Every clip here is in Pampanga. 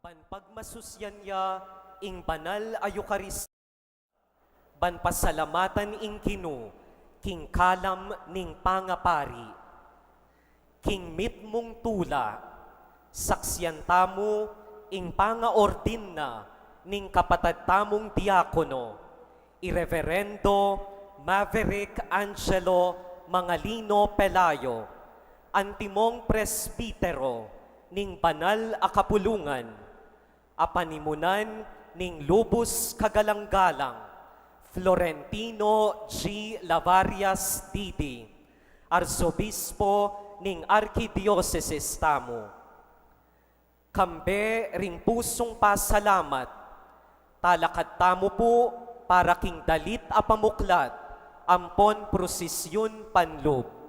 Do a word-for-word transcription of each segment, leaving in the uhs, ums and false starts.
Ban pagmasusyan ya ing banal a Eukaristia, ban pasalamatan ing Ginu king kalam ning pangapari. King mitmung tula, saksian tamu ing pangaordin na ning kapatad tamung diakono, i Reverendo Maverick Angelo Mangalino Pelayo, antimong presbitero ning banal a kapulungan, a panimunan ning lubus kagalang-galang Florentino G. Lavarias D D, Arsobispo ning Arkidiosesis tamu. Kambe ring pusung pasalamat, talakad tamu pu para king dalit a pamuklat ampon prosisyun panlub.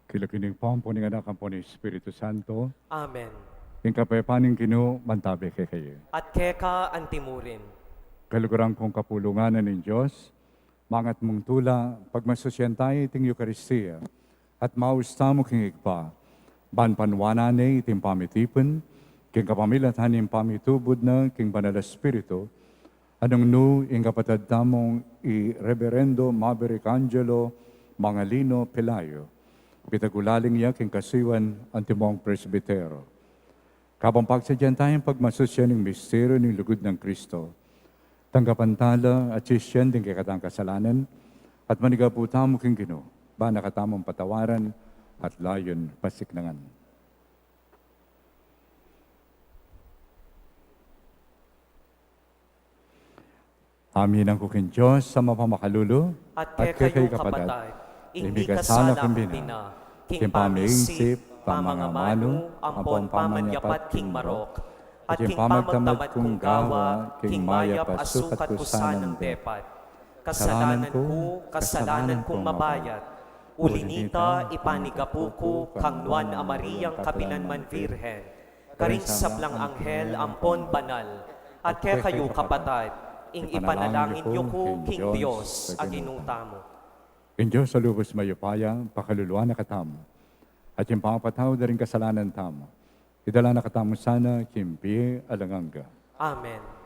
King lagyu ning Ibpa, ampo ning Anak, ampo ning Espiritu Santo. Amen. Ing kapayapan ning Ginu mantabi kekayu. At keka antimurin. Kaluguran kung kapulungan ning Dios, mangat mung tula, pagmasusyan tamu iting Eukaristia, at maus tamu king Ibpa, ban panuanan ne iting pamitipun, king kapamilatan ning pamitubud na king Banal a Espiritu, a nung nu ing kapatad tamung i Reberendo Maverick Angelo Mangalino Pelayo, pitagulaling ya king kasuyuan antimong presbitero. Kabang pagsadyan tayang pagmasusyan ning misteryu ning lugud nang Kristo, tanggapan tala at sisian ding kekatang kasalanan, at manigapu tamu king Ginu, ban na katamung patawaran at layun pasiknangan. Aminan ku king Dios a mapamakalulu, at kekayu kapatad, ing mikasala kung bina, king pamiisip, pamangamanu, ampon pamanyapat king marok, at king pamagtamad kung gawa, king mayap a sukat ku sanang depat. Kasalanan ku, kasalanan kung mabayat, uli nita ipanigapu ku kang Nuan a Mariang kapilanman Virgen, karing sablang anghel ampon banal, at kekayu kapatad, ing ipanalangin yu ku king Dios a Ginu tamu. Ing Dios a lubus mayupaya, pakaluluan na katamu, at ing pamapatawad da ring kasalanan tamu, idala na katamu sana king bie alang angga. Amen.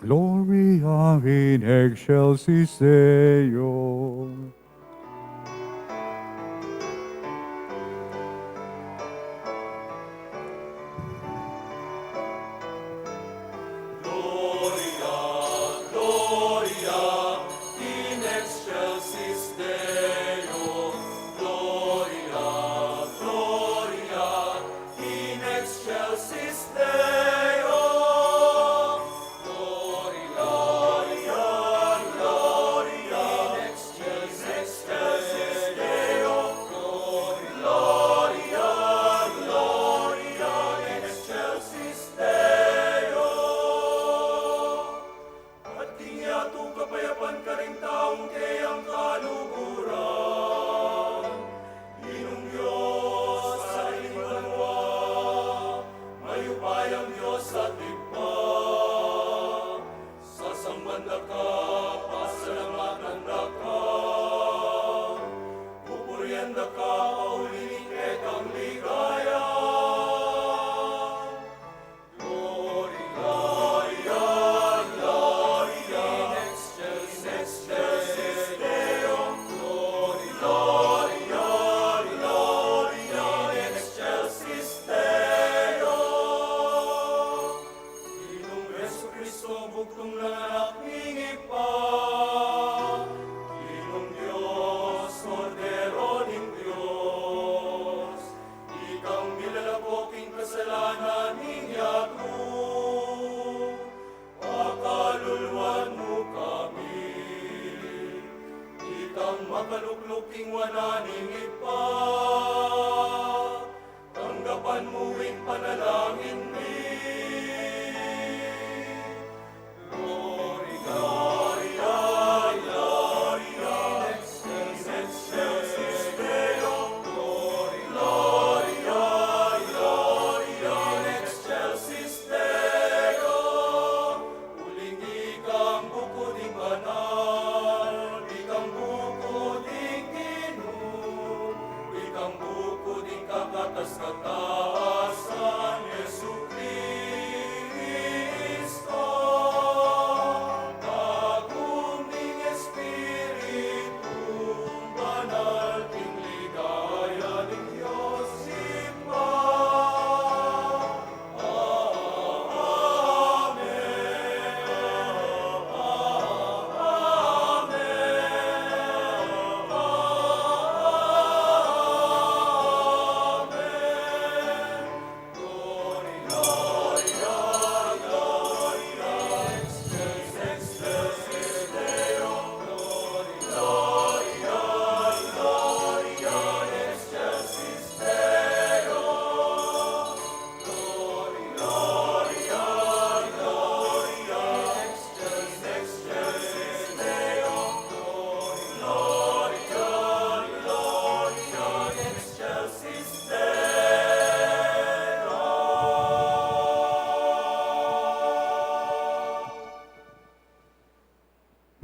Gloria in excelsis Deo. Gloria, Gloria in excelsis Deo. Gloria, Gloria in excelsis Deo. Gloria, Gloria in excelsis Deo. Gloria, Gloria in excelsis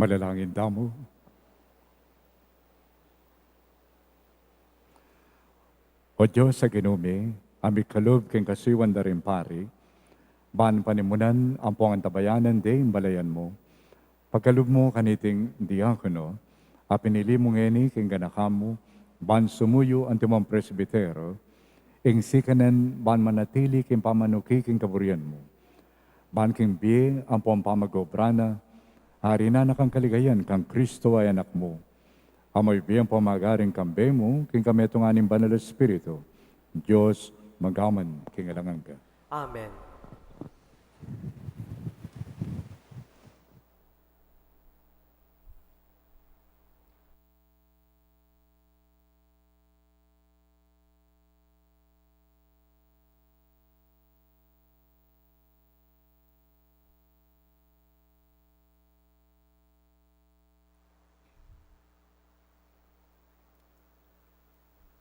Manalangin tamu. O Dios a Ginu mi, a mikalub king kasuyuan da ring pari, ban panimunan ampong antabayanan de ing balayan mu, pakalub mu kaniting diakono a pinili mu ngeni king ganaka mu, ban sumuyu antimong presbitero, ing sikanan ban manatili king pamanuki king kaburian mu. Ban king bie ampong pamag-obra na, arinan na kang kaligayan kang Kristo a Anak mu, a mabibie ampong magari king kambe mu, king kametungan ning Banal a Espiritu, Dios, magpaman king alang angga. Amen.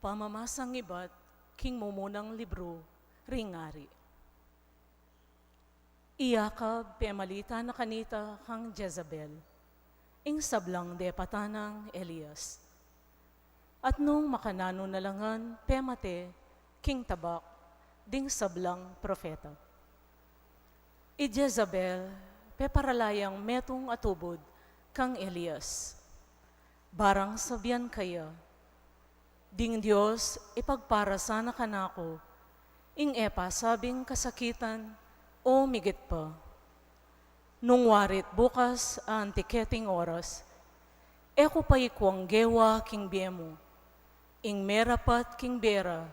Pamamasang ibat king mumunang libru ring Ari. I Acab pemalita na kanita kang Jezabel, ing sablang depatan nang Elias. At nung makananu na la ngan pemate king tabak ding sablang propeta. I Jezabel, peparala yang metung a tubud kang Elias. Barang sabian kaya, ding Dios ipagpara sana kanaku ing e pasabing kasakitan o migit pa. Nung wari't bukas anti keting oras, e ku pa ikuang gewa king bie mu ing merapat king bie ra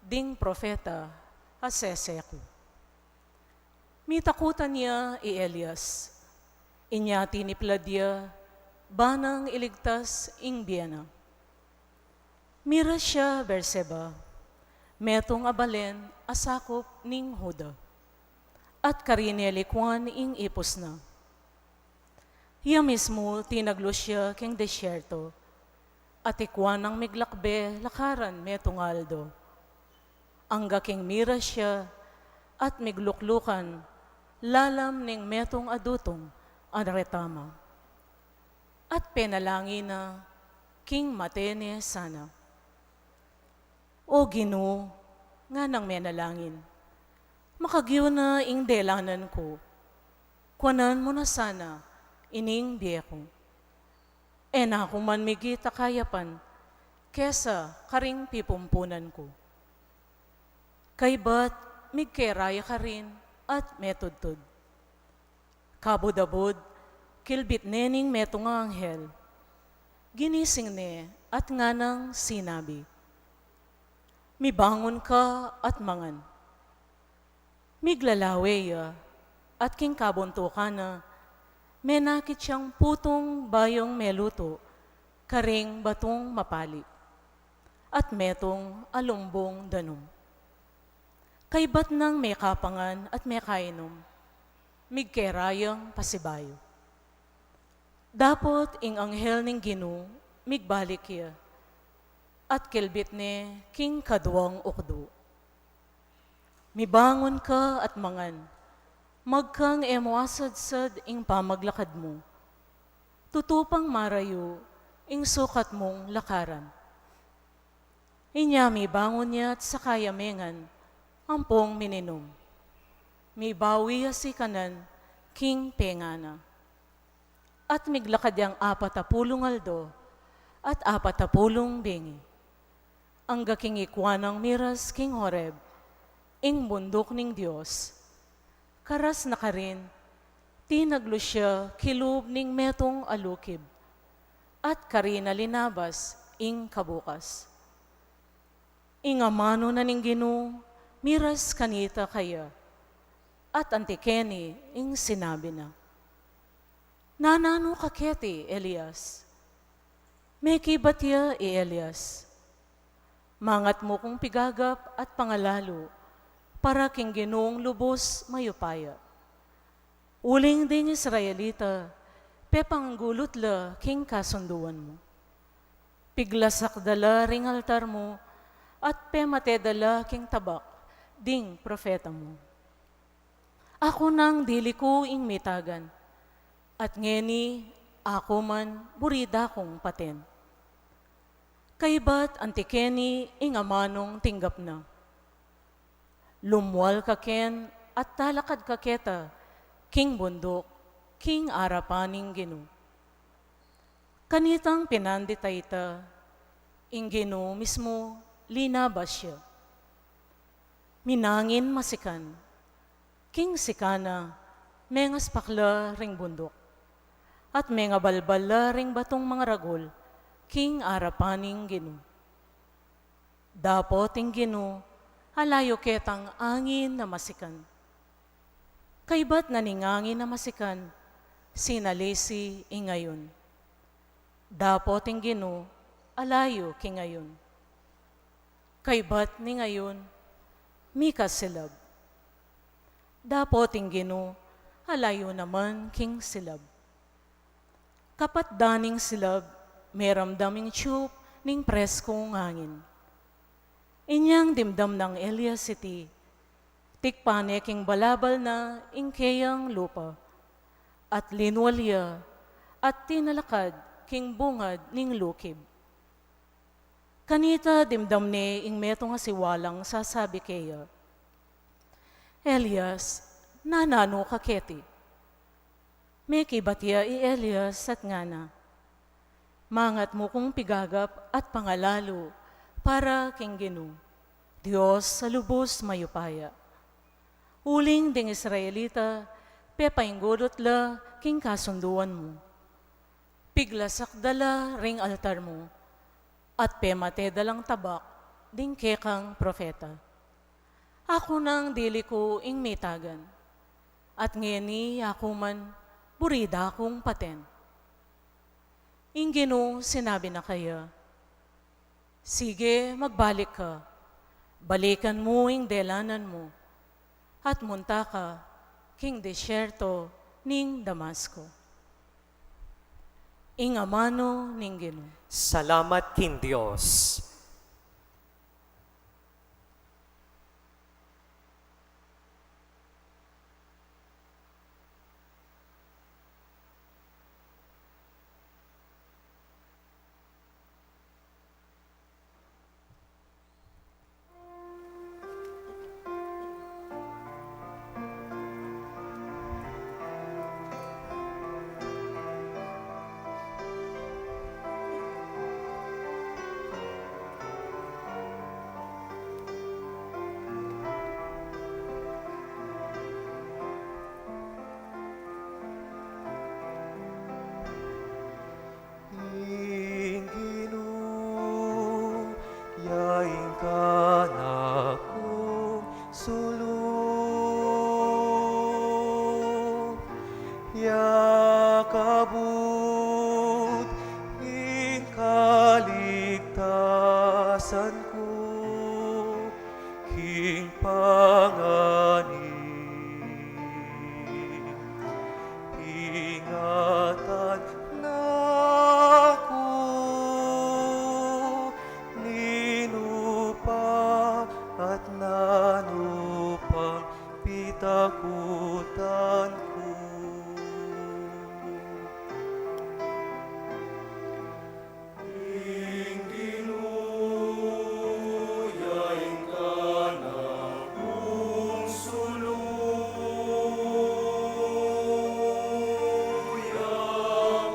ding propeta a sese ku. Mitakutan ya i Elias, inya tiniplad ya ba nang iligtas ing bie na. Miras ya Beerseba, metung a balen a sakup ning Juda, at karin e likuan ing ipus na. Ya mismu tinaglus ya king desierto, at ikua nang miglakbe lakaran metung a aldo. Angga king miras ya at migluklukan lalam ning metung a dutung a retama. At penalangin na king mate ne sana. O Ginu, nganang menalangin, makagyu na ing delanan ku. Kuanan mu na sana ining bie ku. E na ku man migit a kayapan kesa karing pipumpunan ku. Kaybat migkera ya karin at metudtud. Kabud-abud, kilbit ne ning metung a anghel. Ginising ne at nganang sinabi, "Mibangun ka at mangan." Miglalawe ya, at king kabuntukan na, menakit yang putung bayung melutu karing batung mapali, at metung a lumbung danum. Kaybat nang mekapangan at mekainum, migkera yang pasibayu. Dapot ing anghel ning Ginu migbalik ya, at kilbit ne king kaduang ukdu, "Mibangun ka at mangan, magkang e mu asadsad ing pamaglakad mu. Tutu pang marayu ing sukat mung lakaran." Inya mibangun ya at saka ya mengan, ampong mininum. Mibawi ya sikanan king penga na. At miglakad yang apat a pulung aldo at apat a pulung bengi, angga king ikua nang miras king Horeb, ing bunduk ning Dios. Karas na karin, tinaglus ya kilub ning metung a lukib, at karin na linabas ing kabukas. Ing amanu na ning Ginu miras kanita kaya, at anti keni ing sinabi na, "Nananu ka keti, Elias?" Mekibat ya i Elias, "Mangat mu kung pigagap at pangalalu para king Ginung lubus mayupaya. Uling ding Israelita, pepanggulut la king kasunduan mu. Piglasak da la ring altar mu, at pemate da la king tabak ding propeta mu. Aku nang dili ku ing mitagan, at ngeni Aku man, buri da kung paten. Kaybat anti keni ing amanung tinggap na. Lumwal ka ken at talakad ka keta king bunduk, king arapan ning Ginu. Kanitang pinandit a ita, ing Ginu mismu linabas ya. Minangin masikan, king sikan na mengaspak la ring bunduk, at mengabalbal la ring batung mangaragul king arapan ning Ginu. Dapot ing Ginu, ala yu ketang angin a masikan. Kaybat na ning angin a masikan, sinalisi ing ayun. Dapot ing Ginu, ala yu king ayun. Kaybat ning ayun, mika silab. Dapot ing Ginu, ala yu naman king silab. Kapatdan ning silab, meramdam ing tiyup ning preskung angin. Inyang dimdam nang Elias iti, tikpan ne king balabal na ing keyang lupa, at linwal ya, at tinalakad king bungad ning lukib. Kanita dimdam ne ing metung a siwalang sasabi keya, "Elias, nananu ka keti?" Mekibat ya i Elias at ngana, "Mangat mu kung pigagap at pangalalu para king Ginu, Dios a lubus mayupaya. Uling ding Israelita, pepainggudut la king kasunduan mu. Piglasak da la ring altar mu, at pemate da lang tabak ding kekang propeta. Aku nang dili ku ing mitagan, at ngeni aku man buri da kung paten." Ing Ginu sinabi na kaya, "Sige, magbalik ka. Balikan mu ing delanan mu, at munta ka king disyerto ning Damasco." Ing amanu ning Ginu. Salamat king Dios. Ing Ginu, ya ing kanakung sulu, ya kabud ing kaligtasan ku, king panganim. Ingatan na ku, ninu pa at nanu pang pitakutan ku. Ing Ginu, ya ing kanakung sulu, ya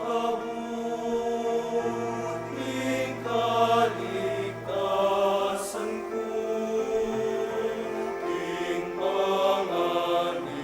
kabud ning kaligtasan ku, king panganim.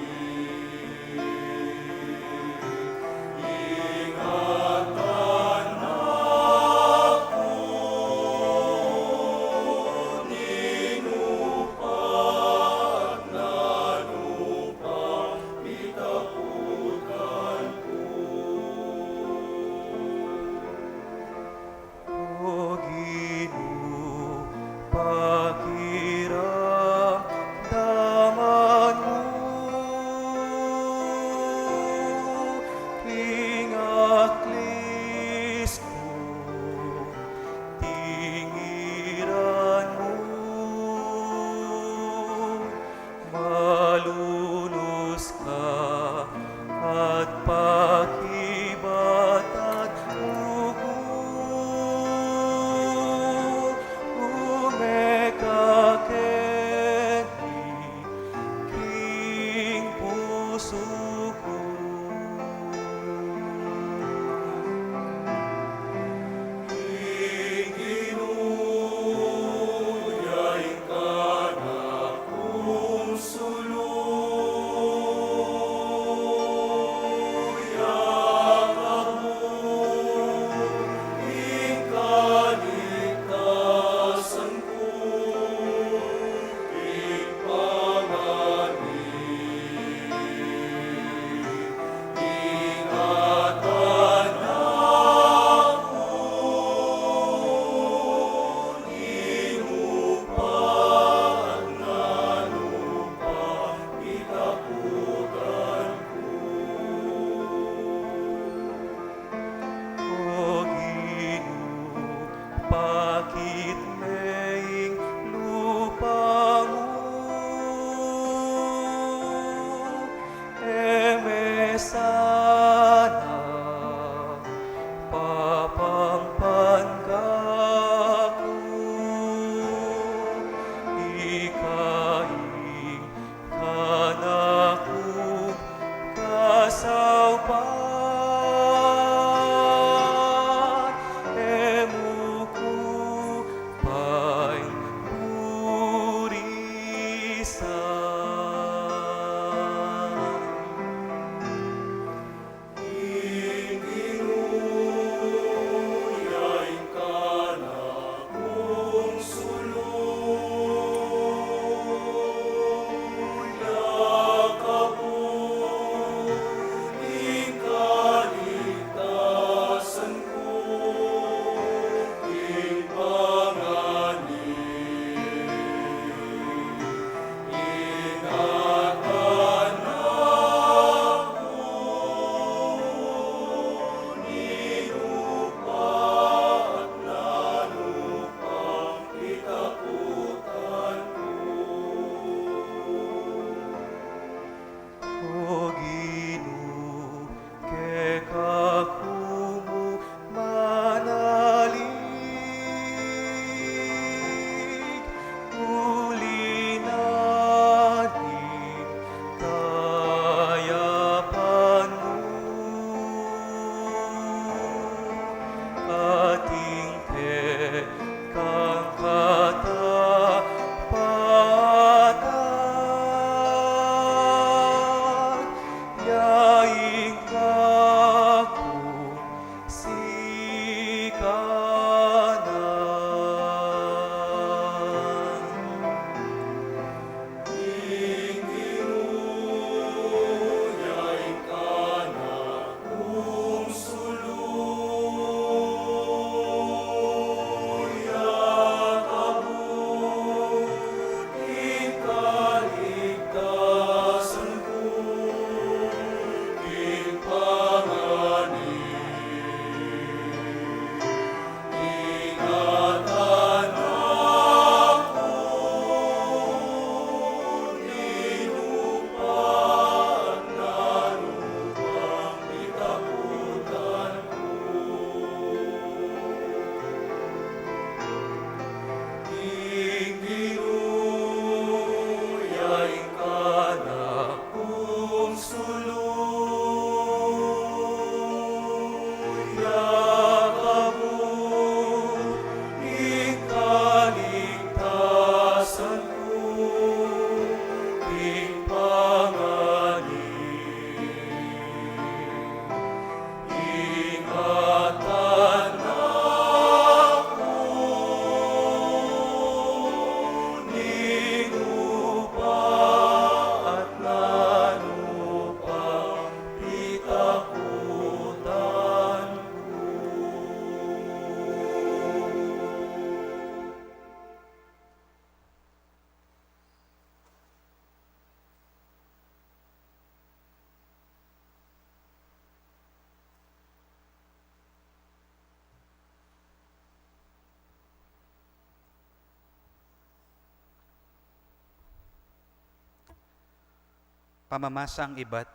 Pamamasang ibat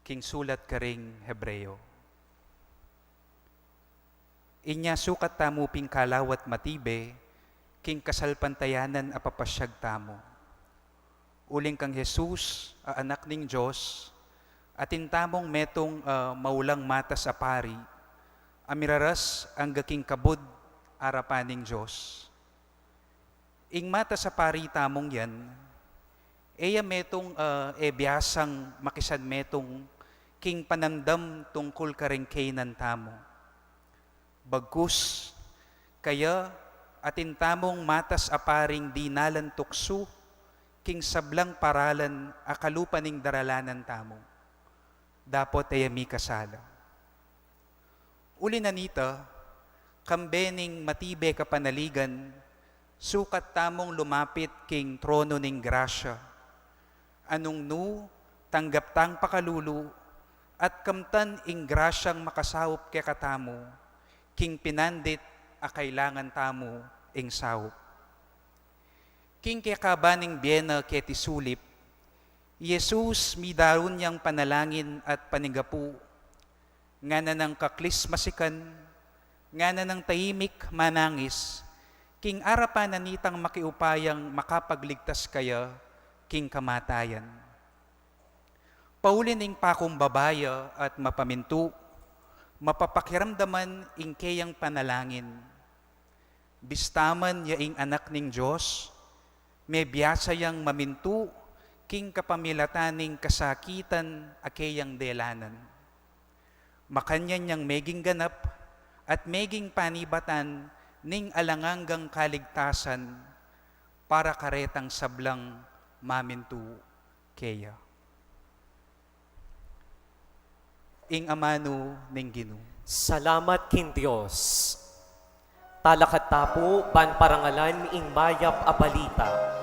king sulat karing Hebreo. Inya sukat tamu pin kalawat matibe king kasalpantayanan a papasyag tamu. Uling kang Jesus a Anak ning Dios, atin tamung metung a maulang matas a pari a miraras angga king kabud arapan ning Dios. Ing matas a pari tamung yan, e ya metung a e biasang makisanmetung king panandam tungkul karing kaynan tamu. Bagkus, kaya atin tamung matas a paring dinalan tuksu king sablang paralan a kalupa ning daralanan tamu. Dapot e ya mikasala. Uli na nita, kambe ning matibe kapanaligan, sukat tamung lumapit king trono ning grasya, a nung nu tanggap tang pakalulu at kamtan ing grasyang makasaup kekatamu king pinandit a kailangan tamu ing saup. King kekaban ning bie na keti sulip, i Jesus midarun yang panalangin at panigapu, ngana nang kaklis masikan, ngana nang taimik manangis, king arapan na nitang makiupayang makapagligtas kaya king kamatayan. Pauli ning pakumbaba ya at mapamintu, mapapakiramdaman ing keyang panalangin. Bista man ya ing Anak ning Dios, mebiasa yang mamintu king kapamilatan ning kasakitan a keyang delanan. Makanyan yang meging ganap at meging panibatan ning alang anggang kaligtasan para karetang sablang mamintu keya. Ing amanu ning Ginu. Salamat king Dios. Talakad ta pu ban parangalan ing mayap a balita.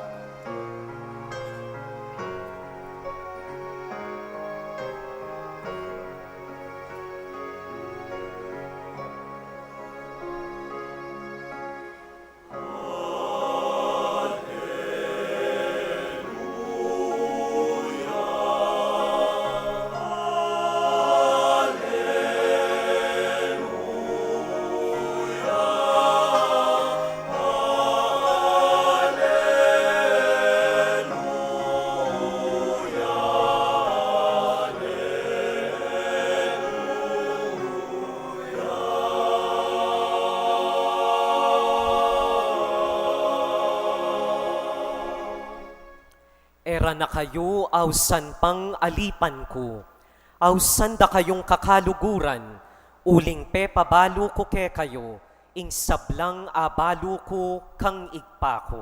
E ra na kayu ausan pang alipan ku, ausan da kayung kakaluguran, uling pepabalu ku kekayu ing sablang abalu ku kang Ibpa ku.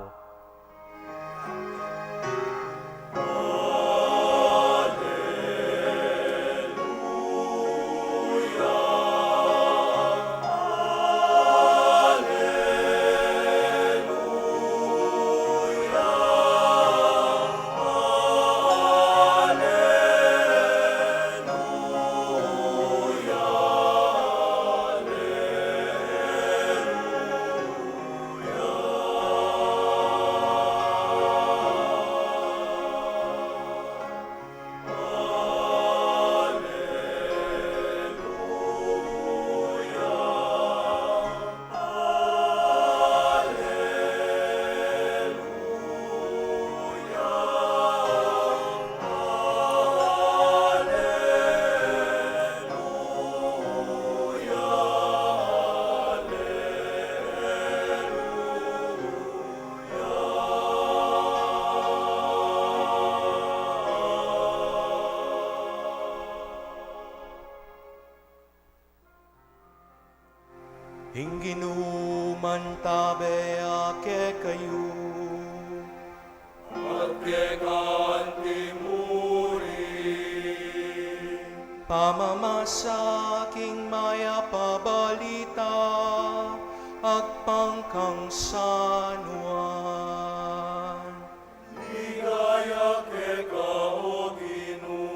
Ing Ginu mantabe ya kekayu. At keka anti mu rin. Pamamasa king mayap a balita agpang kang San Juan. Ligaya keka, O Ginu.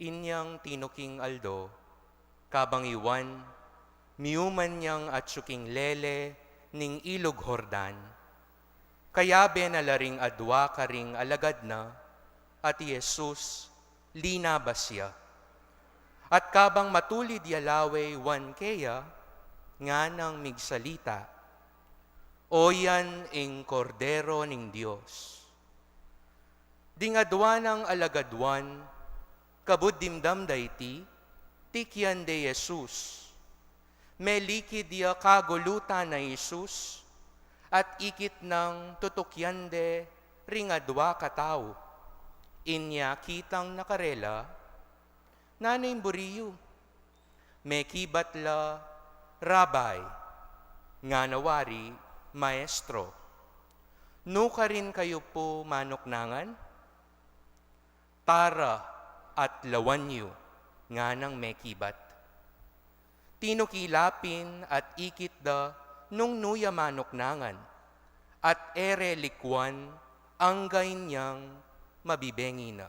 Inyang tinuking aldo, kabang i Juan, miuman yang atyu king lele ning ilug Jordan, kayabe na la ring adwa karing alagad na, at i Jesus linabas ya. At kabang matulid ya lawe i Juan keya, nganang migsalita, "O yan ing Kordero ning Dios." Ding adwa nang alagad Juan, kabud dimdam da iti, tikyan de i Jesus. Melikid ya kagulutan na i Jesus, at ikit nang tutukyan de ring adwa katau. Inya kitang nakarela, "Nanu ing buri yu?" Mekibat la, "Rabbi," ngana wari, "Maestro." "Nu karin kayu pu manuknangan?" "Tara at lawan yu," nganang mekibat. Tinuki la pin at ikit da nung nu ya manuknangan, at e re likwan angga inyang mabibengi na.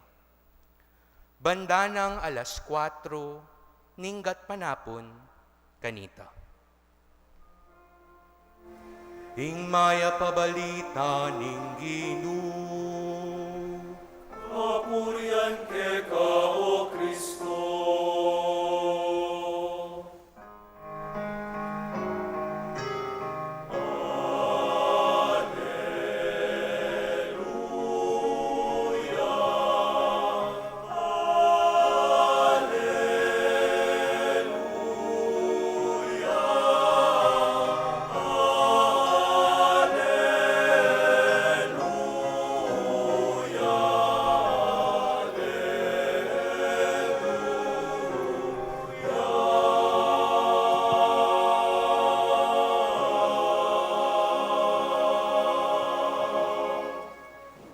Banda nang alas kuatro ning gatpanapun kanita. Ing mayap a balita ning Ginu. Kapurian keka, O Kristo.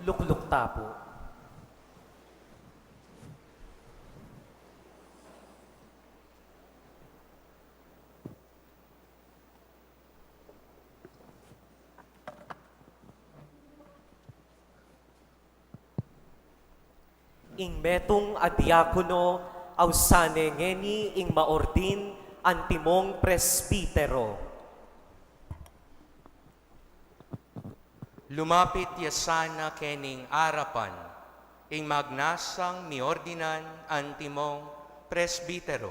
Lukluk ta pu. Ing metung a diakono, ausan ne ngeni ing maordin antimong presbitero. Lumapit ya sana kening arapan ing magnasang miordinan antimong presbitero,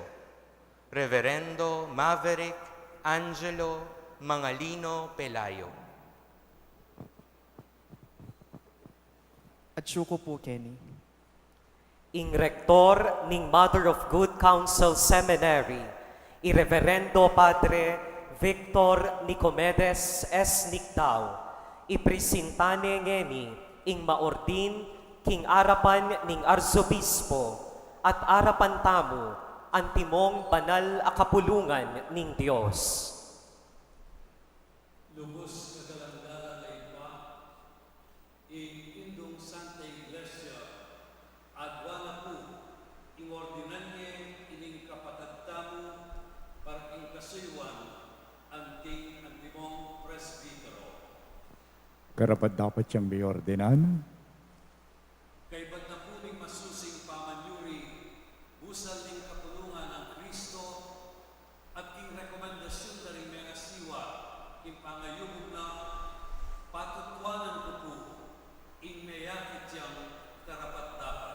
Reverendo Maverick Angelo Mangalino Pelayo. Atyu ku pu keni. Ing rektor ning Mother of Good Counsel Seminary, i Reverendo Padre Victor Nicomedes S. Nigdao, ipresinta ne ngeni ing maordin king arapan ning Arsobispo at arapan tamu antimong banal a kapulungan ning Dios. Lubus kagalang-galang a Ibpa, ing Indung Santa Iglesia, adwa na pu ing ordinan ne ining kapatad tamu para king kasuyuan anting antimong presbitero. Karapat-dapat yang miordinan. Kaybat na pu ning masusing pamanyuri, busal ning kapulungan nang Kristo, at king rekomendasyun da ring mengasiwa king pangayumu na, patutuanan ku pu ing meyakit yang karapat-dapat.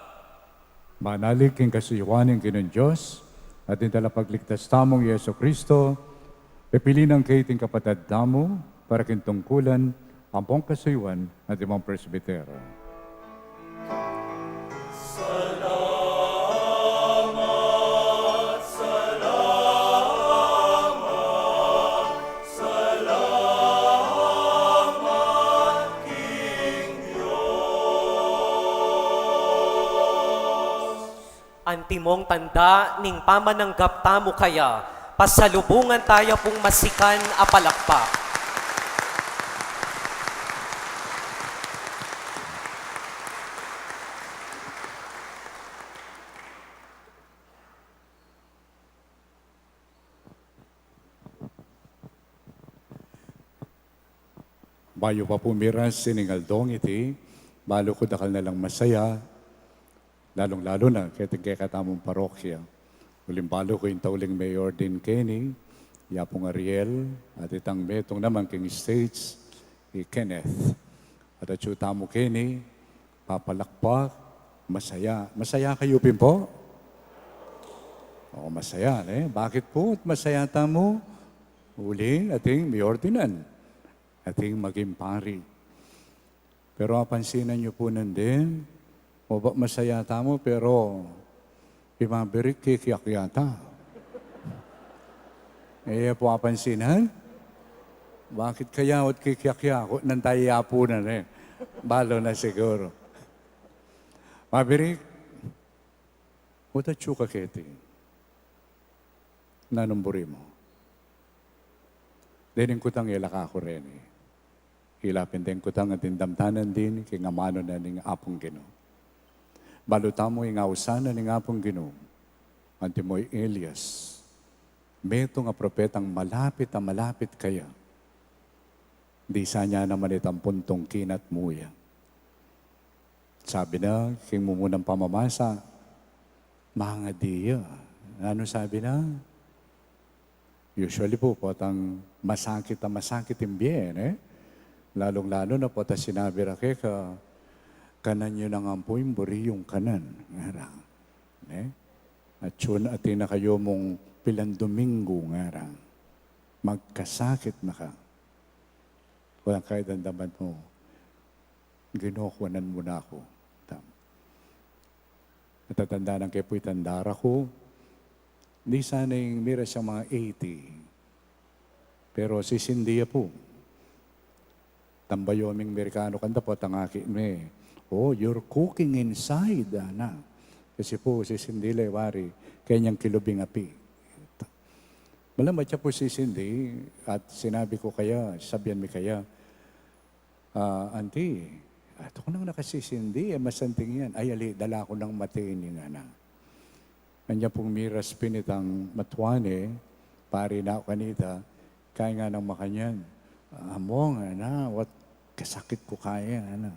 Manalig king kasuyuan ning Ginung Dios at ing Talapagligtas tamung Jesu Cristo, pepili nang keti ing kapatad tamu para king tungkulan ampong kasuyuan antimong presbitero. Salamat, salamat, salamat king Dios. Antimong tanda ning pamananggap tamu kaya, pasalubungan taya pung masikan a palakpak. Bayu pa pu miras ining aldong iti, balu ku dakal na lang masaya Lalung-lalu na, keti kekatamung parokya. Uling balu ku ing tauling me-ordain keni, i Apung Ariel, at itang metung naman king stage, i Kenneth. At atyu tamu keni, papalakpak, masaya. Masaya kayu pin pu? O, masaya, ne? Bakit pu masaya tamu? Uling atin me-ordinan, atin maging pari. Pero apansinan yu pu nandin, o ba masaya tamu, pero i Maverick kikyak yata. E yu pu apansinan? Bakit kaya ot kikyak ya? Ku-, nung tayu ya pu na, e. Balu na siguru. Maverick, o atyu ka keti. Nanung buri mu? Dening kutang e la kaku reni. Ila pin deng kutang atin damdanan din king amanu na ning Apung Ginu. Balu tamu ing ausan na ning Apung Ginu, antimo i Elias, metung a propetang malapit a malapit kaya. Disa na naman itang puntung kinat mu ya. Sabi na, king mumunang pamamasa, mangadi ya. Nanu sabi na? Usually pu, potang masakit a masakit ing bie, e. Lalung-lalu na potang sinabi ra keka, kanan yu na ngan pu ing buri yung kanan, ngara. E? At yun, atin na kayu mung pilan Domingo, ngara. Magkasakit na ka. Walang kaya damdaman mu. Ginu, kuanan mu na ku. Tam. Natatandanan ke pu itang dara ku. Disa na ing mira siyang mga eighty. Pero sisindi ya pu. Tambayu ming Merikanu kanta potang akit me, "Oh, you're cooking inside," ana. Kasi pu, sisindi la i wari, kanyang kilub ing api. Malamat ya pu sisindi, at sinabi ku kaya, sabian mi kaya, "Ah, Auntie, atin ku nang nakasisindi, e, masanting yan." "Ay, ali, dala ku nang mateni," ngana. Anya pung miras pin itang matwa ne, pari na ku kanita, kaya nganang makanyan, "Among, ana, what, kasakit ku kaya, ana."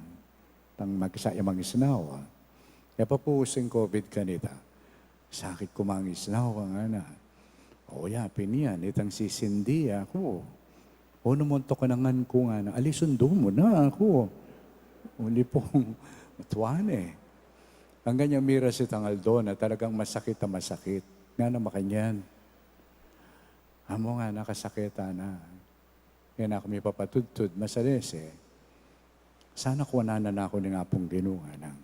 Tang magsa ya mangisnawa. E pa pu usu ing COVID kanita. Sakit ku mangisnawa, ngana. O ya pin yan, itang sisindi ya ku. O, nu mu tung kanangan ku, ngana. Ali, sundu mu na ku. Uli pung matwa ne. Anggang miras itang aldo na talagang masakit a masakit. Ngana makanyan, "Among, ana, kasakitan na. E na ku mipapatudtud, masalese. Sana kuanan na ku ning Apung Ginu," ngana.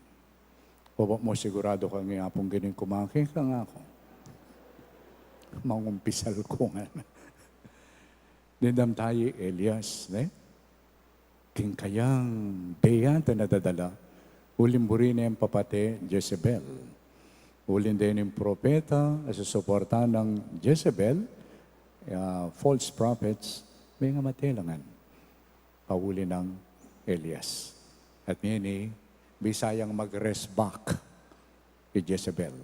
"O ba mu siguradu kang ing Apung Ginu ing kumanan keka?" ngaku. "Mangumpisal ku," ngana. Dimdam tayu i Elias, ne? King kayang bie a dadala, uling buri neng papate Jezebel. Uling dening propeta a susuportan nang Jezebel, ah, false prophets, mengamate la ngan. Pauli nang Elias. At ngeni, bisa yang mag-rest back i Jezebel.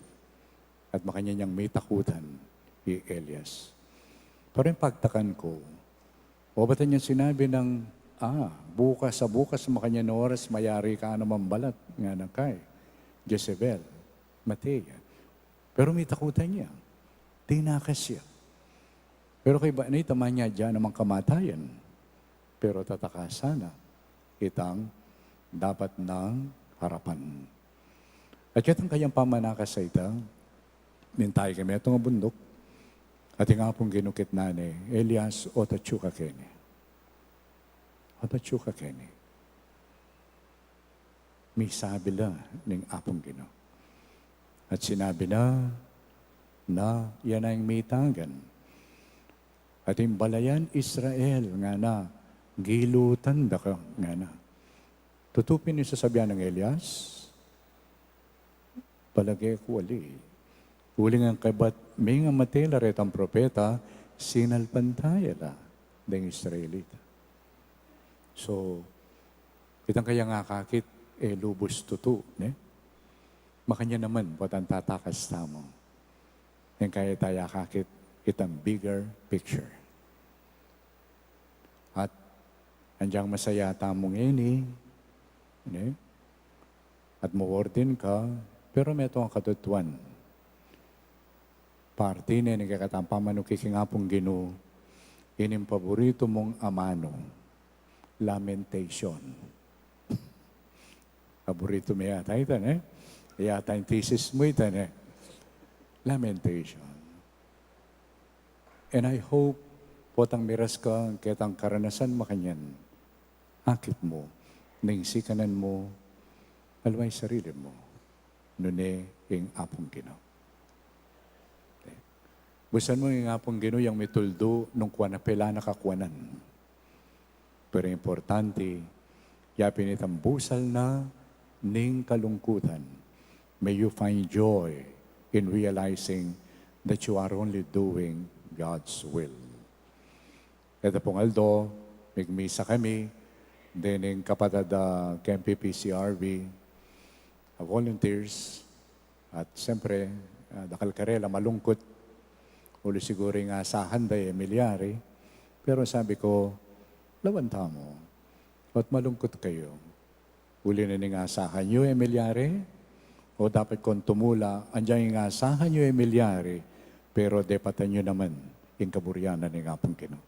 At makanyan yang mitakutan i Elias. Pero ing pagtakan ku, o ba tanyang sinabi nang, "Ah, bukas a bukas, makanyan oras, mayari ka naman balat," ngana kay Jezebel, mate ya. Pero mitakutan ya. Tinakas ya. Pero kaybat na ita, manyadya namang kamatayan. Pero tatakasan na itang dapat nang harapan. At ketang kayang pamanakas a ita, mintay kami atung a bunduk, at ing Apung Ginu kitnan ne, "Elias, o atyu ka keni. O atyu ka keni." Misabi la ning Apung Ginu. At sinabi na, na, "Yan na ing mitagan. At ing balayan Israel," ngana, "gilutan da ka," ngana. Tutu pin ing sasabian nang Elias? Palage ku ali. Uling kaybat mengamate la retang propeta, sinalpantaya la deng Israelita. So, itang kayang akakit, e lubus tutu, ne? Makanyan naman, potang tatakas tamu. Ing kaya taya akakit, itang bigger picture. At anyang masaya tamu ngeni, ne? At mu-ordain ka, Pero metung a katutuan, parti ne ning kekatang pamanuki king Apung Ginu, ining paboritu mung amanu, lamentation. Paboritu me yata ita, ne? Yata ing thesis mu ita, ne? Lamentation. And I hope, potang miras ka ketang karanasan makanyan, akit mu, ning sikanan mu, aliwa ing sarili mu, nune ing Apung Ginu. Busan mu ing Apung Ginu yang mituldu nung kuan a pela na kakuanan. Pero importante, ya pin itang busal na ning kalungkutan. May you find joy in realizing that you are only doing God's will. Ita pung aldo, migmisa kami, dening kapatad a K M P P C R V, a volunteers, at siyempre, ah, dakal karela malungkut, uli siguru ing asahan da i Emilyari, pero sabi ku, lawan tamu, ba't malungkut kayu? Uli na ning asahan yu, Emilyari? O dapat kung tumula, andiyan ing asahan yu, Emilyari, pero depatan yu naman ing kaburian na ning Apung Ginu.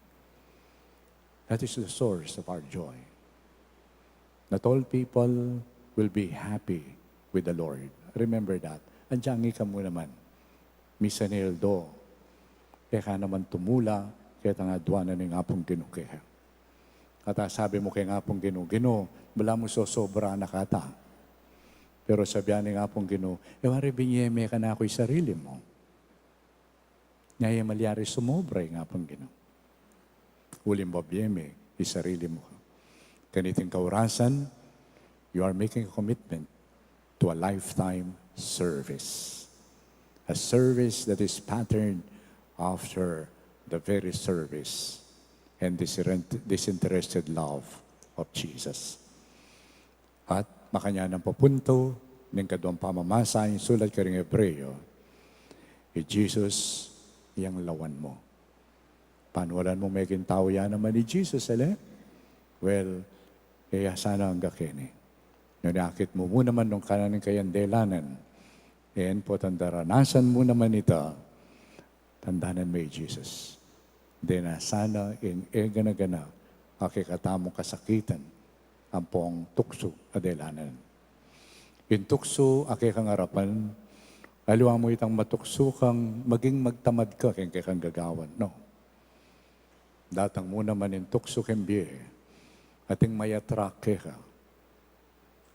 That is the source of our joy. Not all people will be happy with the Lord. Remember that. Andiyan ika mu naman. Misan aldo, e ka naman tumula, ketang aduan na ning Apung Ginu keka. At sabi mu keng Apung Ginu, Ginu, bala mu sosobra na kata. Pero sabian ning Apung Ginu, e wari binye me kanaku i sarili mu. Nya e malyari sumobra ing Apung Ginu. Uling babie me i sarili mu. Kaniting kaurasan, you are making a commitment to a lifetime service. A service that is patterned after the very service and disinter-, disinterested love of Jesus. At makanyan a papuntu ning kaduang pamamasa ing sulat karing Hebreo, i Jesus yang lawan mu. Panualan mu meging tau ya naman i Jesus, ale? Well, e ya sana angga keni. Nune akit mu mu naman nung kanan ning kayandelanan. E potang daranasan mu naman ita, tandanan me i Jesus. Dena sana ing e gana-gana a kekatamung kasakitan ampong tuksu a delanan. Ing tuksu a kekang arapan, aliwa mu itang matuksu kang maging magtamad ka keng kekang gagawan, no? Datang mu naman ing tuksu keng bie, ating may attract keka.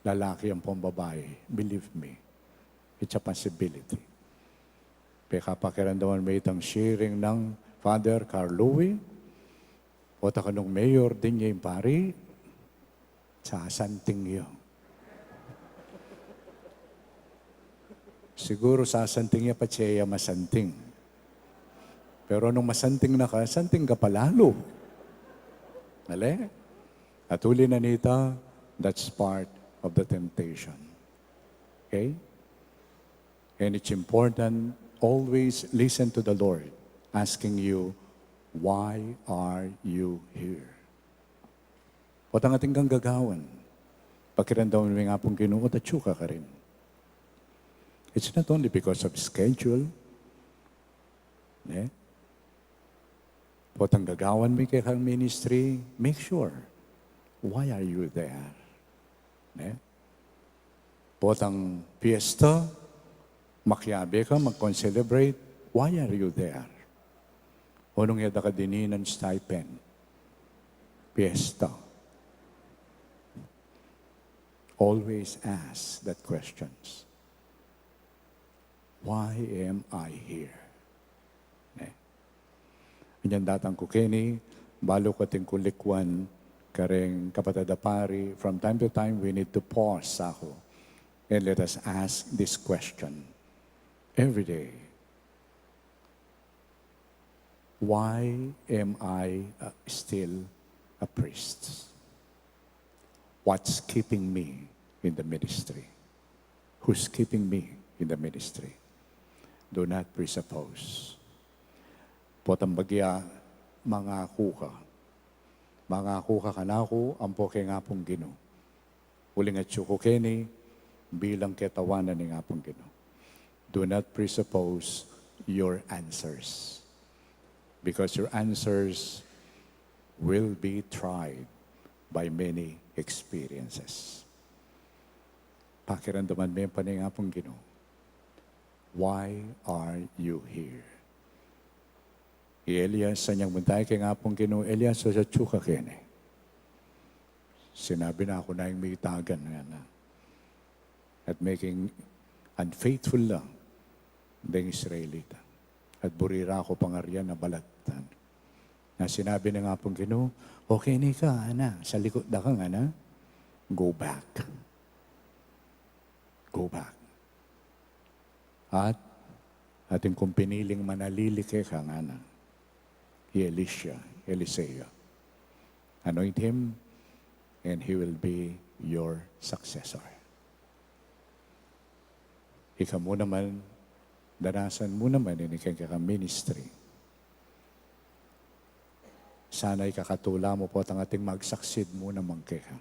Lalaki ampong babai, believe me, it's a possibility. Pekapakiramdaman me itang sharing nang Father Carl Louie, o ta kanung mayor din ya ing pari, sasanting ya. Siguru sasanting ya patse ya masanting. Pero nung masanting na ka, santing ka pa lalu. Ale? At uli na nita, that's part of the temptation. Okay? And it's important, always listen to the Lord asking you, "Why are you here?" Potang atin kang gagawan, pakiramdaman me ing Apung Ginu, o tatsu ka karin. It's not only because of schedule, ne? Potang gagawan me ing kekang ministry, make sure, why are you there? Ne? Potang fiesta, makiabe ka, mag-concelebrate, why are you there? O nung e da ka dininan stipend, fiesta. Always ask that questions. Why am I here? Ne? Anyan datang ku keni, balu ku atin kung likuan kareng kapatad a pari, from time to time, we need to pause, saku. And let us ask this question every day. Why am I, uh, still a priest? What's keeping me in the ministry? Who's keeping me in the ministry? Do not presuppose. Potang bagya, mangaku ka. Mangaku ka kanaku, ampo keng Apung Ginu. Uling atsu ku keni, bilang ketawan na ning Apung Ginu. Do not presuppose your answers, because your answers will be tried by many experiences. Pakiramdaman me pa ning Apung Ginu. Why are you here? I Elias, anyang munta ya king Apung Ginu, Elias, atsu ka keni. Sinabi na, aku na ing mitagan, ngana. At maging unfaithful la deng Israelita. At buri ra ku pangarian a balatan. Na sinabi na ning Apung Ginu, okay na ka, ana, sa likut da ka, ngana. Go back. Go back. At atin kung piniling manalili keka, ngana, i Elisha, Eliseo. Anoint him, and he will be your successor. Ika mu naman, danasan mu naman ini keng kekang ministry. Sana ikakatula mu potang ating mag-succeed mu naman keka.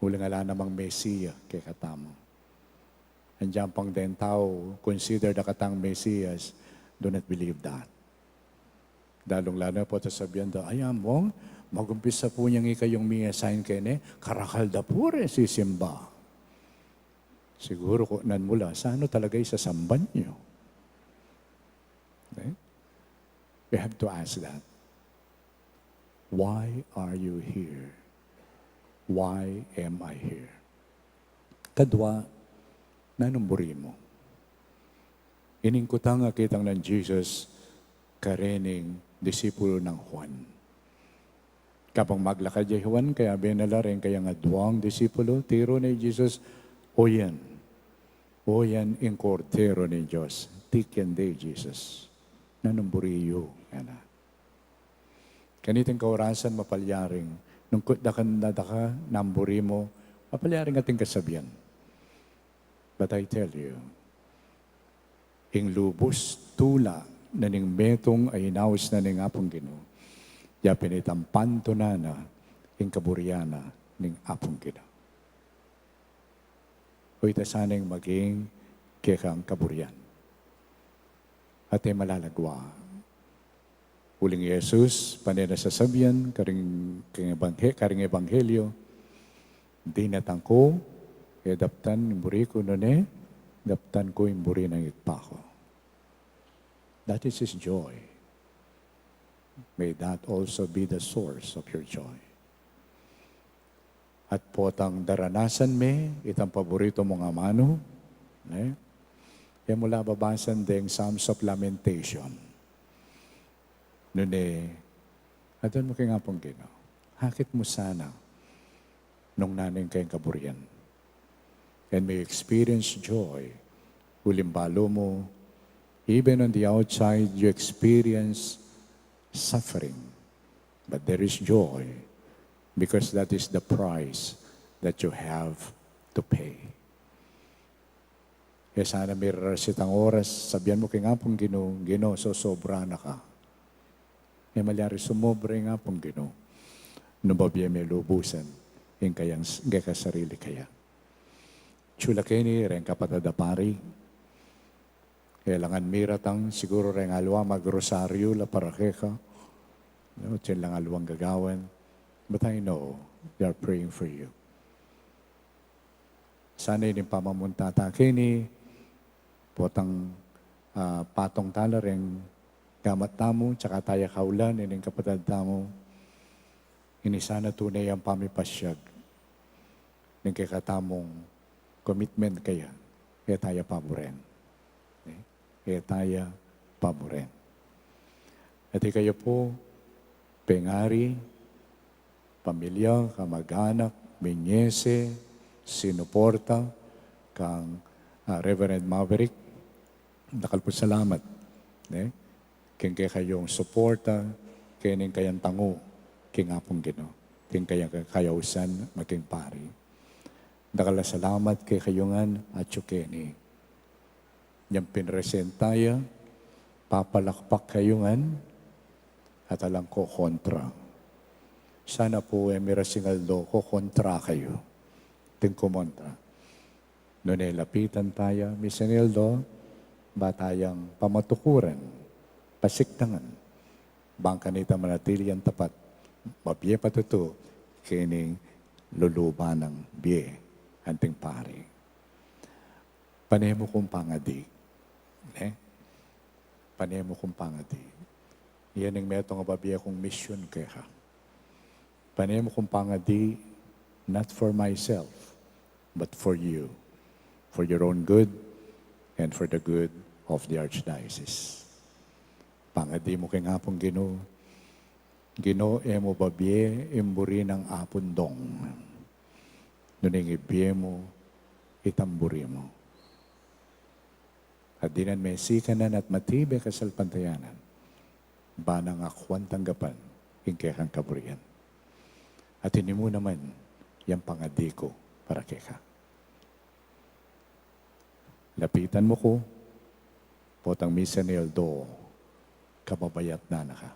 Uling ala namang Mesia kekatamu. Andiyan pang deng tau, consider da katang Mesias, do not believe that. Lalung-lalu na pota sabian da, ay, among, magumpisa pu neng ikayung mi-assign keni, karakal da pu reng sisimba. Siguru kutnan mu la, saan talaga isasamban yu? Okay? We have to ask that. Why are you here? Why am I here? Kadwa, nanung buri mu? Ini ing kutang a kitang nang Jesus karening disipulu nang Juan. Kabang maglakad ya i Juan, kayabe na la reng kayang aduang disipulu, tiru ne i Jesus, o yan. O yan ing Kordero ning Dios. Tiken de i Jesus. Nanung buri yu, ngana. Kaniting kaorasan mapalyaring, nung kutdakan na daka, nanu buri mu, mapalyaring ating kasabian. But I tell you, ing lubus tula na ning metung a inaus na ning Apung Ginu, ya pin itang pantunan na ing kaburian na ning Apung Ginu. O ita sana ing maging kekang kaburian. At e malalagwa. Uling Jesus, pane na sasabian, karing, karing ebanghe-, karing ebanghelyo, dinatang ku, e daptan ing buri ku, nune, daptan ku ing buri ning Ibpa ku. That is His joy. May that also be the source of your joy. At potang daranasan me itang paboritu mung amanu, ne? E mu la babasan deng Psalms of Lamentation. Nune, adwan mu king Apung Ginu. Akit mu sana nung nanu ing kayang kaburian. And may you experience joy. Uling balu mu, even on the outside, you experience suffering. But there is joy because that is the price that you have to pay. E sana miraras itang oras, sabian mu king Apung Ginu, Ginu, sosobra na ka. E malyari sumobra ing Apung Ginu nung babie me lubusan ing kayang s-, kekang sarili keya. Atsu la keni reng kapatad a pari. Kailangan miratang siguru reng aliwa magrosaryu la para keka. No, atin lang aliwang gagawan. But I know they are praying for you. Sana ining pamamunta ta keni, potang, ah, patung tala reng gamat tamu, tsaka taya kaulan ining kapatad tamu. Ini sana tune yang pamipasyag ning kekatamung commitment keya, e taya paburen. E taya paburen. At ikayu pu, pengari, pamilya, kamag-anak, minyese, sinuporta kang, ah, Reverend Maverick, dakal pu salamat, ne? King kekayung suporta, kening kayang tangu king Apung Ginu, king kayang kayausan maging pari. Dakal a salamat kekayu ngan, atyu keni. Inyang pinresenta ya, papalakpak kayu ngan, at alang kokontra. Sana pu e mirasingal do kokontra kayu. ating kumontra. Nune lapitan taya, misan aldo, ba tayang pamatukuran, pasiktangan, bang kanita manatili yang tapat, mabie patutu, keni luluban nang bie, anting pari. Pane mu kung pangadi. Ne? Pane mu kung pangadi. Yan ing metung a babie kung misyun keka. Pane mu kung pangadi, not for myself, but for you, for your own good, and for the good of the Archdiocese. Pangadi mu king Apung Ginu, Ginu, e mu babie ing buri nang Apung Dong. Nune ing ibie mu, itang buri mu. At dinan me sikanan at matibe kasalpantayanan, ba nang akuan tanggapan ing kekang kaburian. At ini mu naman yang pangadi ku para keka. Lapitan mu ku, potang misan aldo, kababayat na na ka.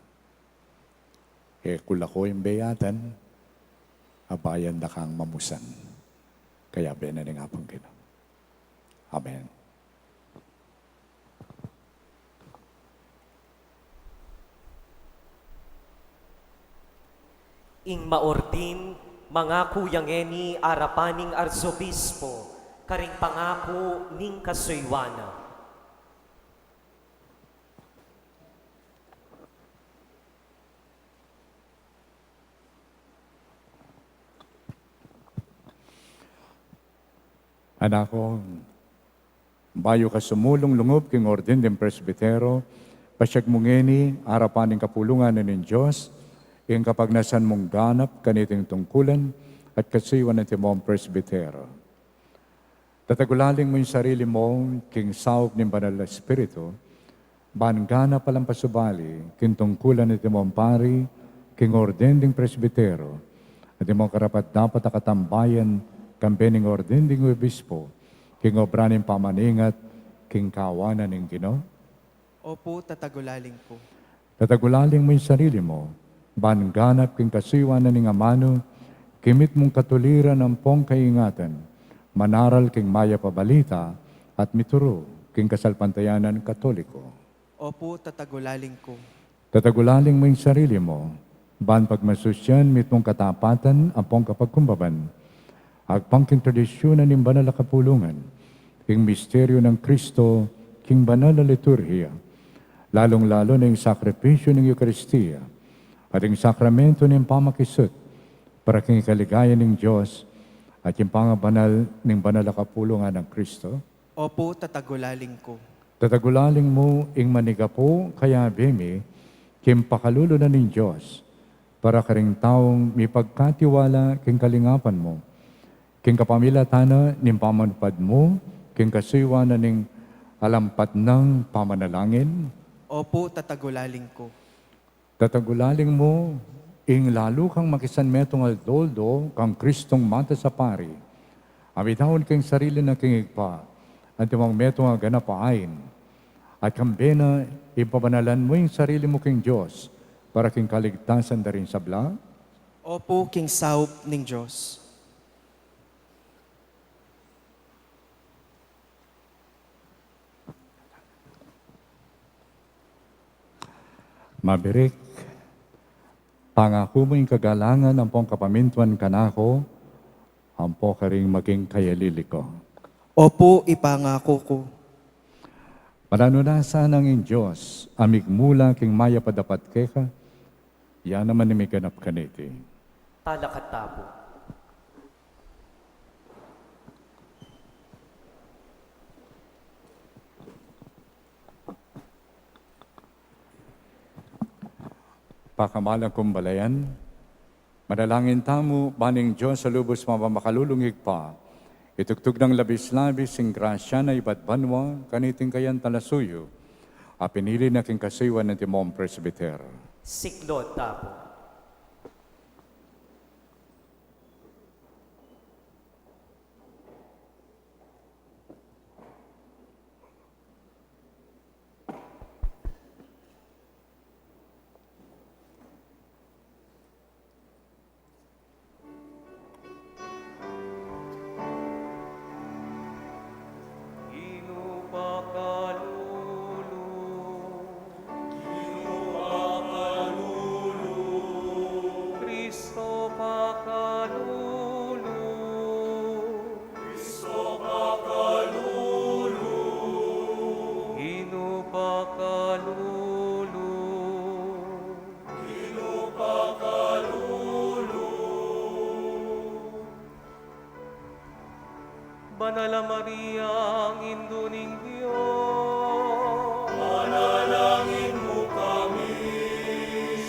E ku la ko ing beyatan, abayan da kang mamusan. Kayabe na ning Apung Ginu. Amen. Ing maordin, mangaku ya ngeni arapan ning Arsobispo, karing pangaku ning kasuyuan na. Anak ku, bayu ka sumulung lungub king ordin ding presbitero, pasiag mu ngeni arapan ning kapulungan na ning Dios, ing kapagnasan mung ganap kaniting tungkulan at kasuyuan na ning atin mung presbitero. Tatagulaling mu ing sarili mu king saup ning Banal a Espiritu, ban ganap a lang pasubali king tungkulan na ning atin mung pari, king ordin ding presbitero, at atin mung karapat-dapat a katambayan, kambe ning ordin ding obispo, king obra ning pamaningat king kawanan ning Ginu? Opu, tatagulaling ku. Tatagulaling mu ing sarili mu, ban ganap king kasuyuan na ning amanu, kimit mung katuliran ampong kaingatan, manaral king mayap a balita, at mituru king kasalpantayanan Katoliko. Opu, tatagulaling ku. Tatagulaling mu ing sarili mu, ban pagmasusyan mitmung katapatan ampong kapagkumbaban, agpang king tradisyun na ning banal a kapulungan, ing misteryu nang Kristo king banal a liturhiya, lalung-lalu na ing sakripisyu ning Eukaristia, at ing sakramentu ning pamakisut, para king kaligayan ning Dios, at king pangabanal ning banal a kapulungan nang Kristo. Opu, tatagulaling ku. Tatagulaling mu ing manigapu kayabe mi, king pakalulu na ning Dios, para karing taung mipagkatiwala king kalingapan mu, king kapamilatan na ning pamanupad mu, king kasuyuan na ning alampat nang pamanalangin. Opu, tatagulaling ku. Tatagulaling mu, ing lalu kang makisan metung aldo-aldo kang Kristong matas a pari. Amidaun king sarili na king Ibpa, antimong metung a ganap a ain. At kambe na, ipabanalan mu ing sarili mu king Dios, para king kaligtasan da ring sabla. Opu, king saup ning Dios. Mabirik, pangaku mu ing kagalangan ampong kapamintuan kanaku, ampo karing maging kayalili ku. Opu, ipangaku ku. Mananu na sana ing Dios, a migmula king mayap a dapat keka, ya naman ing miganap kaniti. Talakad ta pu. Pakamalan kung balayan, manalangin tamu, ban ing Dios a lubus mamakalulung Ibpa, itugtug nang labis-labis ing grasya na ibat banua kaniting kayang talasuyu, a pinili na king kasuyuan na ning ating presbitero. Siklaud ta pu. Tala Mariang Indu ning Dios, panalangin mu kami.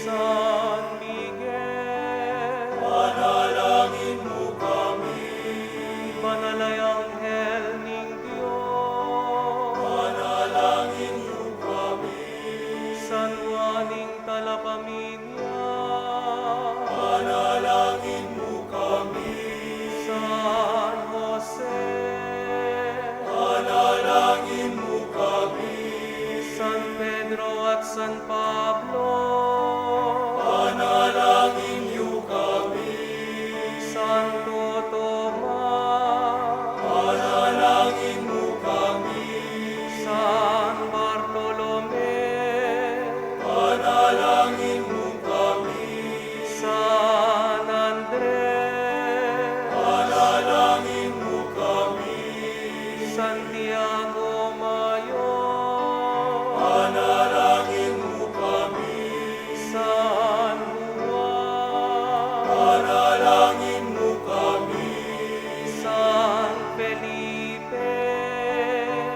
San Miguel, panalangin mu kami. Banal a anghel ning Dios, panalangin yu kami. San Juan ing Talapamilia, panalangin mu kami. San Jose, panalangin mu kami. San Pedro at San Pablo, panalangin yu kami. Santo Tomas, panalangin mu kami. San Bartolome, panalangin mu kami. San Andres, panalangin mu kami. Santiago Mayor, panalangin mu kami. San Juan, panalangin mu kami. San Felipe,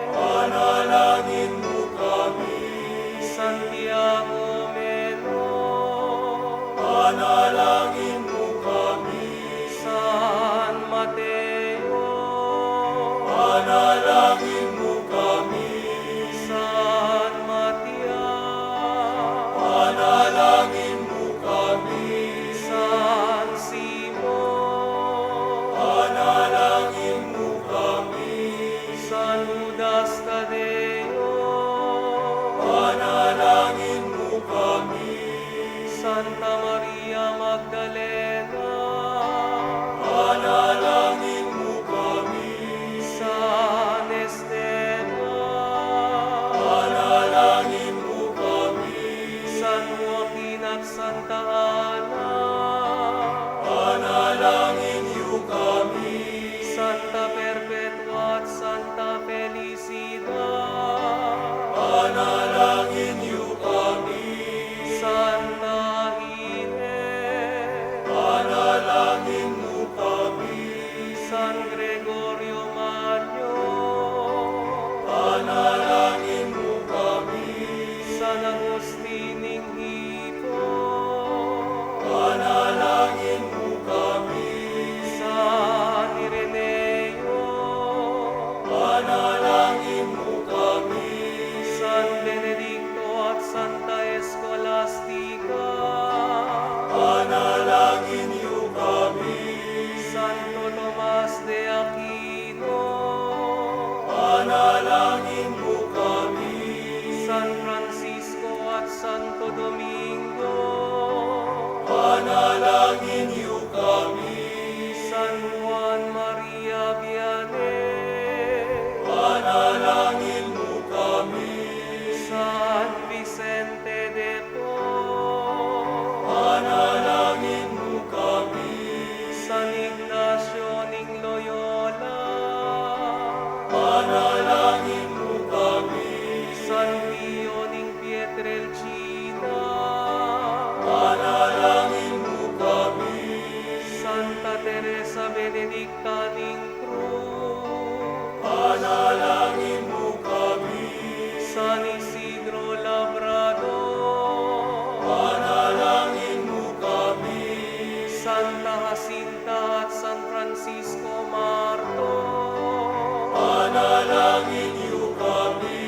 panalangin mu kami. Santiago Menor, panalangin mu kami. San Mateo, panalangin mu kami. San Matias, panalangin mu kami. San Simon, panalangin mu kami. San Judas Tadeo, panalangin mu kami. Santa Maria Magdalena, panalangin mu kami. San Esteban, panalangin mu kami. San Joaquin at Santa Ana, panalangin yu kami. Santa Perpetua at Santa Felicidad, panalangin yu kami. Santa Ines, panalangin mu kami. San Gregorio Magno, panalangin mu kami. San Agustin ning Hippo, panalangin mu kami. San Ireneo, panalangin mu kami. San Benedicto at Santa Escolastica, panalangin yu kami. Santo Tomas de Aquino, panalangin mu kami. San Francisco at Santo Domingo, panalangin yu kami. San Juan Maria Vianney, panalangin mu kami. San Vicente de Paul, panalangin mu kami. San Ignacio ning Loyola, panalangin mu kami. San Pio ning Pietrelcina, panalangin mu kami. Santa Teresa Benedicta ning Cruz, panalangin mu kami. San Isidro Labrador, panalangin mu kami. Santa Jacinta at San Francisco Marto, panalangin yu kami.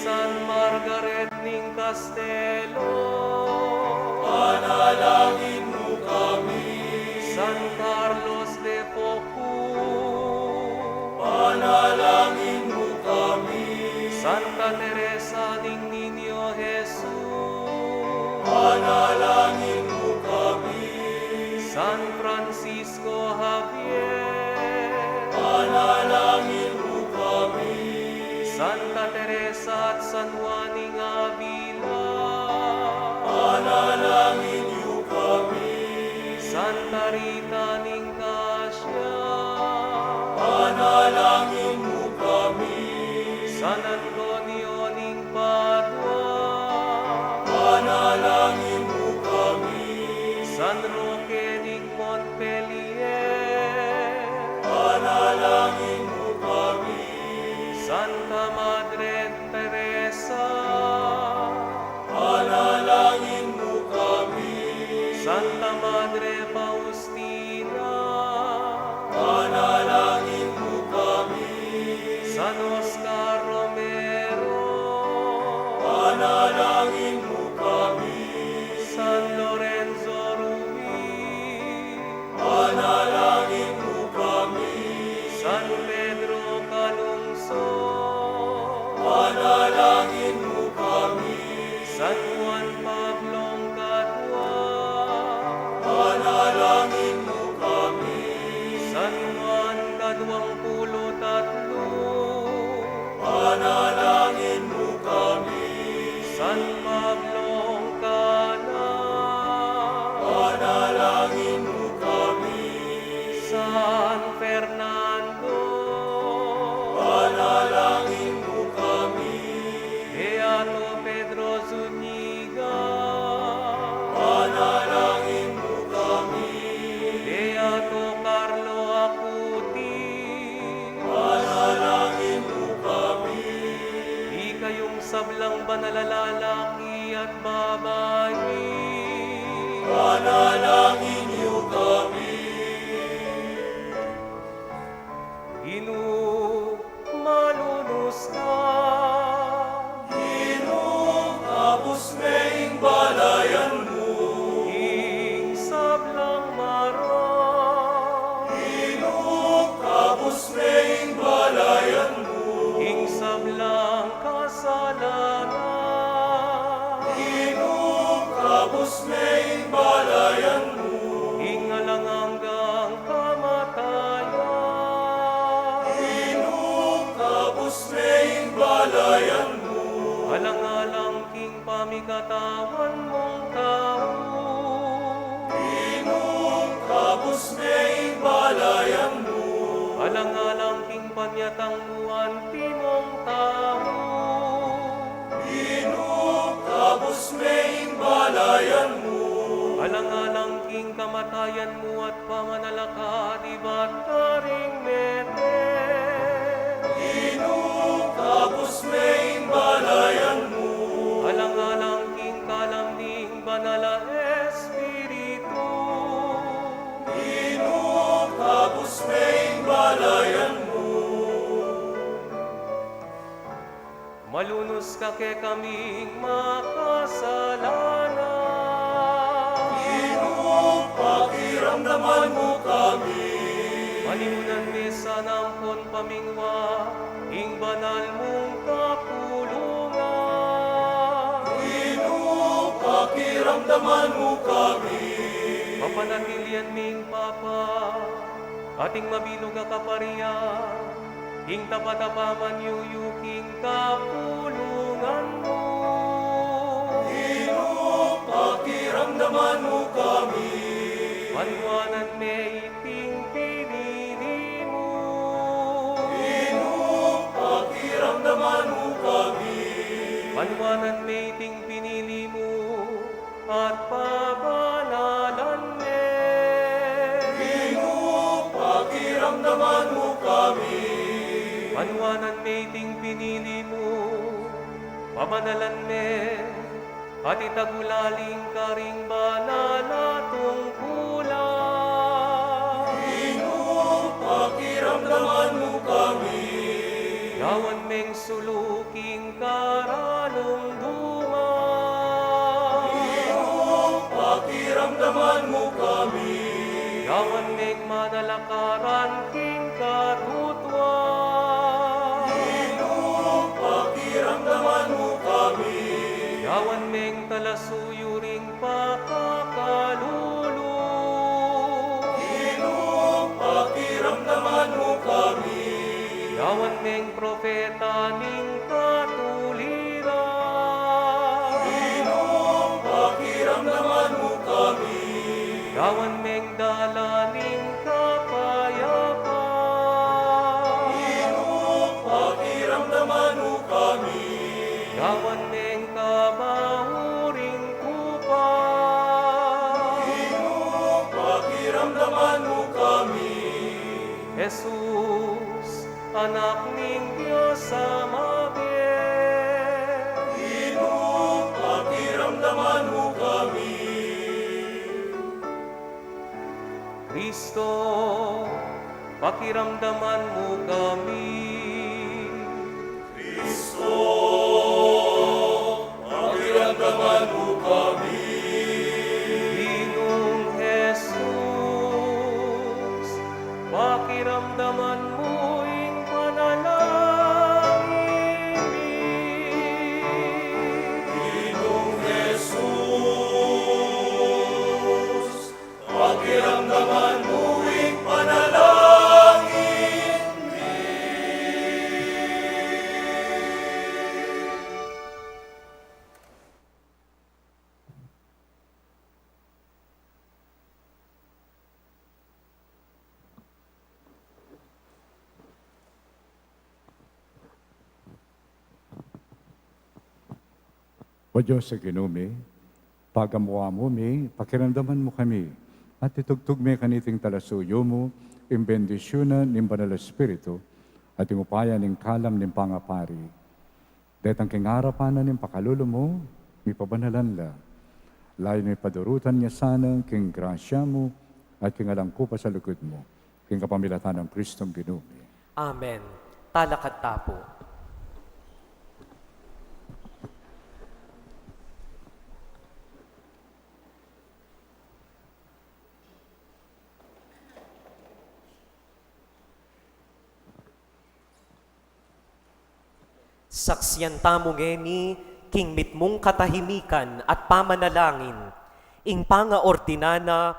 San Margaret ning Castelo, panalangin mu kami. San Carlos de Focu, panalangin mu kami. Santa Teresa ning Niño Jesus, panalangin mu kami. San Francisco Javier, panalangin mu kami. Santa Teresa at San Juan ning Avila, panalangin yu kami. Santa Rita ning Cascia, panalangin mu kami. San Antonio ning Padua, panalangin mu kami. San Roque ning Montpellier, panalangin mu kami. Madre Teresa, panalangin mu kami. Santa Madre Faustina, panalangin mu kami. San Oscar Romero, panalangin mu kami. San Lorenzo Ruiz, panalangin mu kami. San Pedro Calungsod, panalangin mu kami. San Juan Pablong Kadwa, panalangin mu kami. San Juan Kadwang Pulu't Atlu, panalangin mu kami. San Pablong Kalan, panalangin mu kami. San Fernando, panalangin mu kami. Beato Pedro Zuniga, panalangin mu kami. Beato Carlo Acutis, panalangin mu kami. Ikayung sablang banal a lalaki at babai, panalangin yu kami. Ginu, malunus ka. Ginu, kabus me ing balayan mu. Ing sablang marok. Ginu, kabus me ing balayan mu. Ing sablang kasalanan. Ginu, kabus me ing balayan mu. Ing alang anggang kamatayan. Ginu, kabus me ing balayan mu. Alang-alang king pamikatawan mung tau. Ginu, kabus me ing balayan mu. Alang-alang king panyatang mu antimong tau. Ginu, kabus me ing balayan mu. Alang-alang king kamatayan mu at pamanalakad ibat karing mete. Ginu, kabus me ing balayan mu. Alang-alang king kalam ning Banal a Espiritu. Ginu, kabus me ing balayan mu. Malunus ka kekaming makasalanan. Ginu, pakiramdaman mu kami. Maniunan me sana ampon pamingwa ing banal mung kapulungan. Ginu, pakiramdaman mu kami. Papanatilian ming papa at ing mabilug a kaparian, ing tapat a pamanyuyuking kapulungan mu. Ginu, pakiramdaman mu kami. Panuanan me iting pinili mu. Ginu, pakiramdaman mu kami. Panuanan me iting pinili mu at pabanalan me. Ginu, pakiramdaman mu kami. Panuanan me iting pinili mu, pabanalan me, at itagulaling karing banal a tungkulan. Ginu, pakiramdaman mu kami. Gawan meng sulu king karalumduman. Ginu, pakiramdaman mu kami. Gawan meng manalakaran king katutuan. Ginu, pakiramdaman mu kami. Gawan meng talasuyu ring pakakalulu. Ginu, pakiramdaman mu kami. Gawan meng propeta ning katuliran. Ginu, pakiramdaman mu kami. Gawan meng dalan ning kapayapan. Ginu, pakiramdaman mu kami. Gawan meng kabauri ning tupa. Ginu, pakiramdaman mu kami. Jesus, Anak ning Dios Ama Pakiramdaman mu kami. Kristo, pakiramdaman mu kami. Ginung Jesus, pakiramdaman mu ing panalangin mi. Ginung Jesus, pakiramdaman mu ing panalangin mi. O Dios a Ginu mi, pagamu-amu mi, pakiramdaman mu kami, at itugtug mi kaniting talasuyu mu, ing bendisyunan ning Banal Espiritu, at ing upaya ning kalam ning pangapari. Detang king arapan na ning pakalulu mu, mipabanalan la. Layun mi padurutan ya sana king grasya mu at king alang kupas a lugud mu, king kapamilatan nang Kristong Ginu mi. Amen. Talakad ta pu. Saksian tamu ngeni king mitmung katahimikan at pamanalangin, ing pangaordina na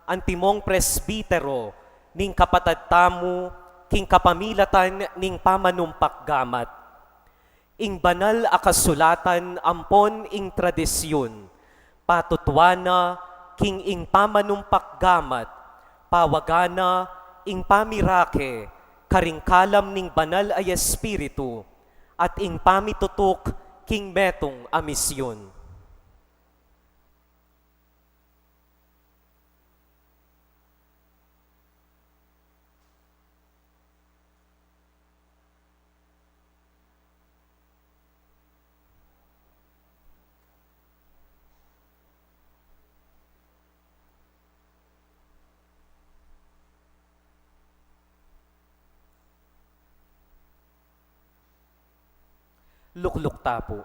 antimong presbitero ning kapatad tamu king kapamilatan ning pamanumpak gamat. Ing banal a kasulatan ampon ing tradisyun, patutuan na king ing pamanumpak gamat, pawagan na ing pamirake karing kalam ning Banal a Espiritu, at ing pamitutuk king metung a misyon. Lukluk ta pu.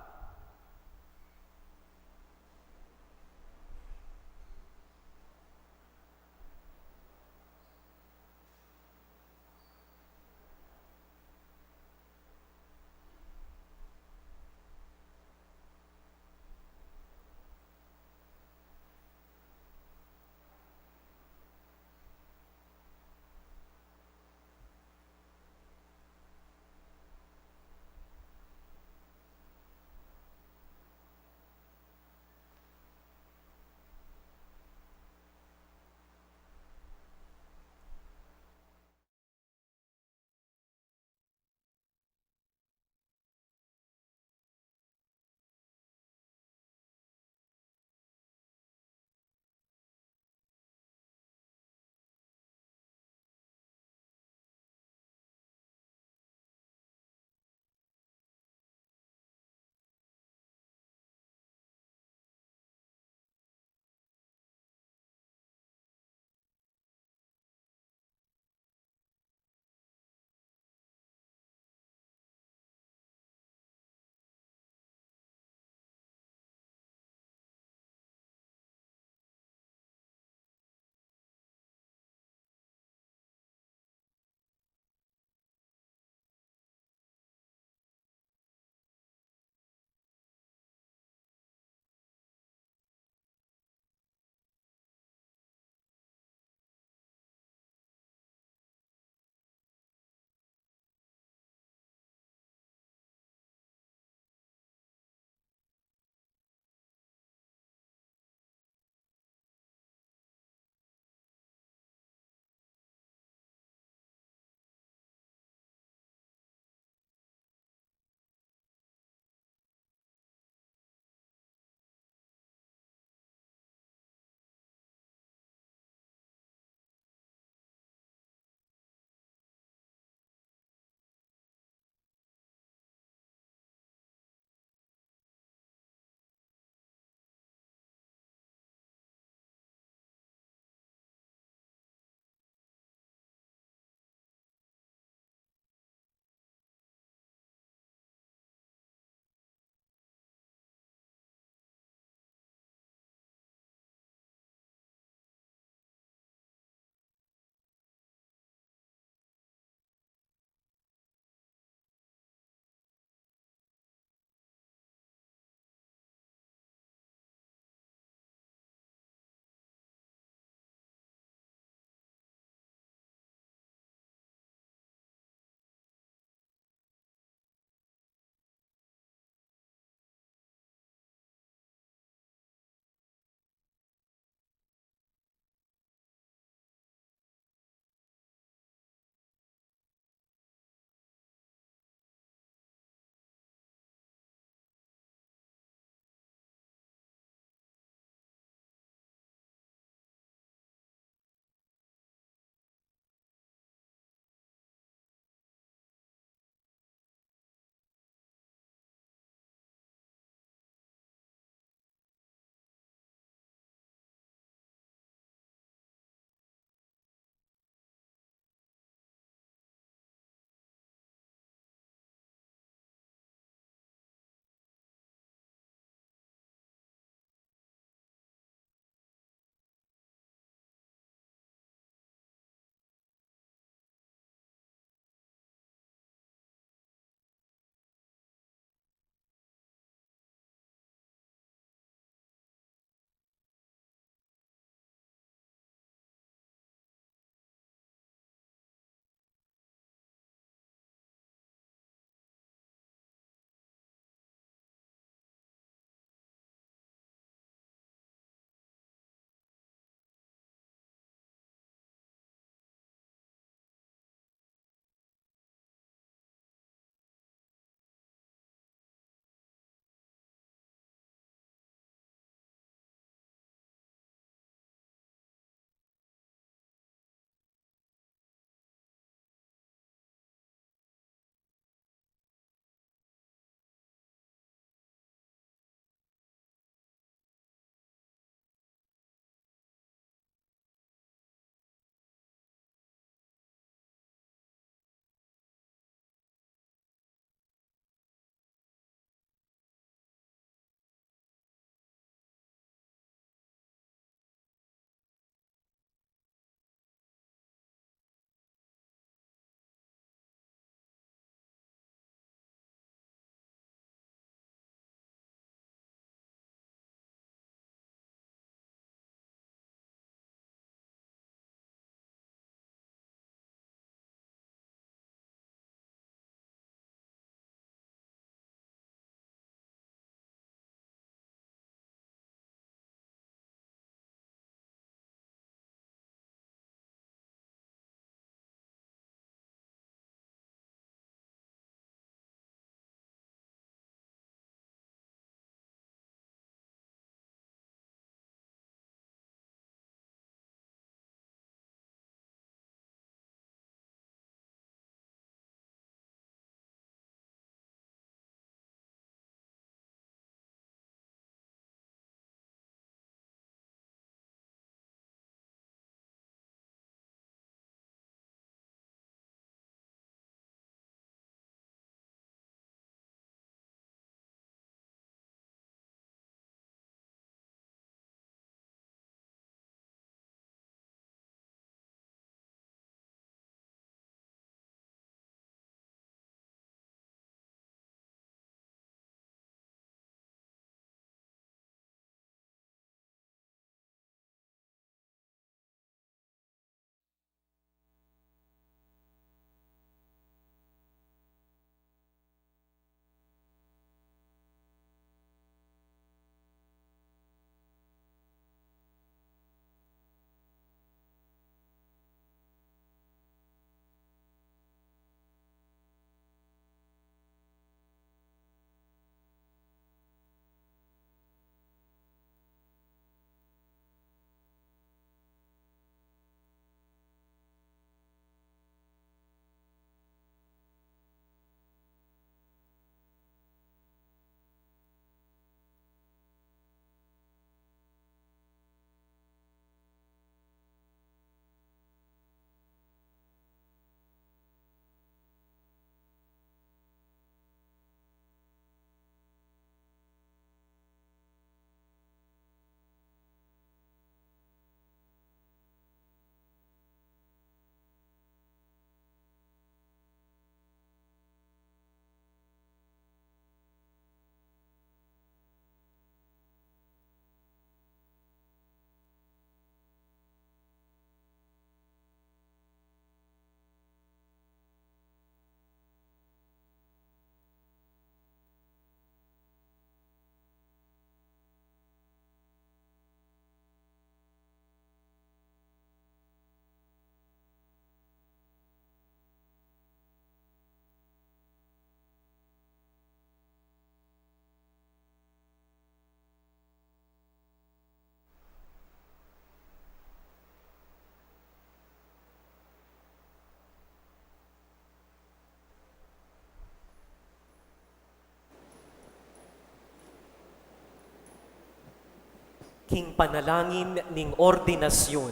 King panalangin ning ordinasyun,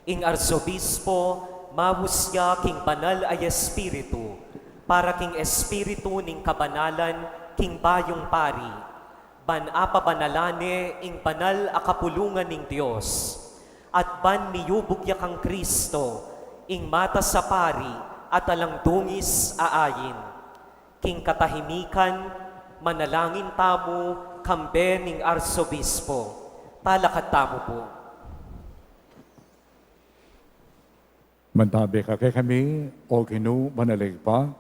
ing Arsobispo, mabus ya king banal a Espiritu, para king Espiritu ning kabanalan king bayung pari, ban apabanalan ne ing banal a kapulungan ning Dios, at ban miyubug ya kang Kristo, ing matas a pari at alang dungis a ain. King katahimikan, manalangin tamu kambe ning Arsobispo. Talakad tamu pu. Mantabe ka kekami, O Ginu, banal a Ibpa,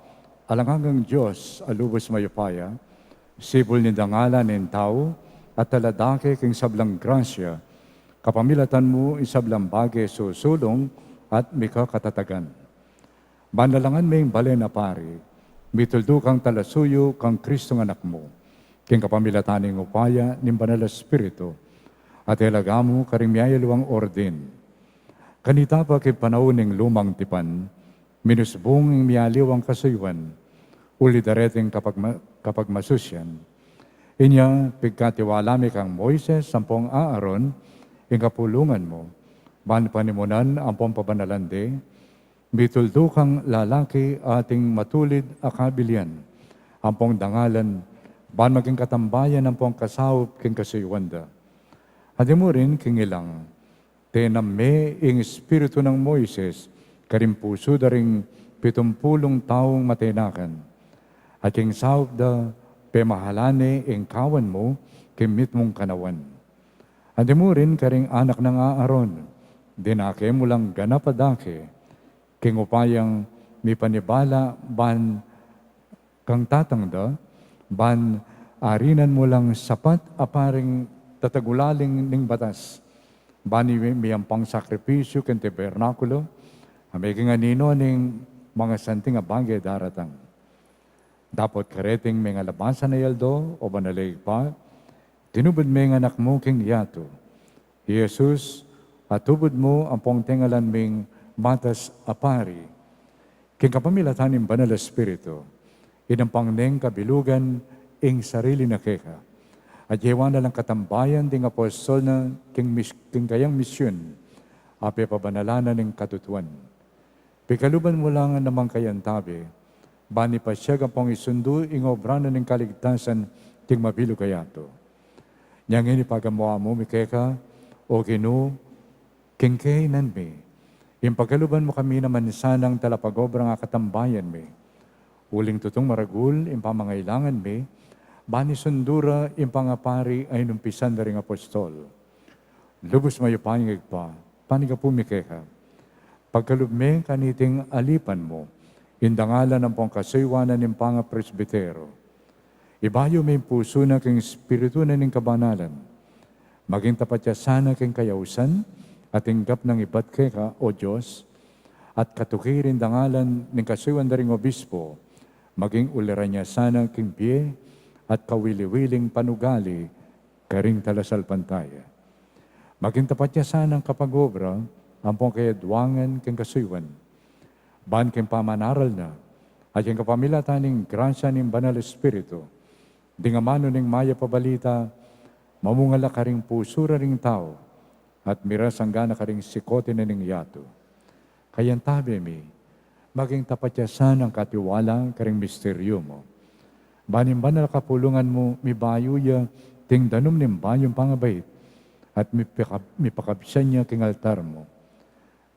alang anggang Dios a lubus mayupaya, sibul ning dangalan ning tau, at taladake king sablang grasya, kapamilatan mu ing sablang bage susulung at mikakatatagan. Ban alang anggang balen a pari, mituldu kang talasuyu kang Kristung Anak mu, king kapamilatan ning upaya ning Banal a Espiritu, at ilaga mu karing miyayaliwang ordin. Kanita pa king panaun ning lumang tipan, minusbung ing miyaliwang kasuyuan, uli dareting kapagma-, kapagmasusyan. Inya, pigkatiwala mi kang Moises ampong Aaron, ing kapulungan mu, ban panimunan ampong pabanalan de, mituldu kang lalaki ating matulid a kabilian, ampong dangalan, ban maging katambayan ampong kasaup king kasuyuan da. Anti mu rin king ilang, tenam me ing espiritu nang Moises karing pusu da ring pitumpulung taung matenakan. At king saup da, pemahalan ne ing kawan mu king mitmung kanawan. Anti mu rin karing anak nang Aaron, dinake mu lang ganap a dake, king upayang mipanibala ban kang tatang da, ban arinan mu lang sapat a paring tatagulaling ning batas, ban mi-, miyampang sakripisyu king tabernakulo, a maging anino ning mangasanting a bage daratang. Dapot kareting mengalabasan a aldo, O Banal a Ibpa, tinubud me ing Anak mu king yatu, i Jesus, a tubud mu ampong tengalan ming matas a pari. King kapamilatan ning Banal a Espiritu, inampang neng kabilugan ing sarili na keka, at yayawan na lang katambayan ding apostol na king mis-, king kayang misyun, a pepabanalan na ning katutuan. Pikaluban mu lang namang kayantabe, ban ipasiag ampong isundu ing obra na ning kaligtasan king mabilug a yatu. Inya ngeni pagamuan mu mi keka, O Ginu, king kainan mi, ing pakaluban mu kami naman sanang talapagobra nang katambayan mi. Uling tutung maragul ing pamangailangan mi, ban isundu ra ing pangapari a inumpisan da ring apostol. Lubus mayupayang Ibpa, panigapu mi keka. Pagkalub me kaniting alipan mu, ing dangalan ampong kasuyuan ning pangapresbitero. Ibayu me ing pusu na king espiritu na ning kabanalan. Maging tapat ya sana king kayausan, at tinggap nang ibat keka, O Dios, at katuki ring dangalan ning kasuyuan da ring obispo, maging uliran ya sana king bie at kawili-wiling panugali karing talasalpantaya. Maging tapat ya sanang kapagobra ampong kayadwangan king kasuyuan. Ban king pamanaral na, at king kapamilatan ning grasya ning Banal Espiritu, ding amanu ning mayap a balita, mamunga la karing pusu da ring tau, at miras angga na karing sikote na ning yatu. Kayantabe mi, maging tapat ya sanang katiwala karing misteryu mu. Ban ing banal a kapulungan mu, mibayu ya ding danum ning bayung pangabait, at mipaka-, mipakabsan ya king altar mu.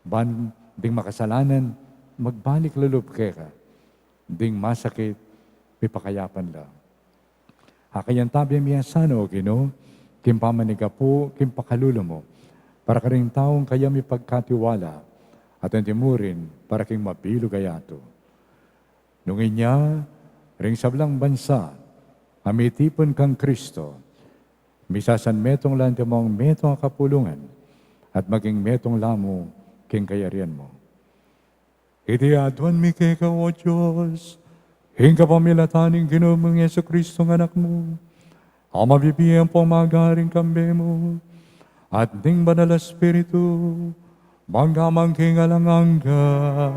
Ban ding makasalanan, magbalik lub keka, ding masakit, mipakayapan la. Akayantabe mi ya sana, O Ginu, king pamanigapu king pakalulu mu, para karing taung kaya mipagkatiwala, at anti mu rin para king mabilug a yatu. Nung inya, ring sablang bansa a mitipun kang Kristo, misasanmetung la anti mung metung a kapulungan, at maging metung la mu king kayarian mu. Iti aduan mi keka, O Dios, king kapamilatan ning Ginu mung Jesucristo a Anak mu, a mabibie ampong magari kambe mu, at ning Banal a Espiritu, mangga man king alang angga.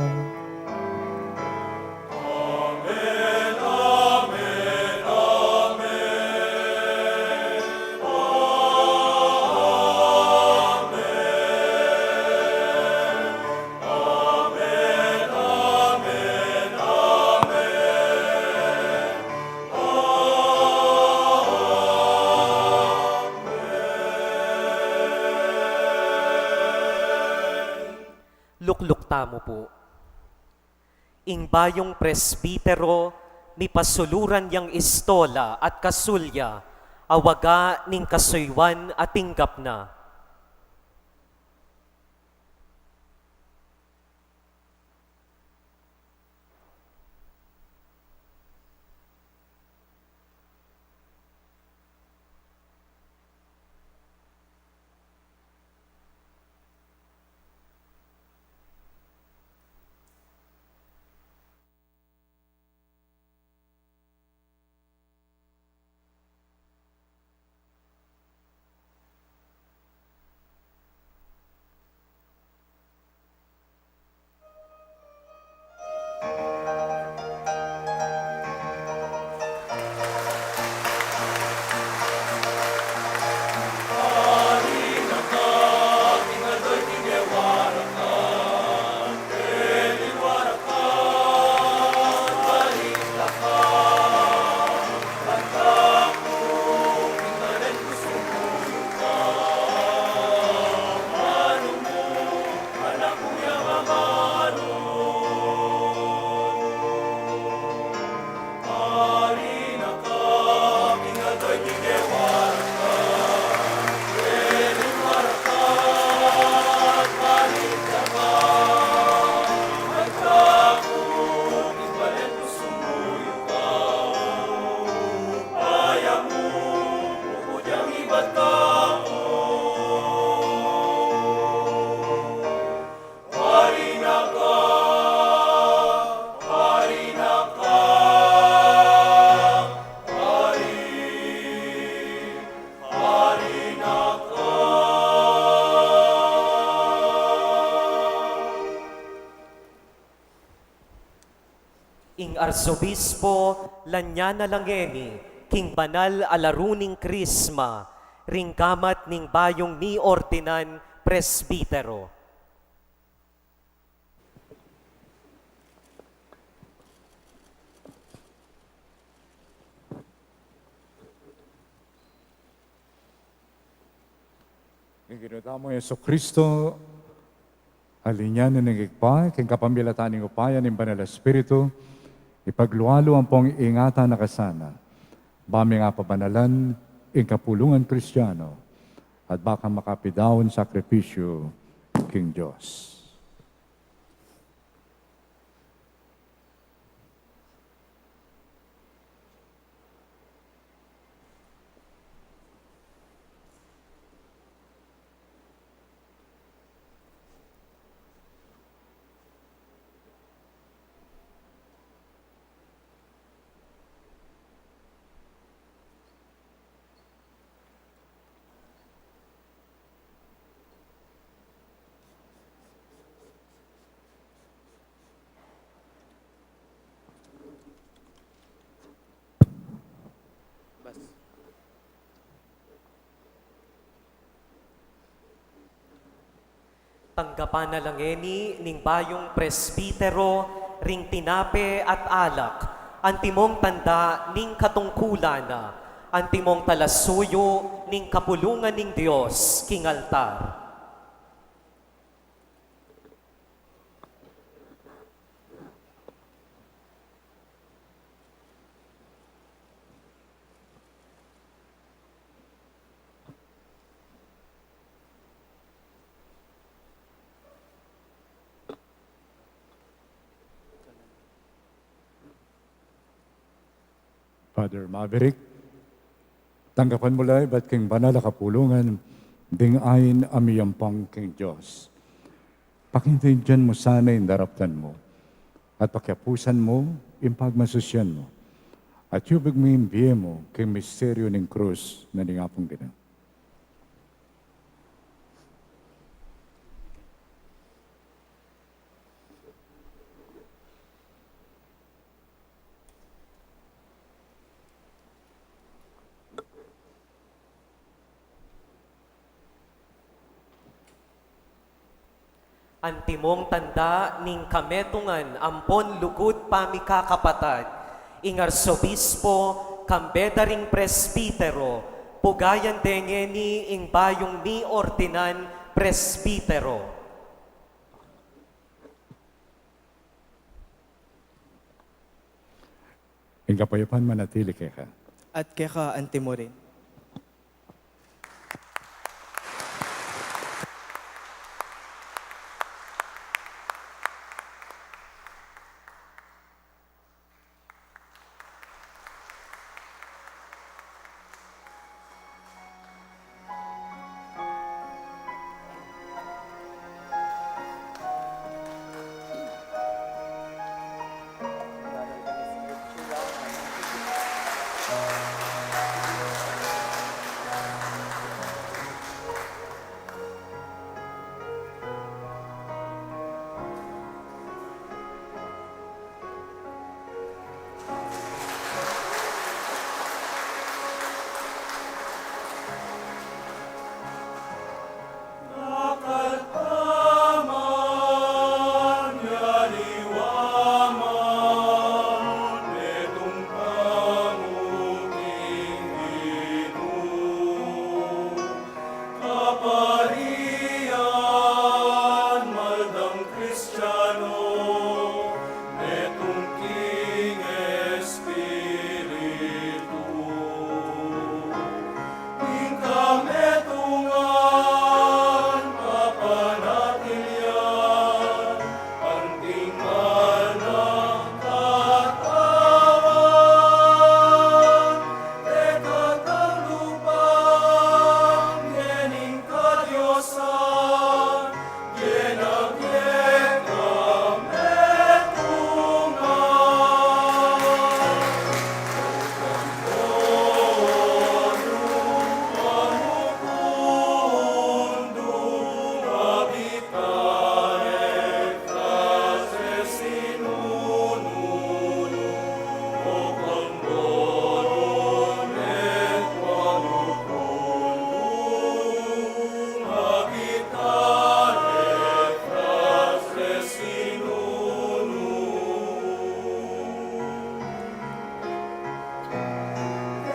Tamu pu. Ing bayung presbitero, mipasuluran yang istola at kasulya, a waga ning kasuyuan a tinggap na. Ing Arsobispo, lanya na la ngeni king banal a laru ning Krisma, ring gamat ning bayung miordinan presbitero. Ing Ginu tamung Jesucristo, a linian ning Ibpa, king kapamilatan ning Upaya ning Banal a Espiritu, ipaglualu ampong ingatan na ka sana, ba ming apabanalan ing kapulungan Kristiano, at ba kang makapidaun sakripisyu king Dios. Tanggapan na la ngeni ning bayung presbitero ring tinape at alak, antimong tanda ning katungkulan na, antimong talasuyu ning kapulungan ning Dios king altar. Father Maverick, tanggapan mu la ibat king banal a kapulungan ding ain a miyampang king Dios. Pakintindian mu sana ing daraptan mu, at pakiapusan mu ing pagmasusyan mu, at yubig mu ing bie mu king misteryu ning krus na ning Apung Ginu. Antimong tanda ning kametungan ampon lugud pamikakapatad, ing Arsobispo, kambe da ring presbitero, pugayan de ngeni ing bayung miordinan presbitero. Ing kapayupan manatili keka. At keka antimurin. Kaparian maldang Kristiano, metung king Espiritu, ing kametungan papanatilian, anting mal nang katawan, deka tang lupang ngening kadiosan, genap ye kametungan.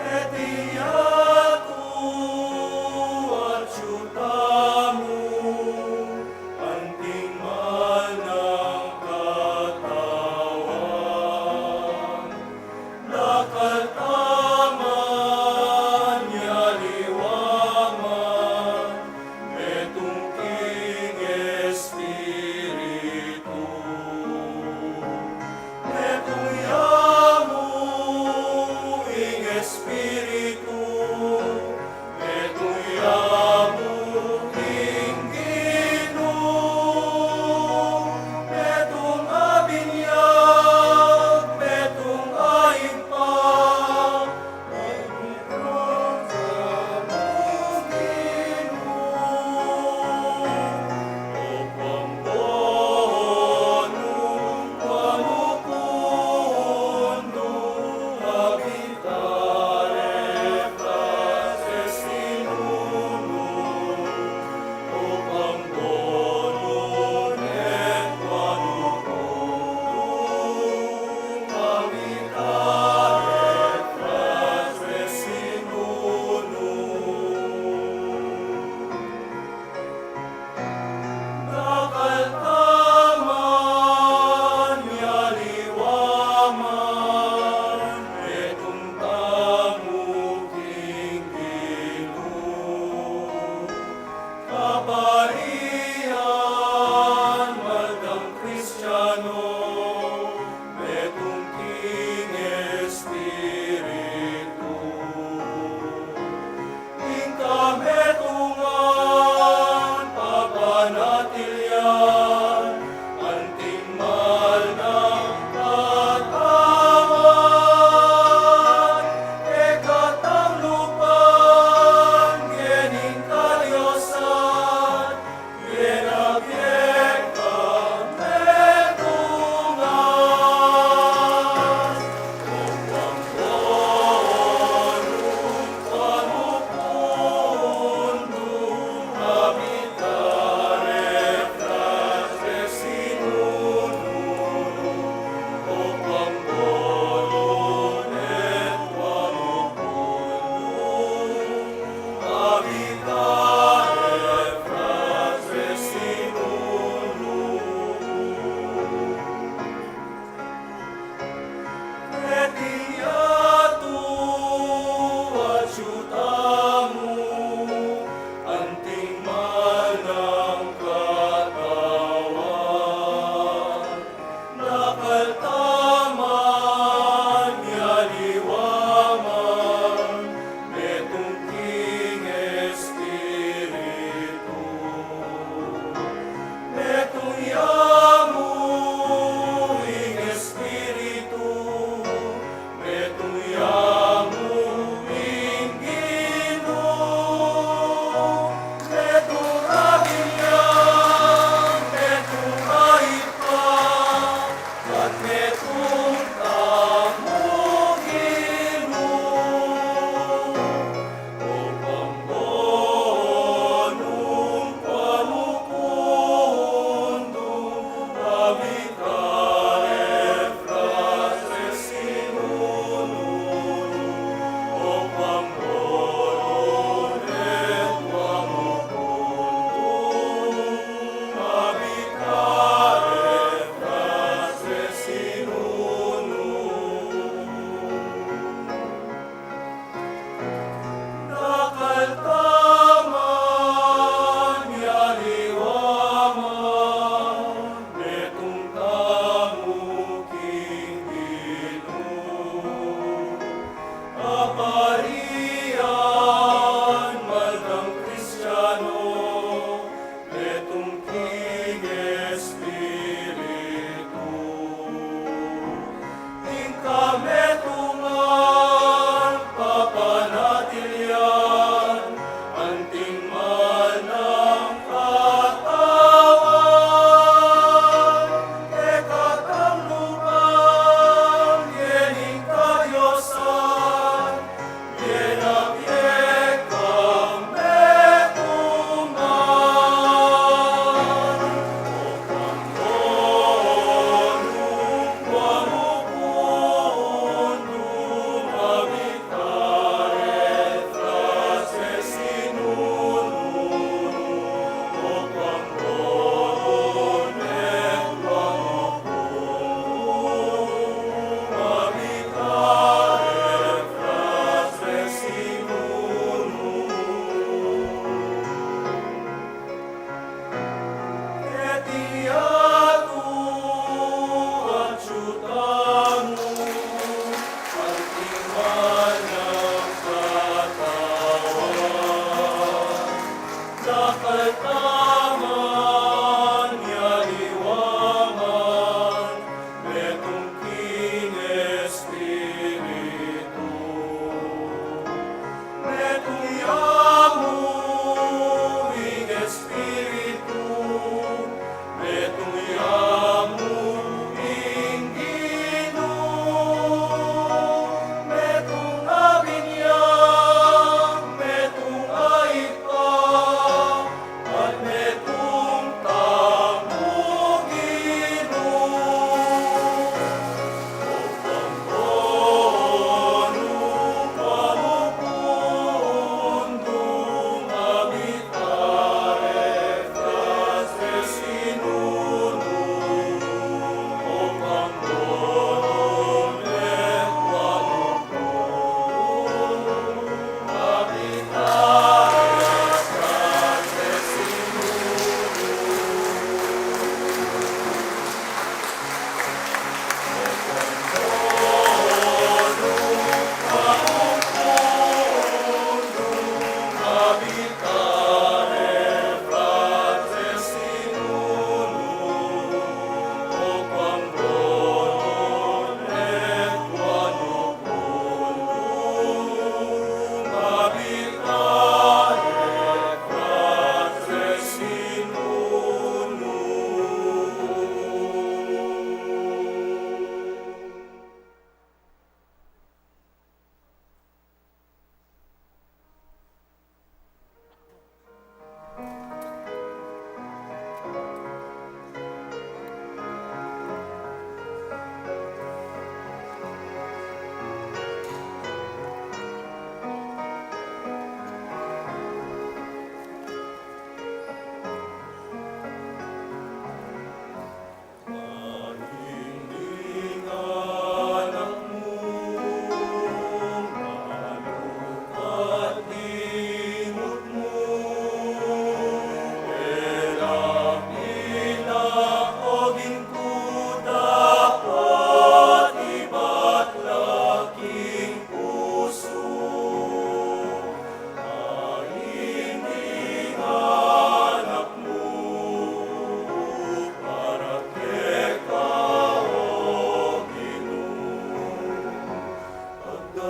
Keti ya ku atyu tamu, anting mal nang katawan, dakal ta man ya liwa man, metung king Espiritu. Metung ya mu ing Espiritu, metung ya mu ing Ginu, metung a binyag, metung a Ibpa,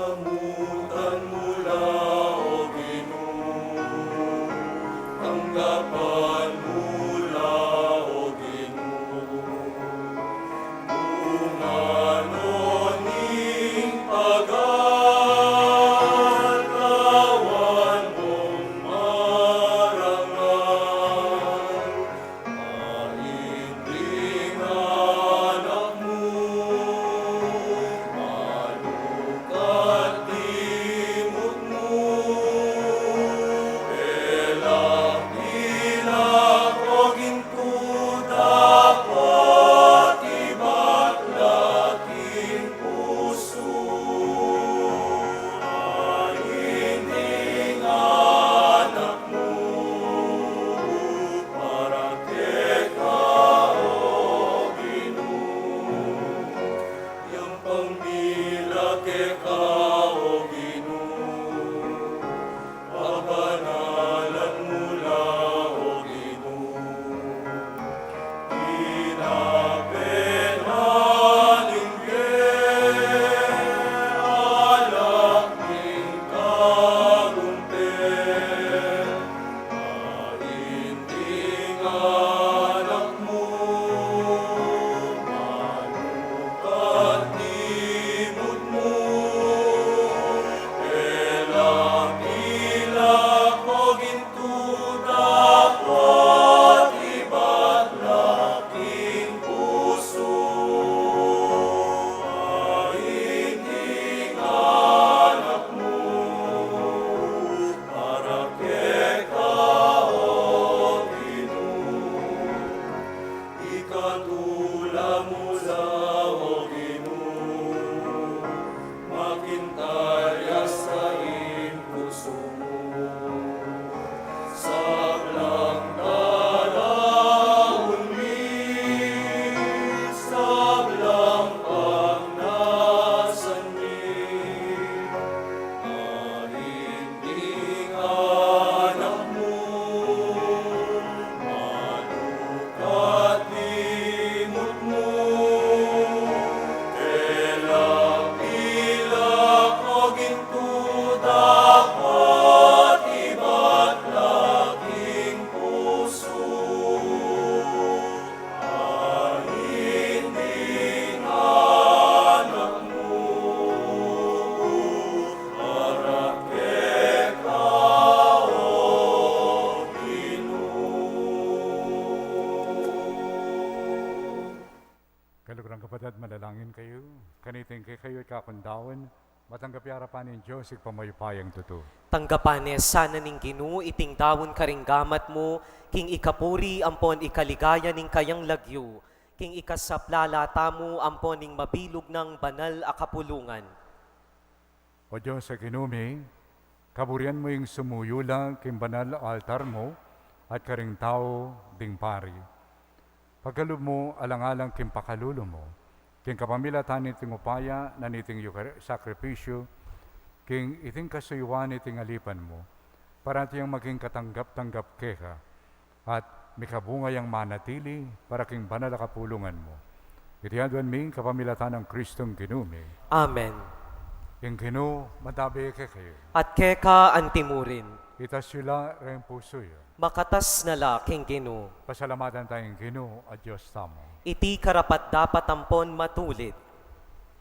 Amutan mu la, O Ginu, tanggapan mu la, O Ginu, bunga no ning pagkatauan mung marangal. Ain ding anak mu, malukat dimut mu, e la pilak o gintu dapot ibat la king pusu. Ain ding anak mu, para keka, O Ginu, yang pamilya keka, O Ginu, pabanalan mu la, O Ginu. Pinapenan ing alak ning tagumpay. Ain ding anak mu, malukat dimut mu, e la pilak o gintu dapot ibat la king pusu. Ain ding anak mu, para keka, O Ginu, ikatula mu la, O Ginu, makintalya sa ing pusu mu. Sablang talaun mi, sablang pagnasan mi, ain ding anak mu, malukat dimut mu, e la pilak o gintu dapot ibat la king pusu. Ain ding anak mu, para keka, O Ginu. Kaluguran kapatad, manalangin kayu. Kaniting kekayu at kakundawan, matanggap ya arapan ning Dios Ibpang mayupayang tutu. Tanggapan ne sana ning Ginu iting daun karing gamat mu, king ikapuri ampon ikaligaya ning kayang lagyu, king ikasaplala tamu ampon ning mabilug nang banal a kapulungan. O Dios a Ginu mi, kaburian mu ing sumuyu la king banal a altar mu at karing tau ding pari. Pagkalub mu alang-alang king pakalulu mu, king kapamilatan niting upaya na niting Eukar-, sakripisyu, king iting kasuyuan niting alipan mu, parati yang maging katanggap-tanggap keka, at mikabunga yang manatili para king banal a kapulungan mu. Iti aduan mi kapamilatan nang Kristong Ginu mi. Amen. Ing Ginu mabie kekayu. At keka antimurin. Itas yu la ring pusu yu. Makatas na la king Ginu. Pasalamatan taya ing Ginu a Dios tamu. Iti karapat-dapat ampon matulid.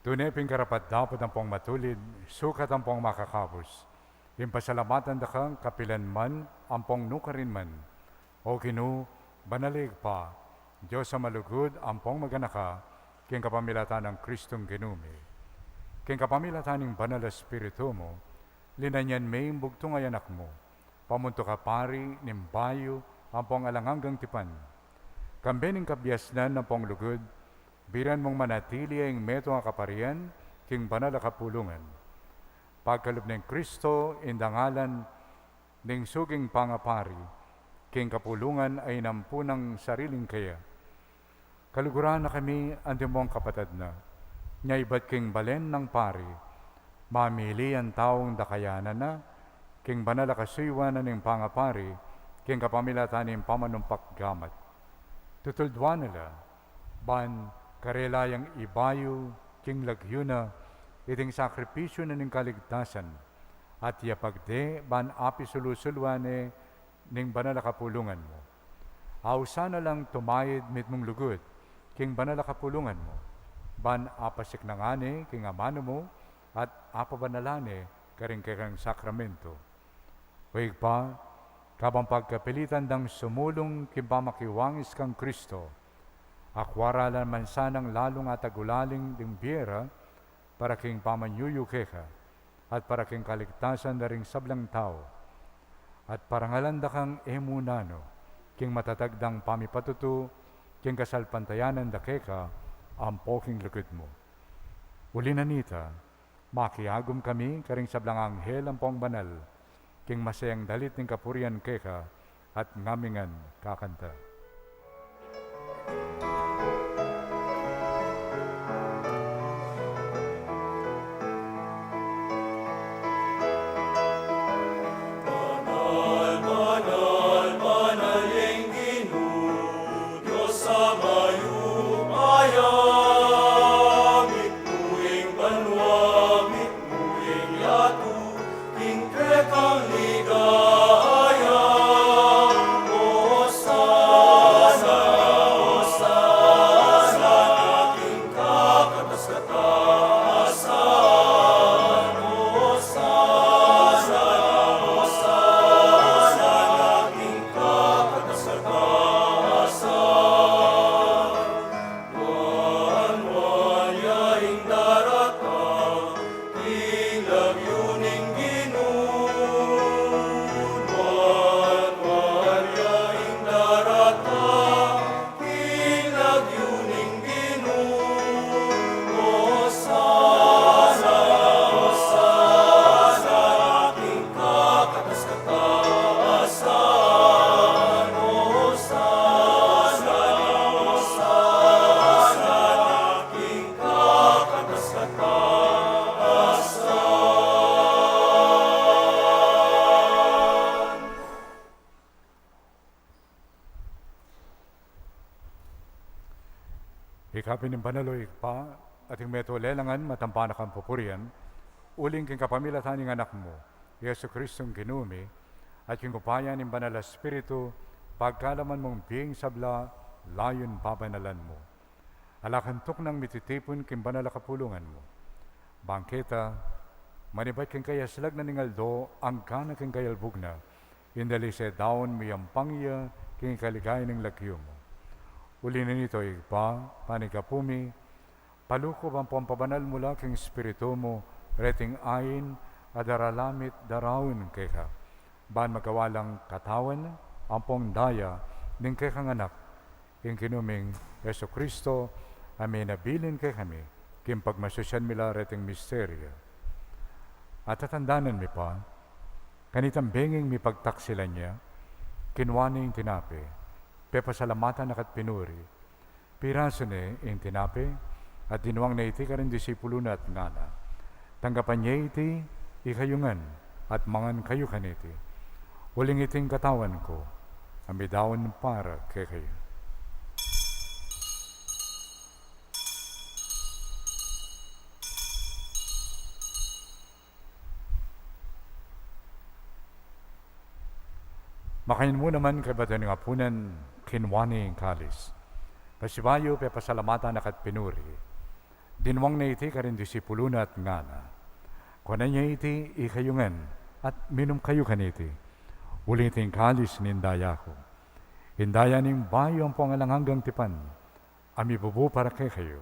Tune pin karapat-dapat ampong matulid, sukat ampong makakabus, ing pasalamatan da ka kapilan man ampong nukarin man, O Ginu, banal a Ibpa, Dios a malugud ampong maganaka, king kapamilatan nang Kristong Ginu mi. King kapamilatan ning Banal a Espiritu mu, linanyan me ing bugtung a Anak mu, pamuntuk a pari ning bayu ampong alang anggang tipan. Kambe ning kabiasnan ampong lugud, biran mung manatili ya ing metung a kaparian king banal a kapulungan. Pagkalub nang Kristo, ing dangalan ning suging pangapari, king kapulungan a inampu nang sariling kaya. Kaluguran na kami antimong kapatad na, nya ibat king balen nang pari, mamili yang taung dakayanan na, king banal a kasuyuan na ning pangapari, king kapamilatan ning pamanumpak gamat. Tutulduan na la, ban karela yang ibayu king lagyu na, iting sakripisyu na ning kaligtasan, at yapagde ban apisulu-suluan ne ning banal a kapulungan mu. Ausan na lang tumayid mitmung lugud king banal a kapulungan mu, ban apasiknangan ne king amanu mu, at apabanalan ne karing kekang sakramento. O Ibpa, kabang pagkapilitan dang sumulung king pamakiwangis kang Kristo, akua ra la naman sanang lalung atagulaling ding bie ra para king pamanyuyu keka, at para king kaligtasan da ring sablang tau, at parangalan da kang e mu nanu king matatag dang pamipatutu king kasalpantayanan da keka ampo king lugud mu. Uli na nita, makiagum kami karing sablang anghel ampong banal king masayang dalit ning kapurian keka, at ngamingan kakanta. Banal, banal, banal yang Ginu, Dios a mayupaya, mitmu ing banua, mitmu ing yatu, king kekang ligaya. Hosana, Hosana, king kakatas-katasan. Hosana, Hosana, king kakatas-katasan. Nuan, nuan ya ing daratang king lagyu ning Ginu. Nuan, nuan ya ing daratang king lagyu ning Ginu. Hosana, Hosana, king kakatas-katasan. Hosana, Hosana, king kakatas-katasan. Ika pin ing banal, o Ibpa, at ing metung a lelangan matambanak kang pupurian, uling king kapamilatan ning Anak mu, Jesu Kristong Ginu mi, at king upaya ning Banal a Espiritu, pagkalaman mung bie ing sabla, layun pabanalan mu. Ala kang tuknang mititipun king banal a kapulungan mu. Bang keta, manibat king kayaslag na ning aldo, anggana king kayalbug na, ing dalise daun miyampang ya king kaligayan ning lagyu mu. Uli na nita, o Ibpa, panigapu mi, palukuban ampong pabanal mu la king Espiritu mu reting ain a daralan mi't daraun keka, ban magawa lang katawan ampong daya ning kekang Anak, ing Ginu ming Jesu Kristo, a minabilin kekami king pagmasusyan mi la reting misteryu. At tatandanan mi pa, kanitang benging mipagtaksilan ya, kinua ne ing tinape, pepasalamatan na ka't pinuri, pirasu ne ing tinape, at dinwang ne iti karing disipulu na at ngana: Tanggapan ye iti, ikayu ngan, at mangan kayu kaniti. Uling iti ing katawan ku, a midaun para kekayu. Makanyan mu naman kaybat ning apunan, kinua ne ing kalis. Pasibayu pepasalamatan na ka't pinuri, dinwang ne iti karing disipulu na at ngana: Kuanan ye iti, ikayu ngan, at minum kayu kaniti. Uling iti ing kalis ning daya ku, ing daya ning bayu ampong alang anggang tipan, a mibubu para kekayu,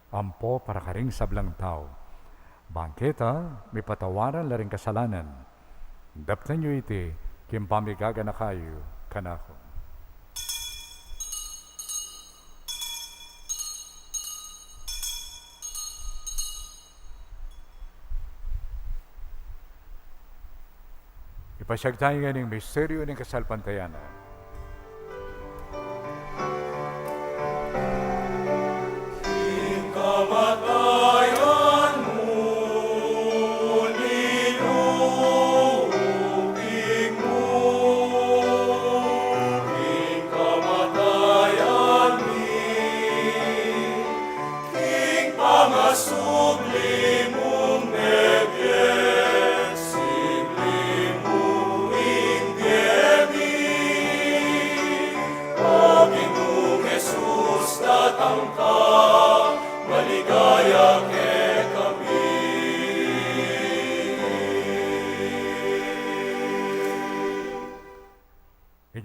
ampo para karing sablang tau, bang keta mipatawaran la ring kasalanan. Daptan yu iti king pamigaganaka yu kanaku. Ipasiag tamu ngening misteryu ning kasalpantayanan. Ing kamatayan mu, linupig mu, ing kamatayan mi, king pangasubli mu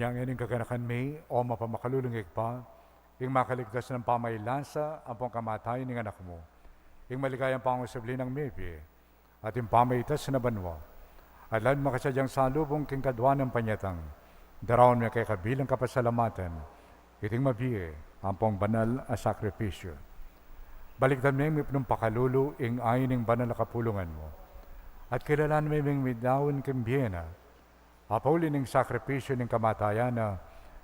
Yang ining kaganakan mi, o mapamakalulung Ibpa, ing makaligtas nang pamailasa ampong kamatayan ning Anak mu, ing maligayang pangusubli nang mebie, at ing pamaitas na banua, at lalu makasadyang salubung king kadua nang panyatang, daraun mi keka bilang kapasalamatan iting mabie ampong banal a sakripisyu. Balikdan mi mipnung pakalulu ing ain ning banal a kapulungan mu, at kilalan mi ming midaun king bie na, apauli ning sakripisyu ning kamatayan na,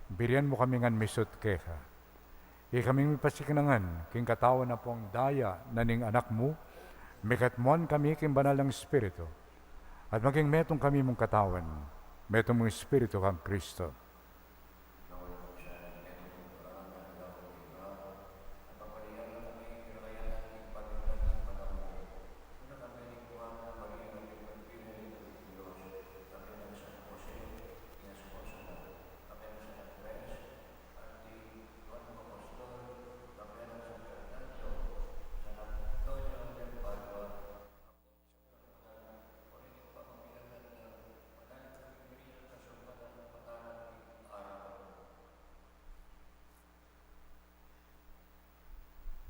birian mu kami ngan misut keka. Ikaming mipasiknangan king katawan ampong daya na ning Anak mu, mikatmuan kami king banal nang Espiritu, at maging metung kami mung katawan, metung mung Espiritu kang Kristo.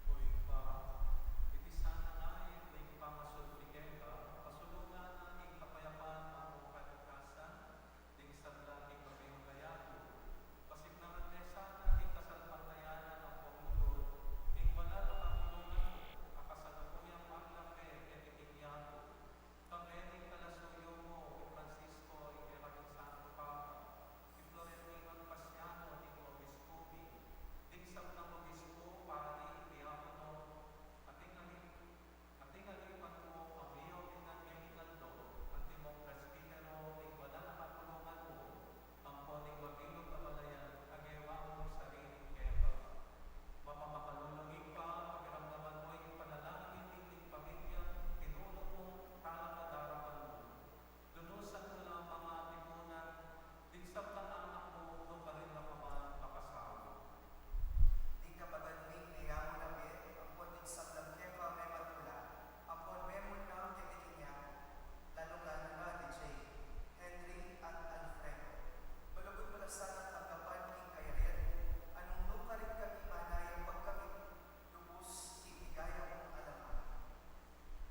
O Ibpa, iti sana ngan ing pangasubli keka, pasulungan na ing kapayapan ampong kaligtasan, ding sablang mabie gayamu. Pasiknangan ne sana ing kasalpantayanan ampong lugud, ing banal a kapulungan mu, a kasalukuyang maglake keti king yaku. Kangeni ing kalasuyu mu, i Francisco, ing kekabing Santo Papa, i Florentino Pasiano, ing obispu mi, ding sablang obispu, pari, diakono, at ing ali-, at ing alipan mu, a miyawin nang mekikaldo, antimong presbitero, ing banal a kapulungan mu, ampon ing mabilug a balayan a gewa mung sarili keka. Mapamakalulung Ibpa, pakiramdaman mu ing panalangin ning pamilya, tinulung mung talakad arapan mu. Lunusan mu la pa ing tipunan ding sablang anak mu, nung karin la pa man pakasawi. Ding kapatad ming meyamu na bie, ampon ding sablang keka mematula, ampon memulnam keti king yaku, lalung-lalu na di Jay, Henry at Alfredo. Malugud mu la sanang tanggapan ing kayarian mu, a nung nukarin kami manayap pagkamit, lubus king ligaya mung alaman.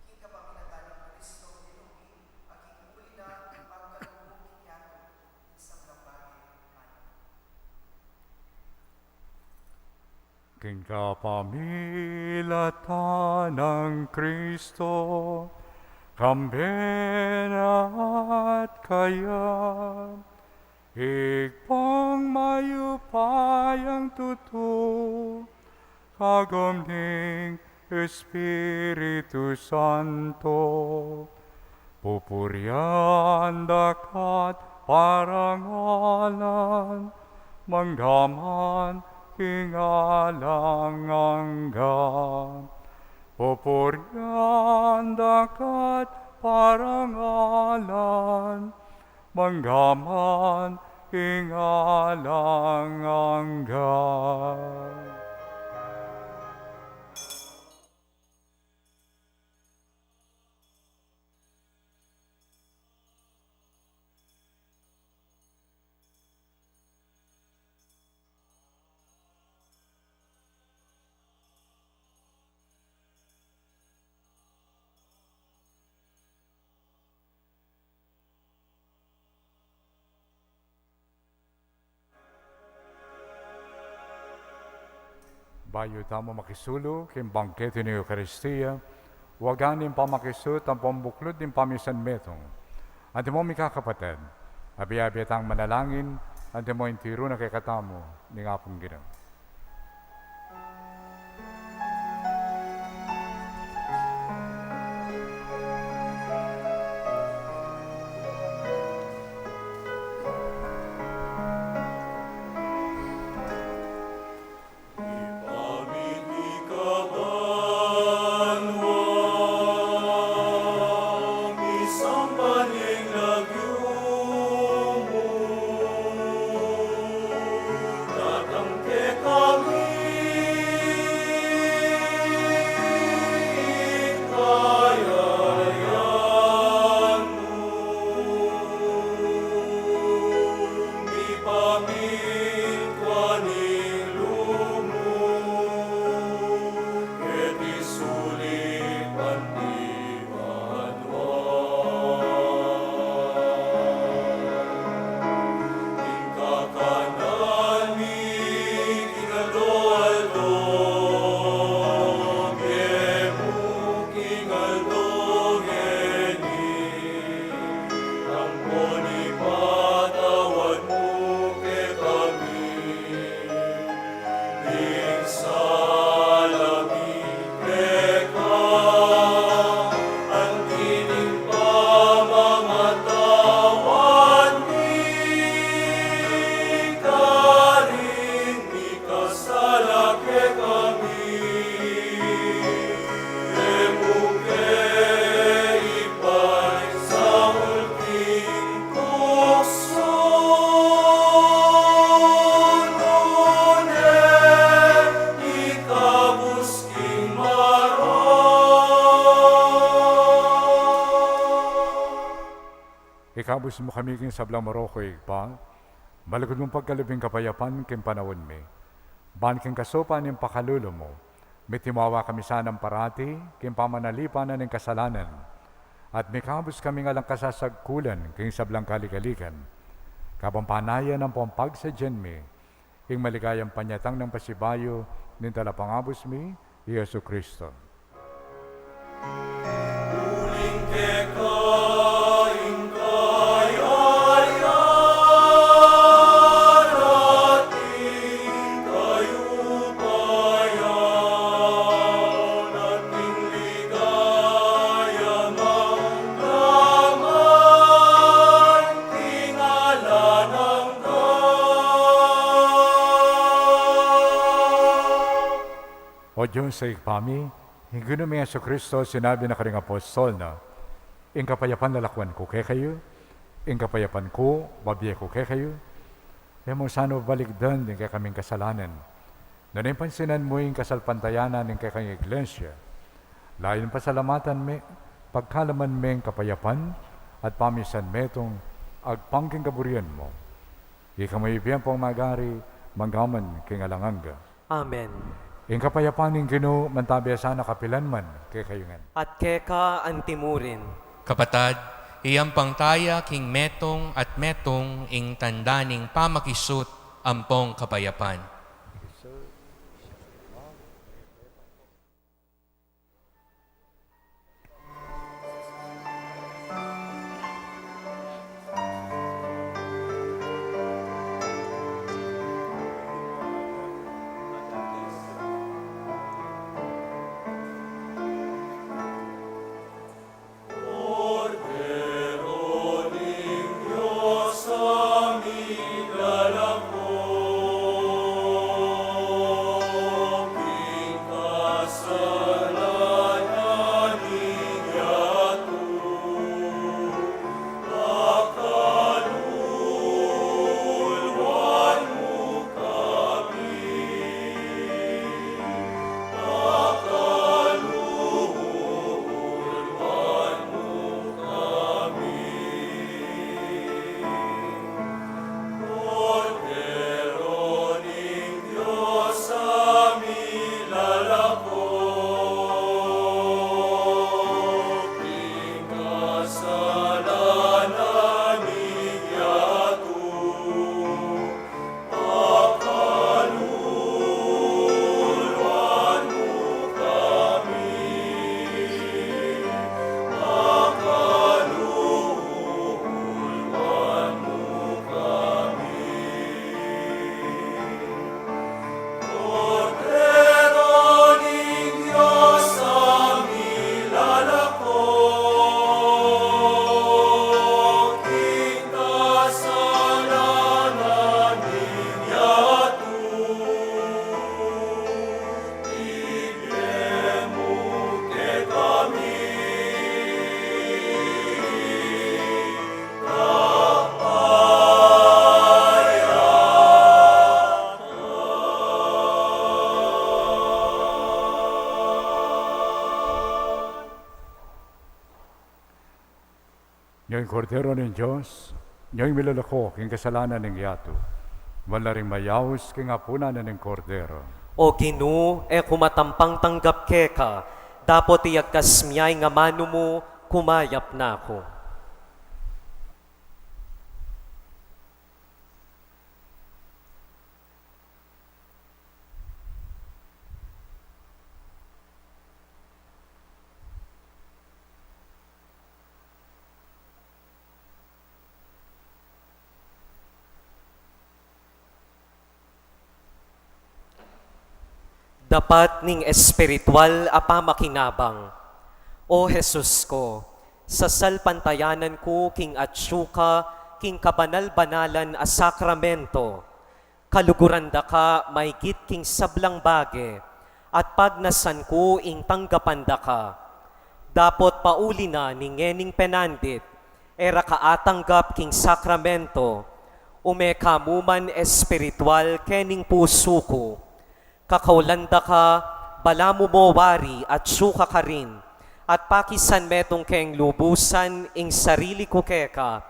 King kapamilatan nang Kristo Ginu mi, a king uli na magkalugud king yatu, ing sablang bage man. King kapamilatan nang Kristo, kambe na at kaya, Ibpang mayupayang tutu, kagum ning Espiritu Santo, pupurian da ka't parangalan, manggaman king alang angga. Pupurian da ka't parangalan, manggaman king alang angga. Bayu tamu makisulu king bangkete ning Eukaristia, wagan ing pamakisut ampong buklud ning pamisan metung. Antimo mikakapatad, abi-abi tang manalangin, antimo ing tiru na kekatamu ning Apung Ginu. Ikabus mu kami king sablang marok, Ibpa, malugud mung pagkalub ing kapayapan king panaun mi. Ban king kasupan ning pakalulu mu, mitimawa kami sanang parati king pamanalipan na ning kasalanan, at mikabus kami ngan alang kasasagkulan king sablang kaligaligan, kabang panayan ampong pagsadyan mi ing maligayang panyatang nang pasibayu ning Talapangabus mi, i Jesucristo. Uling keka ing kayarian at ing kayupayan at ing ligaya mangga man king alang angga. O Dios a Ibpa mi, ing Ginu ming Jesucristo, sinabi na karing apostol na, "Ing kapayapan lalakwan ku kekayu, ing kapayapan ku babie ku kekayu." E mu sana balikdan ding kekaming kasalanan, nune pansinan mu ing kasalpantayanan ning kekang Iglesia. Layun pasalamatan me, pagkalaman me ing kapayapan at pamisan metung agpang king kaburian mu. Ika mu ibie ampong magari mangga man king alang angga. Amen. Ing kapayapan ning Ginu mantabi sana kapilan man kekayu ngan. At keka antimurin. Kapatad, iyampang taya king metung at metung ing tanda ning pamakisut ampong kapayapan. Nyo ing Kordero ning Dios, nyo ing milalako king kasalanan ning yatu. Ban la ring mayaus king apunan na ning Kordero. O Ginu, e ku matampang tanggap keka, dapot iyagkas mu ya ing amanu mu, kumayap na ku. Dapat ning espiritual a pamakinabang. O Jesus ku, sasalpantayanan ku king atsu ka king kabanal-banalan a sakramento. Kaluguran da ka maygit king sablang bage, at pagnasan ku ing tanggapan da ka. Dapot pauli na ning ngening penandit, e ra ka atanggap king sakramento, ume ka mu man espiritual kening pusu ku. Kakaulan da ka, balamu mo wari atsu ka karin, at pakisan metung keng lubusan ing sarili ku keka,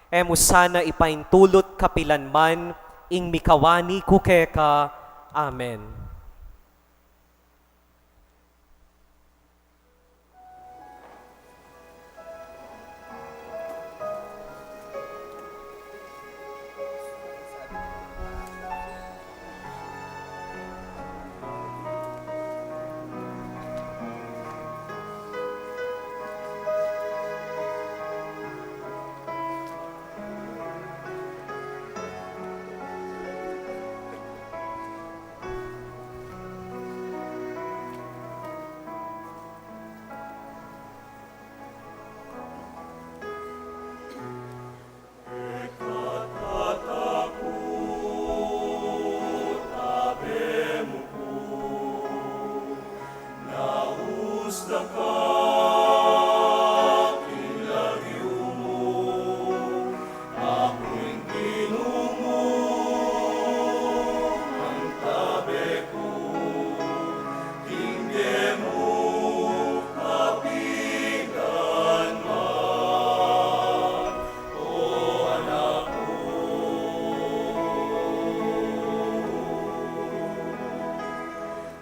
E mu sana ipaintulut kapilan man ing mikawani ku keka. Amen.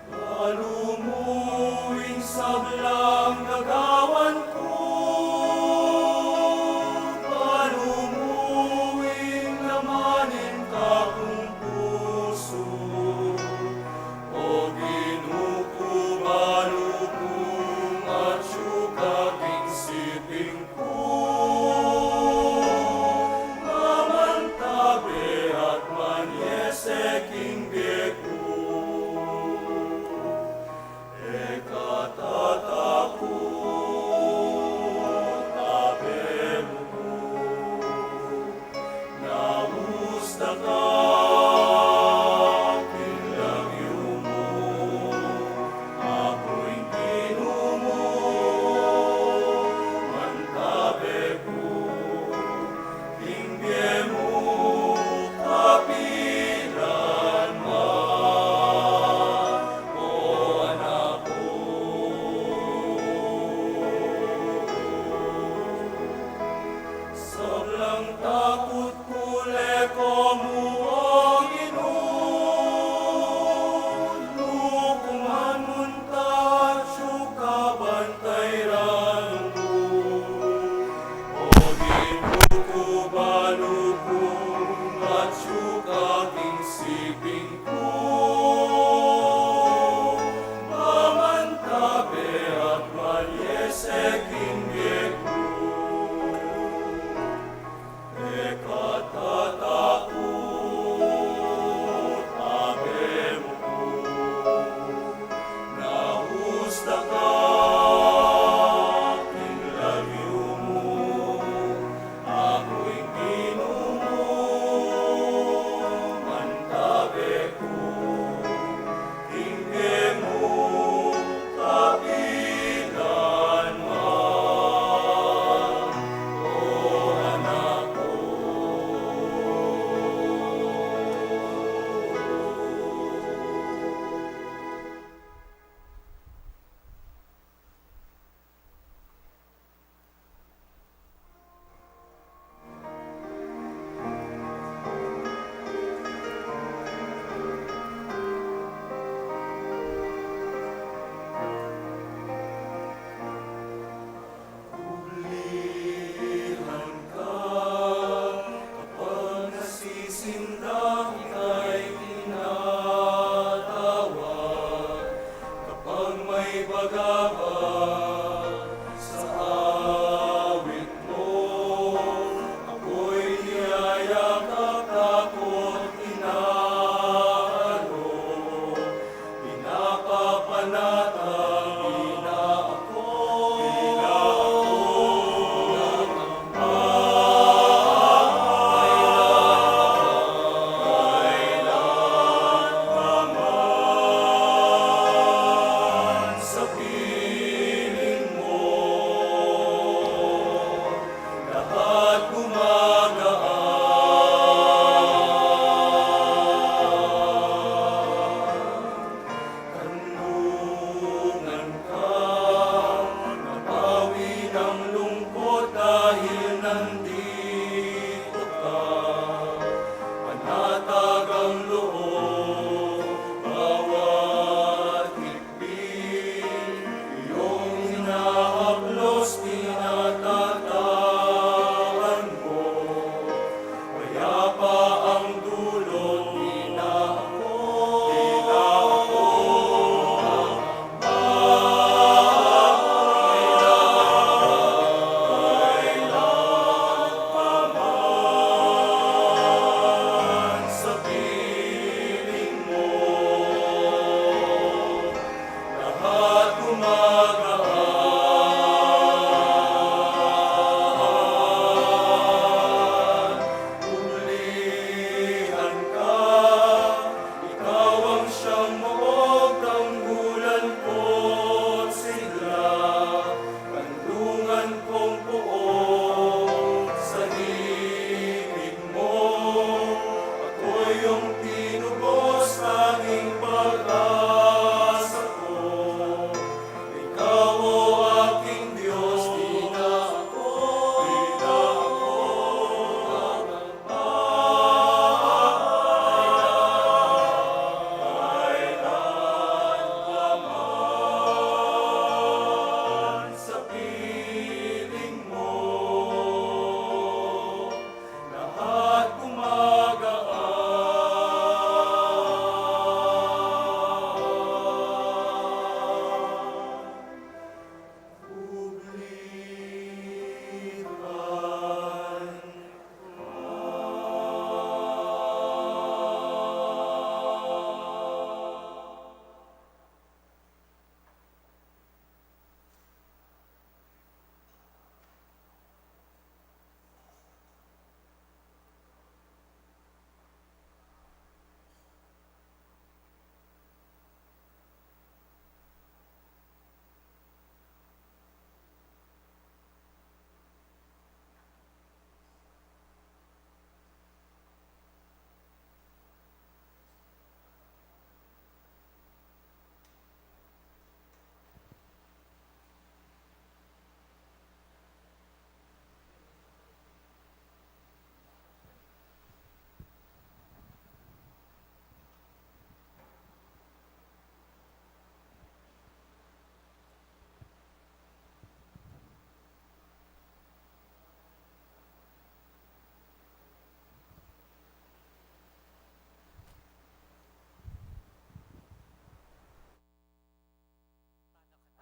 Balu mu ing sablang gagawan ku, balu mu ing laman ning kakung pusu. O Ginu ku, balu mung atyu ka king siping ku, mamantabe at manyese king bie ku. E ka tatakut, Abe mu ku, naus da ka king lagyu mu, aku ing Ginu mu, mantabe ku king bie mu kapilan man, o anak ku. Sablang takut ku le ko mu, o Ginu, nu ku man munta atyu ka bantay ranu ku. O Ginu ku, balu mung atyu ka king siping ku, mamantabe at manyese king bie ku. E ka tatakut, Abe mu ku, naus da ka king lagyu mu, aku ing Ginu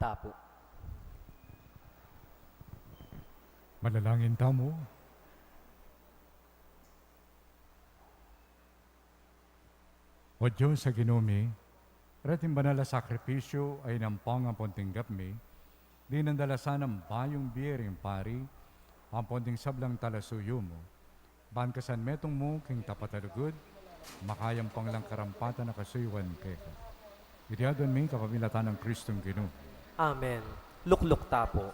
Tapu. Manalangin tamu. O Dios a Ginu mi, reting banal a sakripisyu a inampong ampon tinggap mi, dinan da la sanang bayung bie ring pari, ampon ding sablang talasuyu mu, ban kasanmetung mu king tapat a lugud, makayampang lang karampatan a kasuyuan keka. Iti adwan mi kapamilatan nang Kristong Ginu. Amen. Lukluk tapu.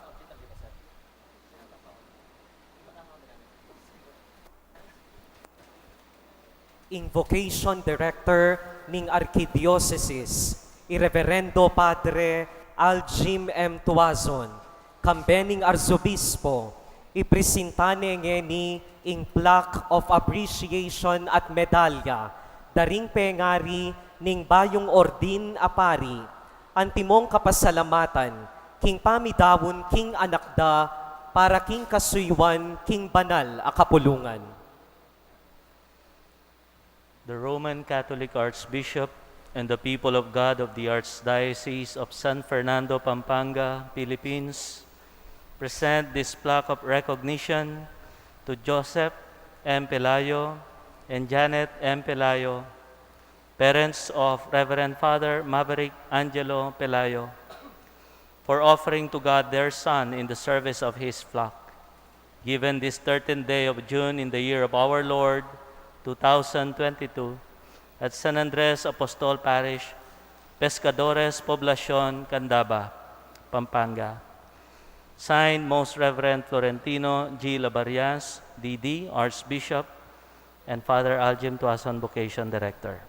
Ing Vocation Director ning Arkidiosesis, i Reverendo Padre Aljim M. Tuazon, kambe ning Arzobispo, ipresinta ne ngeni ing Plaque of Appreciation at Medalya da ring pengari ning bayung ordin a pari, antimong kapasalamatan king pamidaun king anak da para king kasuyuan king banal a kapulungan. The Roman Catholic Archbishop and the people of God of the Archdiocese of San Fernando, Pampanga, Philippines, present this plaque of recognition to Joseph M. Pelayo and Janet M. Pelayo, parents of Reverend Father Maverick Angelo Pelayo, for offering to God their son in the service of his flock. Given this thirteenth day of June in the year of our Lord, two thousand twenty-two, at San Andres Apostol Parish, Pescadores Poblacion, Candaba, Pampanga. Signed, Most Reverend Florentino G. Labarias, D D, Archbishop, and Father Aljim Tuazon, Vocation Director.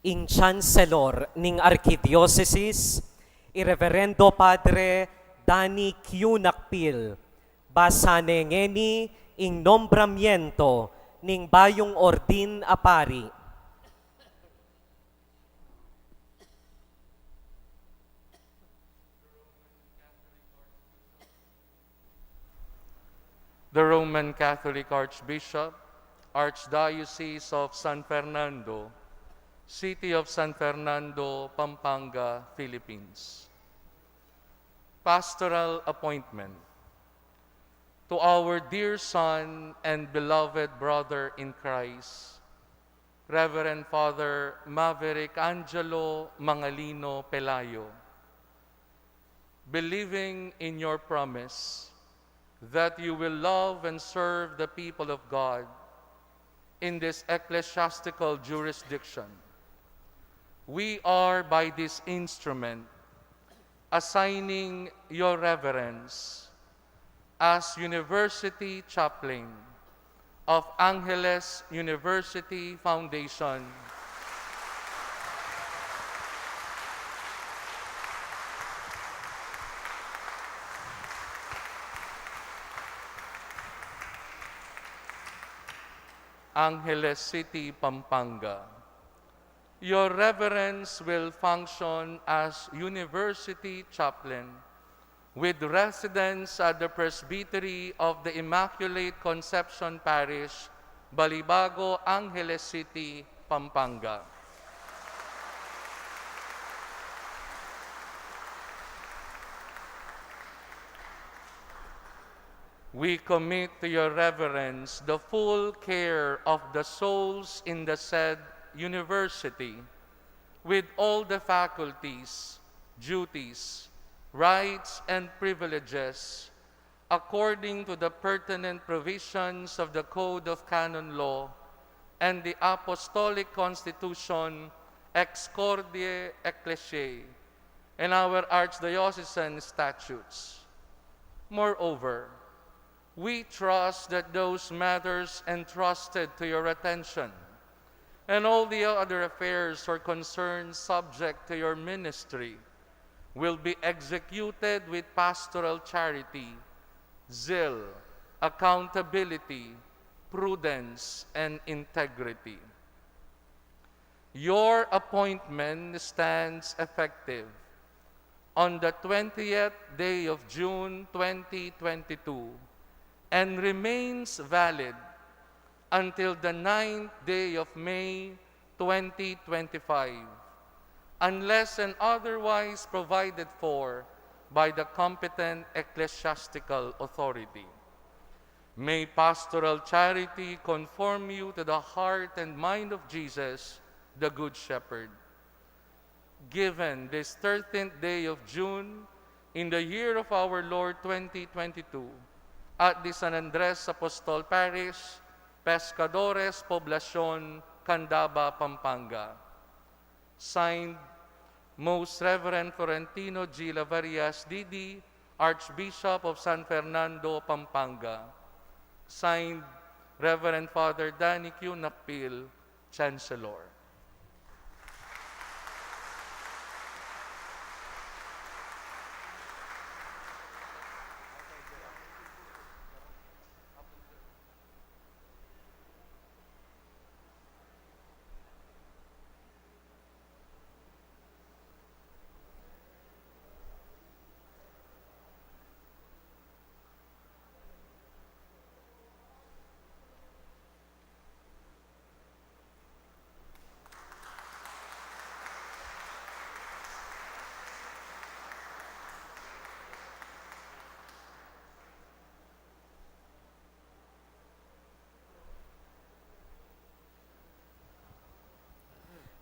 Ing Chancellor ning Arkidiosesis, i Reverendo Padre Danny Q. Nakpil, basa ne ngeni ing nombramiento ning bayung ordin a pari. The Roman Catholic Archbishop, Archdiocese of San Fernando, City of San Fernando, Pampanga, Philippines. Pastoral appointment. To our dear son and beloved brother in Christ, Reverend Father Maverick Angelo Mangalino Pelayo, believing in your promise that you will love and serve the people of God in this ecclesiastical jurisdiction, we are by this instrument assigning your reverence as University Chaplain of Angeles University Foundation, Angeles City, Pampanga. Your Reverence will function as University Chaplain with residence at the Presbytery of the Immaculate Conception Parish, Balibago, Angeles City, Pampanga. We commit to your reverence the full care of the souls in the said university, with all the faculties, duties, rights, and privileges, according to the pertinent provisions of the Code of Canon Law, and the Apostolic Constitution, Excordiae Ecclesiae, and our archdiocesan statutes. Moreover, we trust that those matters entrusted to your attention and all the other affairs or concerns subject to your ministry will be executed with pastoral charity, zeal, accountability, prudence, and integrity. Your appointment stands effective on the twentieth day of June twenty twenty-two and remains valid until the ninth day of May twenty twenty-five, unless and otherwise provided for by the competent ecclesiastical authority. May pastoral charity conform you to the heart and mind of Jesus, the Good Shepherd. Given this thirteenth day of June, in the year of our Lord twenty twenty-two, at the San Andres Apostol Parish, Pescadores, Poblacion, Candaba, Pampanga. Signed, Most Reverend Florentino G. Lavarias, D D, Archbishop of San Fernando, Pampanga. Signed, Reverend Father Danny Q. Nakpil, Chancellor.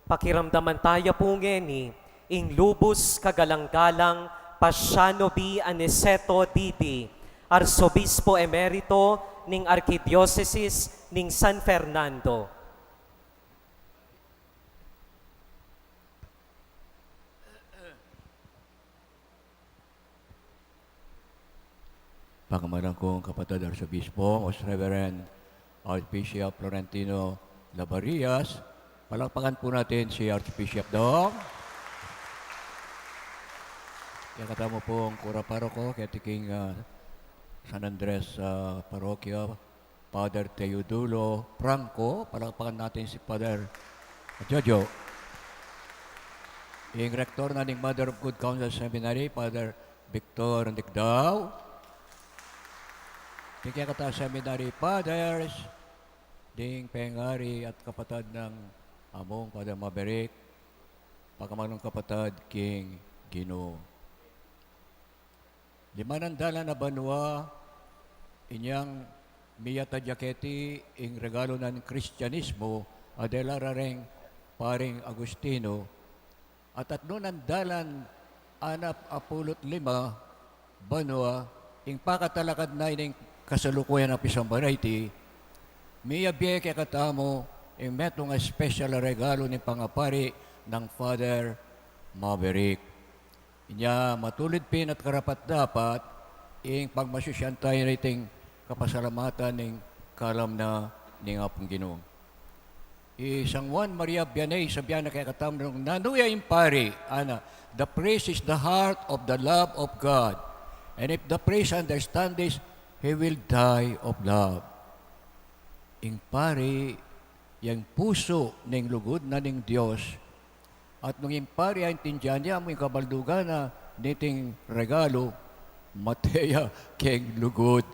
Pakiramdaman taya pu ngeni ing lubus kagalang-galang Pasiano B. Aniceto, D D, Arsobispo Emerito ning Arkidiosesis ning San Fernando. Pangamalan kung kapatad Arsobispo, Most Reverend Archbishop Florentino Labarias. Palakpakan po natin si Archbishop Dong. Kaya katamu pong kura paroko, kaya tiking, ah, San Andres, ah, Parokya, Father Teodulo Franco, palakpakan natin si Father Jojo. Ing Rektor na ning Mother of Good Counsel Seminary, Father Victor Nigdao. King kekatang Seminary Fathers, ding pengari at kapatad nang among Father Maverick, pakamanung kapatad king Ginu. Limanan dalan a banua inyang miyatad ya keti ing regalu nang Kristianismo a dela reng Paring Agustino, at atnunan dalan anap a pulu't lima banua ing pakatalakad na ining kasalukuyan a pisamban a iti, miyabie kekatamu ing metung a special a regalu ning pangapari nang Father Maverick. Inya matulid pin at karapat-dapat ing pagmasusyan tayu niting kapasalamatan ning kalam na ning Apung Ginu. I San Juan Maria Vianney, sabian na kekatamu nung nanu ya ing pari, ana, "The priest is the heart of the love of God. And if the priest understand this, he will die of love." Ing pari, yang pusu ning lugud na ning Dios, at nung ing pari aintindian ya mu ing kabaldugan na niting regalu, mate ya keng lugud.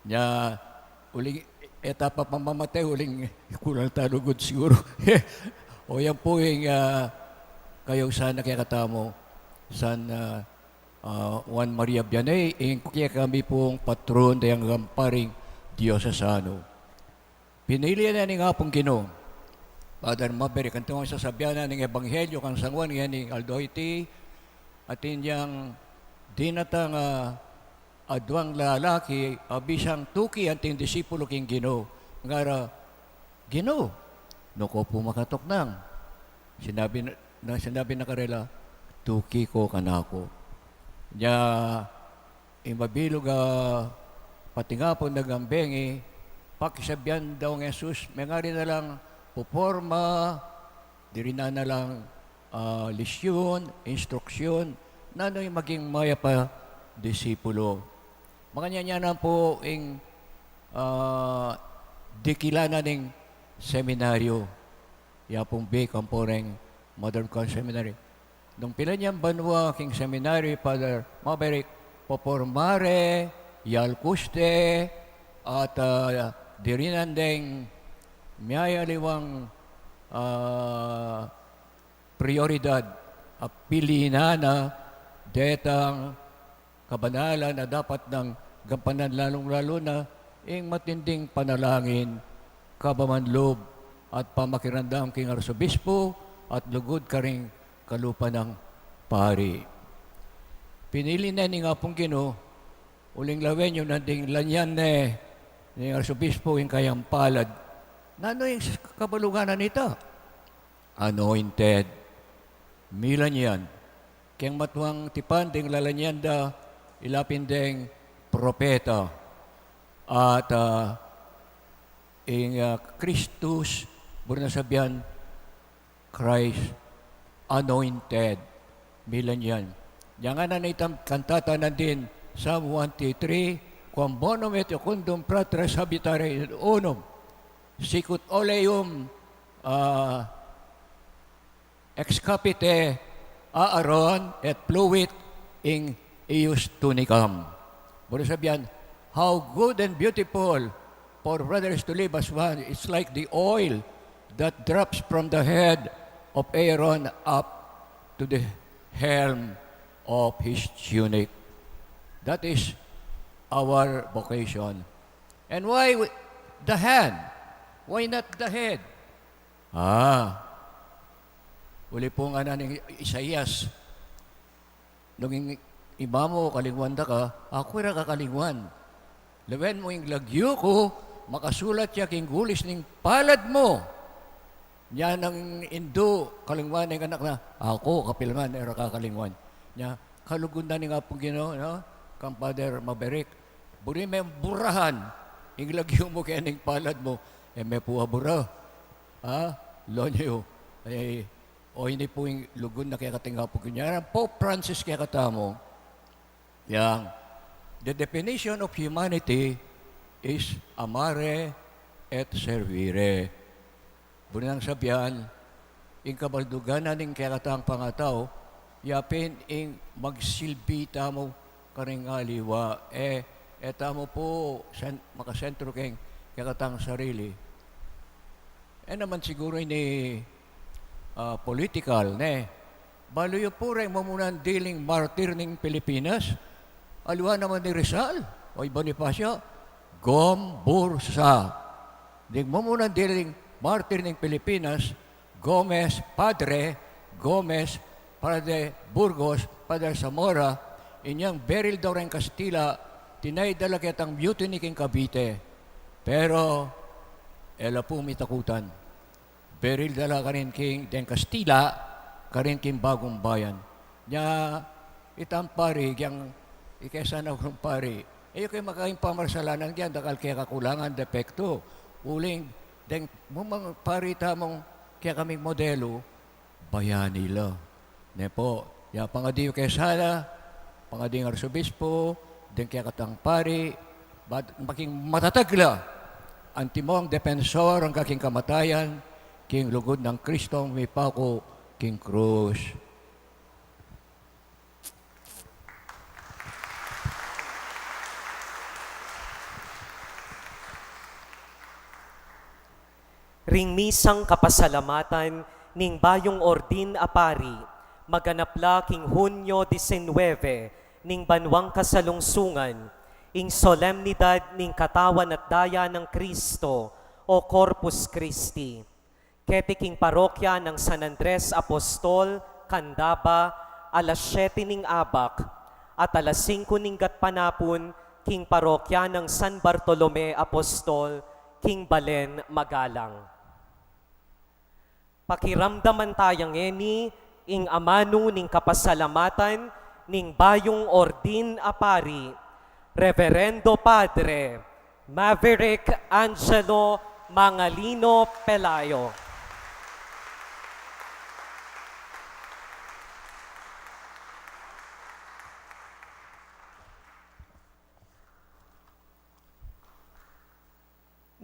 Nya, uling, e ta pa pamamate, uling kulang ta lugud siguru. O yan pu ing, ah, kayausan na kekatamu, San, ah, ah, Juan Maria Vianney, ing kekami pung patron dayang Gamparing Diosesano. Pinili na ning Apung Ginu, Father Maverick, antimong sasabian na ning Ebanghelyo kang San Juan ngeni aldo iti, atin yang dinatang, ah, aduang lalaki a bisang tuki anting disipulu king Ginu, ngara, "Ginu, Nuan ko pu makatuknang? Sinabi na, na, sinabi na karela, "Tuki ko kanaku." Nya, ing mabilug a patingapun dang bengi, pakisabian da nang Jesus, mengari na lang poporma, dirinan na lang, ah, lesyun, instruksyon, nanu ing maging mayap a disipulo. Makanyan ya na pu ing, ah, dikilan na ning seminaryo. Ya pung bie kampo reng Mother of God Seminary. Nung pilan yang banua king seminary, Father Maverick, poporma re, yalkus de, at, ah, dirinan deng miyayaliwang, ah, prioridad a pilinan na detang kabanalan a dapat nang gampanan, lalung-lalu na ing matinding panalangin, kabaman lub, at pamakiramdam king arsobispo at lugud karing kalupa nang pari. Pinili ne ning Apung Ginu, uling lawen yu nanding lanyan ne ning arsobispo ing kayang palad. Nanu ing kabalugan na nita? Anointed. Milan yan. Keng matuang tipan ding lalanyan da, ila pin deng propeta. At, ah, ing, ah, Christus, buri nang sabian, Christ, anointed. Milan yan. Nya ngana na itang kantata nandin, Psalm one three, "Quam bonum et iucundum, fratres, habitare unum. Sicut oleum, ah, ex capite Aaron et fluit in eius tunicam." Buri nang sabian, how good and beautiful for brothers to live as one. It's like the oil that drops from the head of Aaron up to the hem of his tunic. That is our vocation. And why wi-, the hand? Why not the head? Ah, uli pu ngana ning Isaias, "Nung ing Ama mu kalingwan da ka, aku ira ka kalingwan. Lawen mu ing lagyu ku, makasulat ya king gulis ning palad mu." Nya nang indu, kalingwan na ing anak na, "Aku, kapilangan, e ra ka kalingwan." Nya, kalugud na ning Apung Ginu, no? Kang Father Maverick, buri meng burahan ing lagyu mu keni king palad mu, e me pu abura. Ha? Lawen yu, e, o ini pu ing lugud na kekatamung Apung Ginu. Nya Pope Francis kekatamu, yang, "The definition of humanity is amare et servire." Buri nang sabian, ing kabaldugan na ning kekatang pangatau, ya pin ing magsilbi tamu karing aliwa, e, e tamu pu sen-, makasentro keng kekatang sarili. E naman siguru ini, ah, political, ne? Balu yu pu reng mumunang diling martir ning Pilipinas, aliwa naman ni Rizal, o i Bonifacio, Gomburza. Ding mumunang diling martir ning Pilipinas, Gomez Padre, Gomez, Padre Burgos, Padre Zamora, inyang beril da reng Kastila, tinaid da la ketang mutiny king Cavite. Pero, e la pu mitakutan. Beril da la karin king, deng Kastila, karin king Bagumbayan. Nya, itang pari, yang ikesana rung pari, e yu ke makaing pamarsalanan, yang dakal ke kakulangan, depektu. Uling, deng mumang pari tamung kekaming modelu, bayani la. Ne pu, ya pangadi yu ke sana, pangading arsobispo, deng kekatang pari, bat maging matatag la, antimong depensor angga king kamatayan, king lugud nang Kristong mipaku king krus. Ring misang kapasalamatan ning bayung ordin a pari, maganap la king Hunyo disinwebe ning banuang kasalungsungan, ing solemnidad ning katawan at daya nang Kristo o Corpus Christi. Keti king parokya nang San Andres Apostol, Candaba, alas siyete ning abak, at alas singko ning gatpanapun king parokya nang San Bartolome Apostol, king Balen, Magalang. Pakiramdaman taya ngeni ing amanu ning kapasalamatan ning bayung ordin a pari, Reverendo Padre Maverick Angelo Mangalino Pelayo.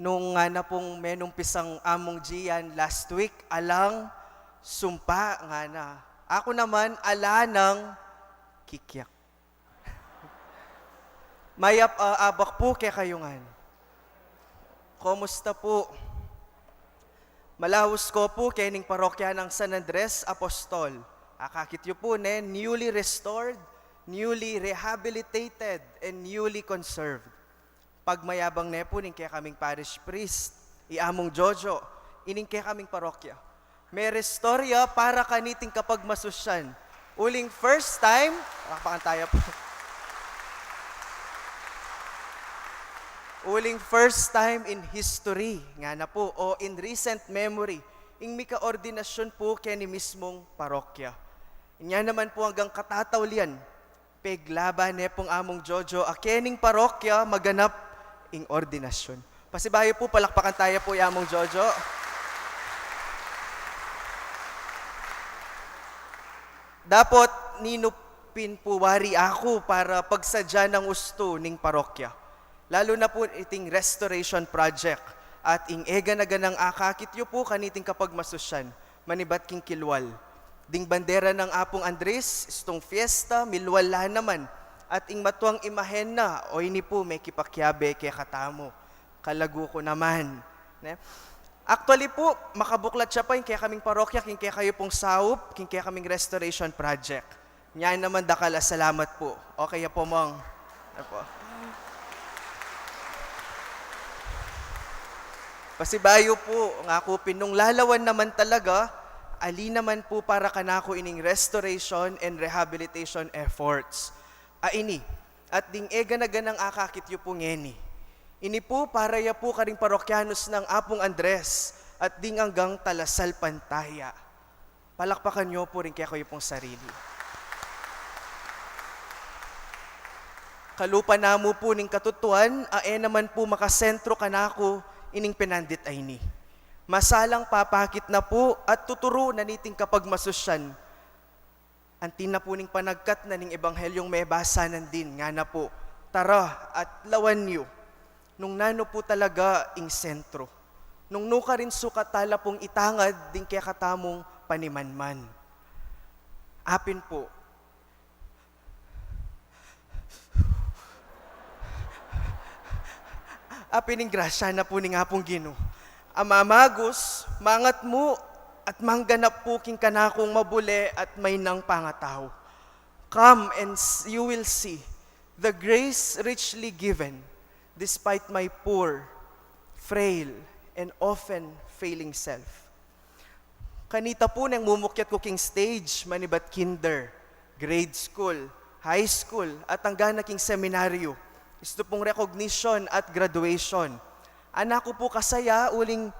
Nung ngana pung menumpisang Among Gian last week, alang sumpa, ngana. Aku naman, ala nang kikyak. Mayap a abak pu kekayu ngan. Kumusta pu? Malaus ko pu kening parokya nang San Andres Apostol. Akakit yu pu ne, newly restored, newly rehabilitated, and newly conserved. Pagmayabang ne pu ning kekaming parish priest, i Among Jojo, ining kekaming parokya. Me-restore ya para kaniting kapagmasusyan. Uling first time, palakpakan taya pu. Uling first time in history, ngana pu, o in recent memory, ing mika-ordinasyun pu keni mismung parokya. Inya naman pu anggang katataulian, peglaban ne pung Among Jojo a kening parokya maganap ing ordinasyun. Pasibayu pu, palakpakan taya pu i Among Jojo. Dapot ninu pin pu wari aku para pagsadya nang ustu ning parokya, lalu na pu iting restoration project at ing eganaganang akakit yu pu kaniting kapagmasusyan manibat king kilwal. Ding bandera nang Apung Andres, istung fiesta, milwal la naman, at ing matuang imahen na, o ini pu, mekipakiabe kekatamu. Kalagu ku naman. Ne? Actually pu, makabuklat ya pa ing kekaming parokya king kekayu pung saup king kekaming restoration project. Nya naman, dakal a salamat pu. Okay ya pu, Mong? Apo. Pasibayu pu, ngaku pin nung lalawan naman talaga, ali naman pu para kanaku ining restoration and rehabilitation efforts a ini, at ding eganaganang akakit yu pu ngeni. Ini pu para ya pu karing parokyanus nang Apung Andres at ding anggang talasalpantaya. Palakpakan yu pu ring kekayu pung sarili. Kalupa namu pu ning katutuan, a e naman pu makasentro kanaku ining pinandit a ini. Masalang papakit na pu at tuturu na niting kapagmasusyan. Anti na pu ning panagkat na ning ebanghelyung mebasa nandin, ngana pu, tara at lawan yu. Nung nanu pu talaga ing sentro, nung nukarin sukat tala pung itangad ding kekatamung panimanman. Apin pu, apin ing grasya na pu ning Apung Ginu a mamagus, mangat mu, at mangganap pu king kanakung mabule at mainang pangatau. Come and s-, you will see the grace richly given despite my poor, frail, and often failing self. Kanita pu neng mumukyat ku king stage, manibat kinder, grade school, high school, at angga na king seminaryo, istu pung recognition at graduation. Ana ku pu kasaya uling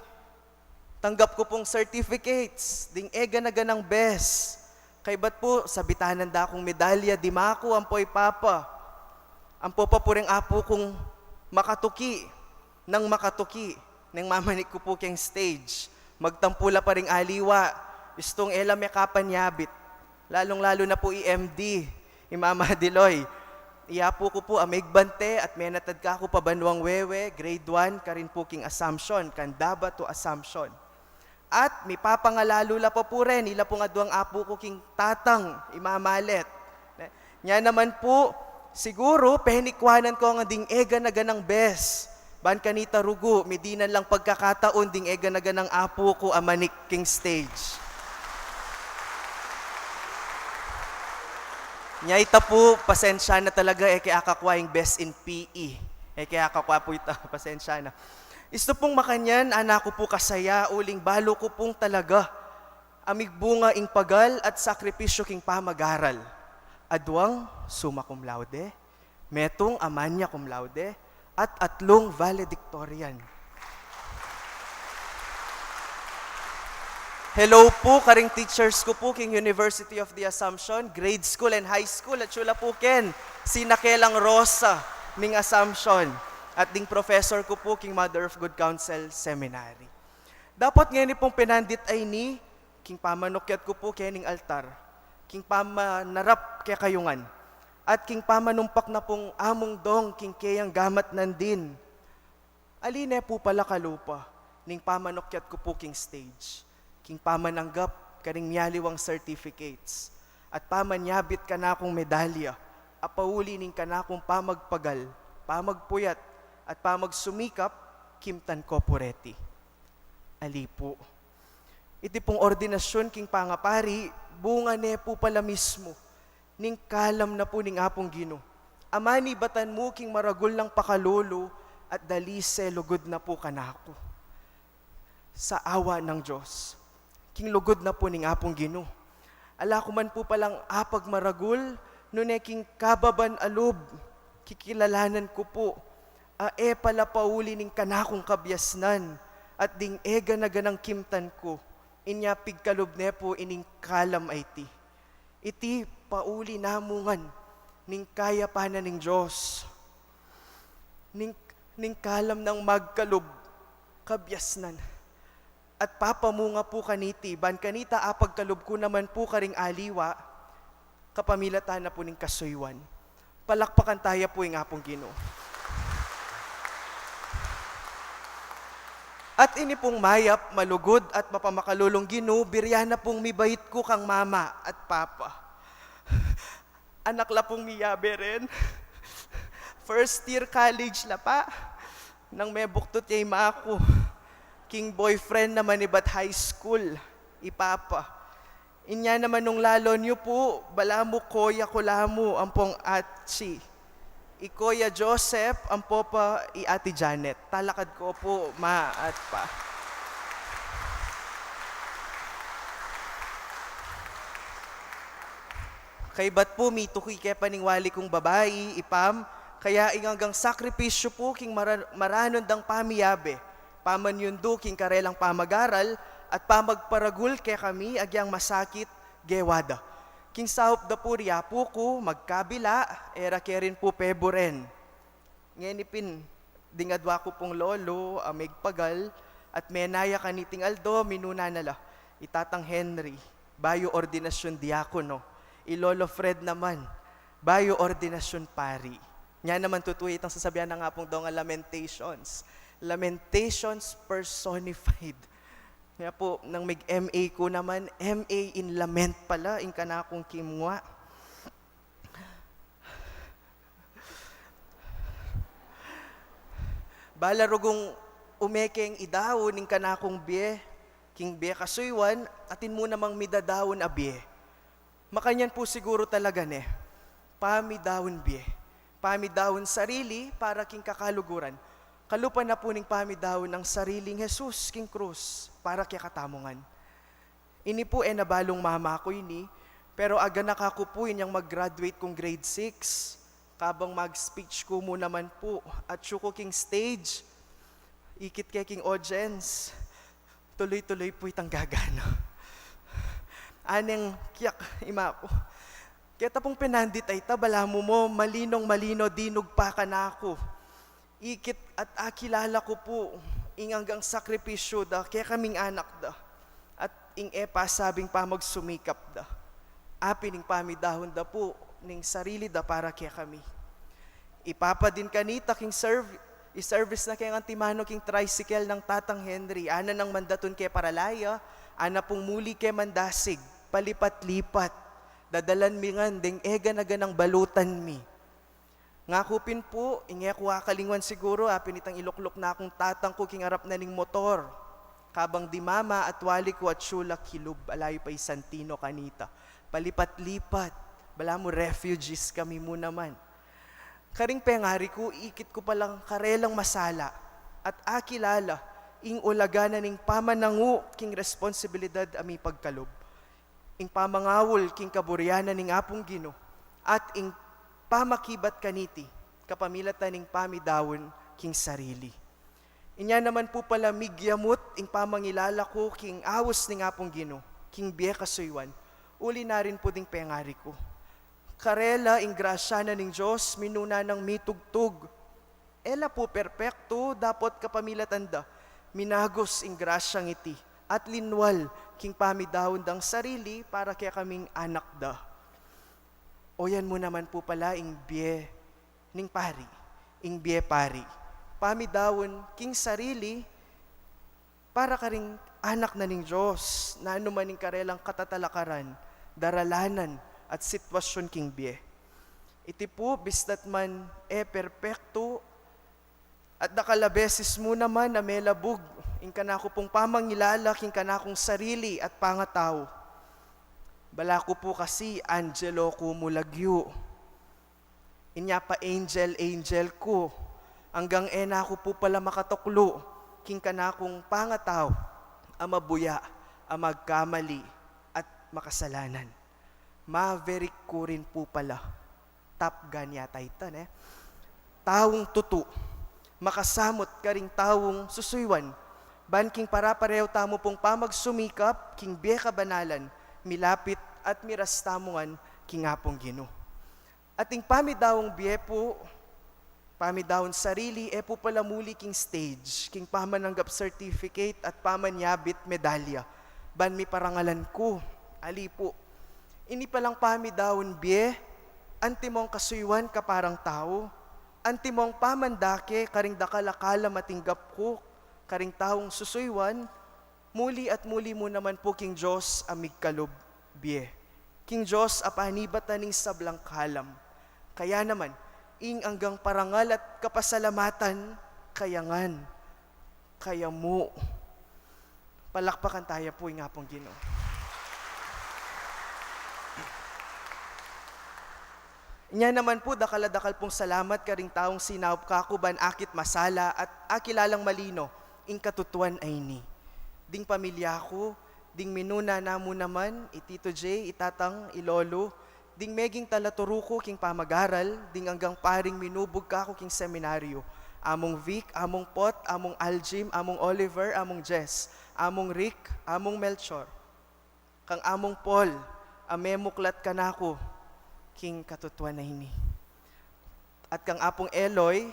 tanggap ku pung certificates ding eganaganang bes. Kaybat pu, sabitanan da kung medalya, dimaku, ampo i Papa. Ampo pa pu ring apu kung makatuki, nang makatuki, neng mamanik ku pu keng stage. Magtampu la pa ring aliwa, istung e la me kapanyabit. Lalung-lalu na pu i M D, i Mama Diloy. I apu ku pu a migbante at menatad kaku pa banwang Wewe, grade one, karin pu king Assumption, Candaba to Assumption. At mipapangalalu la pa pu ren, ila pung aduang apu ku king tatang, i Mama Let. Nya naman pu, siguru, penikwanan ku ngan ding eganaganang bes. Ban kanita rugu, midinan lang pagkakataon ding eganaganang apu ku a manik king stage. Nya ita pu, pasensya na talaga, e ke akakwa ing best in P E. E ke akakwa pu ita, pasensya na. Istu pung makanyan, ana ku pu kasaya, uling balu ku pung talaga a migbunga ing pagal at sakripisyu king pamagaral. Aduang summa cum laude, metung a magna cum laude, at atlung valedictorian. Hello pu karing teachers ku pu king University of the Assumption, grade school and high school, at sula pu ken sinakelang Rosa ning Assumption, at ding professor ku pu king Mother of Good Counsel Seminary. Dapot ngeni pung pinandit a ini, king pamanukyat ku pu kening altar, king pamanarap kekayu ngan, at king pamanumpak na pung amung dong king keyang gamat nandin, ali ne pu pala kalupa ning pamanukyat ku pu king stage, king pamananggap karing mialiwang certificates, at pamanyabit kanakung medalya a pauli ning kanakung pamagpagal, pamagpuyat, at pamagsumikap, kimtan ko pu reti. Ali pu. Iti pung ordinasyun king pangapari, bunga ne pu pala mismu ning kalam na pu ning Apung Ginu a manibatan mu king maragul nang pakalulu at dalise lugud na pu kanaku. Sa awa nang Dios, king lugud na pu ning Apung Ginu, ala ku man pu palang apagmaragul, nune king kababan a lub, kikilalanan ku pu a e pala pauli ning kanakung kabiasnan at ding e gana-ganang kimtan ku, inya pigkalub ne pu ining kalam a iti. Iti pauli namu ngan ning kayapan na ning Dios, ning, ning kalam nang magkalub, kabiasnan, at papamunga pu kaniti, ban kanita apagkalub ku naman pu karing aliwa, kapamilatan na pu ning kasuyuan. Palakpakan taya pu ing Apung Ginu. At ini pung mayap, malugud, at mapamakalulung Ginu, biryan na pung mibait ku kang mama at papa. Anak la pung miyabe rin. First year college la pa. Nang mebuktut ya i ma ku king boyfriend na manibat high school, i papa. Inya naman nung lalon yu pu, balamu koya ku la mu ampong atsi. I Koya Joseph, ampo pa i Ate Janet. Talakad ko pu, ma at pa. Kaybat pu, mituki ke pa ning wali kung babai, i Pam, kaya ing anggang sakripisyu pu king mara-, maranun dang pamiyabe, pamanyundu king karelang pamag-aral, at pamagparagul kekami agyang masakit gewa da. King saup da pu ri apu ku, magkabila, e ra ke rin pu peburen. Ngeni pin, ding adwa ku pung lolo a migpagal, at menaya kaniting aldo, minuna na la i Tatang Henry, bayu ordinasyun diakono. I Lolo Fred naman, bayu ordinasyun pari. Nya naman tutu itang sasabian na nga pung dong a Lamentations. Lamentations personified. Nya pu, nang mig-M A ku naman, M A in lament pala ing kanakung kimwa. Bala rugung umekeng idaun ing kanakung bie, king bie kasuyuan, atin mu namang midadaun a bie. Makanyan pu siguru talaga ne, pamidaun bie, pamidaun sarili para king kakaluguran. Kalupa na pu ning pamidaun ing sariling Jesus king krus para kekatamu ngan. Ini pu e na balung mama ku ini, pero aganaka ku pu inyang mag-graduate kung grade six. Kabang mag-speech ku mu naman pu, atyu ku king stage, ikit ke king audience, tuloy-tuloy pu itang gagana. Aneng kiyak i ma ku. Keta pung pinandit a ita, balamu mu, malinong-malino dinug pa kanaku. Ikit at akilala ku pu ing anggang sakripisyu da kekaming anak da, at ing e pasabing pamagsumikap da. Apin ing pamidaun da pu ning sarili da para kekami. I papa din kanita king serv-, i-service na keng antimanu king tricycle nang Tatang Henry, ana nang mandatun ke Paralaya, ana pung muli ke Mandasig, palipat-lipat. Dadalan mi ngan deng e gana-ganang balutan mi. Ngaku pin pu, ing e ku akalingwan siguru, apin itang ilukluk na kung tatang ku king arap na ning motor. Kabang dimama at wali ku atyu la kilub, alayu pa i Santino kanita. Palipat-lipat, balamu refugees kami mu naman. Karing pengari ku, ikit ku palang karelang masala at akilala ing ulaga na ning pamanangu king responsibilidad a mipagkalub, ing pamangaul king kaburian na ning Apung Ginu, at ing pamakibat kaniti kapamilatan ning pamidaun king sarili. Inya naman pu pala migyamut ing pamangilala ku king aus ning Apung Ginu, king bie kasuyuan. Uli na rin pu ding pengari ku. Karela ing grasya na ning Dios, minuna nang mitugtug. E la pu perpektu, dapot kapamilatan da, minagus ing grasyang iti, at linwal king pamidaun dang sarili para kekaming anak da. Oyan mu naman pu pala ing bie ning pari, ing bie pari. Pamidaun king sarili para karing anak na ning Dios, nanu man ing karelang katatalakaran, daralanan, at sitwasyun king bie. Iti pu, bista't man e perpektu, at dakal a beses mu naman a melabug ing kanaku pung pamangilala king kanakung sarili at pangatau. Bala ku pu kasi, Angelo ku mu lagyu. Inya pa angel, angel ku. Anggang e na ku pu pala makatuklu king kanakung pangatau a mabuya, a magkamali, at makasalanan. Maverick ku rin pu pala. Top Gun yata ita, ne? Taung tutu, makasamut karing taung susuyuan, ban king parapareho tamu pung pamagsumikap king bie kabanalan, milapit at miras tamu ngan king Apung Ginu. At ing pamidaung bie pu, pamidaun sarili, e pu pala muli king stage, king pamananggap certificate at pamanyabit medalya, ban miparangalan ku. Ali pu, ini palang pamidaun bie, antimong kasuyuan kaparang tau, antimong pamandake karing dakal a kalam a tinggap ku karing taung susuyuan, muli at muli mu naman pu king Dios a migkalub bie. King Dios a panibatan ning sablang kalam. Kaya naman, ing anggang parangal at kapasalamatan, kaya ngan, kaya mu. Palakpakan taya pu ing Apung Ginu. Inya naman pu, dakal a dakal pung salamat karing taung sinaup kaku ban akit masala at akilalang malino ing katutuan a ini. Ding pamilya ku, ding minuna namu naman, i Tito Jay, i Tatang, i Lolo, ding meging talaturu ku king pamagaral, ding anggang paring minubug kaku king seminaryo, Among Vic, Among Pot, Among Aljim, Among Oliver, Among Jess, Among Rick, Among Melchor, kang Among Paul, a memuklat kanaku king katutuan a ini. At kang Apung Eloy,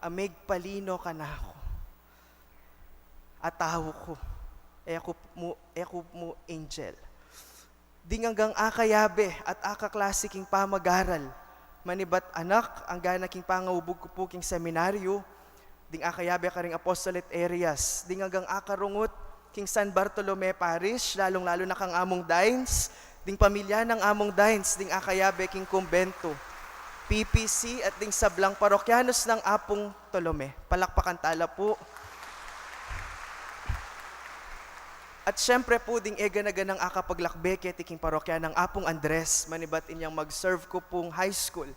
a megpalino kanaku. A tau ku, e ku mu, e ku mu angel. Ding anggang akayabe at akaklase king pamagaral, manibat anak, anggana king pangaubug ku pu king seminaryo, ding akayabe karing apostolate areas, ding anggang akarungut king San Bartolome Parish, lalung-lalu na kang Among Dines, ding pamilya nang Among Dines, ding akayabe king kumbento, P P C, at ding sablang parokyanos nang Apung Tolome. Palakpakan tala pu. At syempre pu, ding e gana-ganang akapaglakbe keti king parokya nang Apung Andres, manibat inyang mag-serve ku pung high school.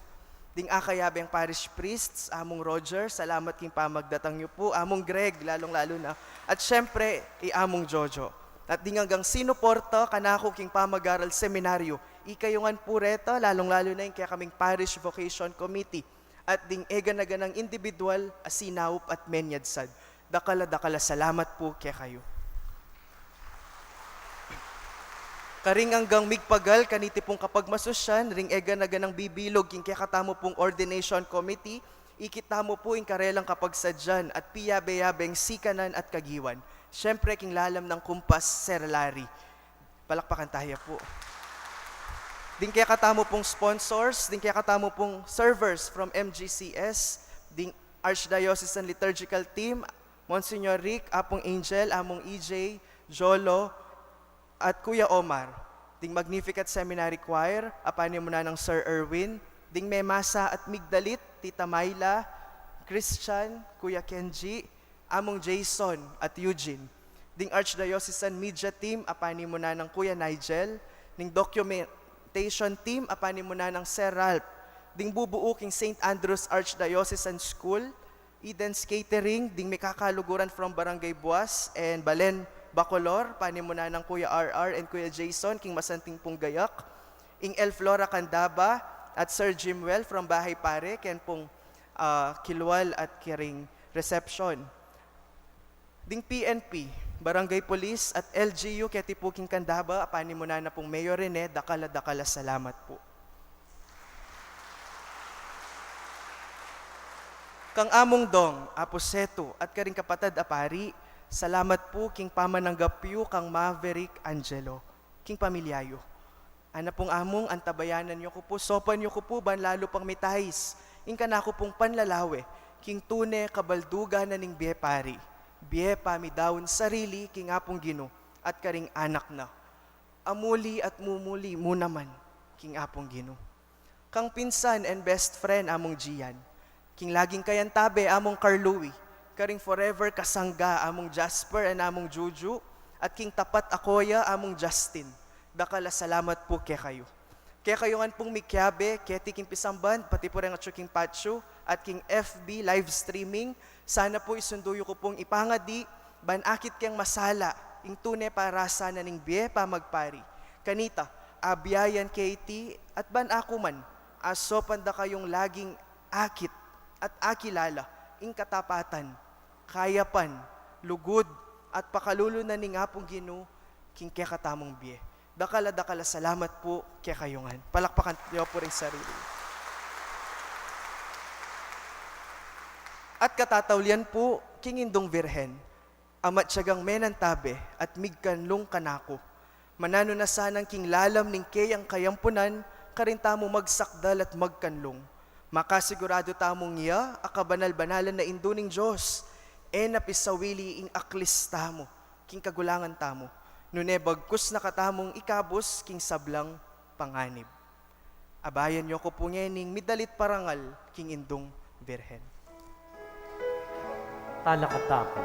Ding akayabeng parish priests, Among Roger, salamat king pamagdatang yu pu. Among Greg, lalung-lalu na. At syempre, i Among Jojo. At ding anggang sinuporta kanaku king pamagaral seminaryo, ikayu ngan pu reta, lalung-lalu na ing kekaming Parish Vocation Committee, at ding e gana-ganang indibidwal a sinaup at menyadsad. Dakal a dakal a salamat pu kekayu. Karing anggang migpagal kaniti pung kapagmasusyan, ring e gana-ganang bibilug king kekatamu pung ordination committee, ikit tamu pu ing karelang kapagsadyan at piyabe-yabeng sikanan at kagiwan. Syempre, king lalam nang Kumpas Seralari. Palakpakan taya pu. Ding kekatamu pung sponsors, ding kekatamu pung servers from M G C S, ding Archdiocesan Liturgical Team, Monsignor Rick, Apung Angel, Among E J, Jolo, at Kuya Omar. Ding Magnificat Seminary Choir, a panimunan nang Sir Erwin, ding memasa at migdalit, Tita Myla, Christian, Kuya Kenji, Among Jason at Eugene. Ding Archdiocesan Media Team, a panimunan nang Kuya Nigel. Ding Documentation Team, a panimunan nang Sir Ralph. Ding bubuo king Saint Andrew's Archdiocesan School, Eden's Catering, ding Mikakaluguran from Barangay Buas and Balen, Bacolor, panimunan nang Kuya R R and Kuya Jason, king masanting pung gayak. Ing El Flora Candaba at Sir Jimwell from Bahay Pare, ken pung, ah, kilwal at kiring reception. Ding P N P, Barangay Police at L G U keti pu king Candaba, a panimunan na pung Mayor Rene, dakal a dakal a salamat pu. Kang Among Dong, Apu Setu, at karing kapatad a pari, salamat pu king pamananggap yu kang Maverick Angelo, king pamilya yu. Ana pung Among, antabayanan yu ku pu, saupan yu ku pu, ban lalu pang mitais ing kanaku pung panlalawe king tune kabaldugan na ning bie pari, bie pamidaun sarili king Apung Ginu at karing anak na. Amuli at mumuli mu naman king Apung Ginu. Kang pinsan and best friend, Among Gian. King laging kayantabe, Among Carlui. Karing forever kasangga, Among Jasper and Among Juju. At king tapat a koya, Among Justin. Dakal a salamat pu kekayu. Kekayu ngan pung mikiabe keti king pisamban, pati pu reng atyu king patyu at king F B live streaming, sana pu isundu yu ku pung ipangadi, ban akit keng masala ing tune parasan na ning bie pamagpari. Kanita, abiayan ke iti, at ban aku man, asaupan da kayung laging akit at akilala ing katapatan, kayapan, lugud, at pakalulu na ning Apung Ginu king kekatamung bie. Dakal a dakal a salamat pu kekayu ngan. Palakpakan yu pu ring sarili. At katataulian pu king Indung Virgen, a matyagang menantabe at migkanlung kanaku. Mananu na sanang king lalam ning keyang kayampunan, karin tamu magsakdal at magkanlung. Makasiguradu tamung iya a kabanal-banalan na Indu ning Dios, e na pisawili ing aklis tamu king kagulangan tamu, nune bagkus na katamung ikabus king sablang panganib. Abayan yu ku pu ngening midalit parangal king Indung Birhen. Talakad ta pu.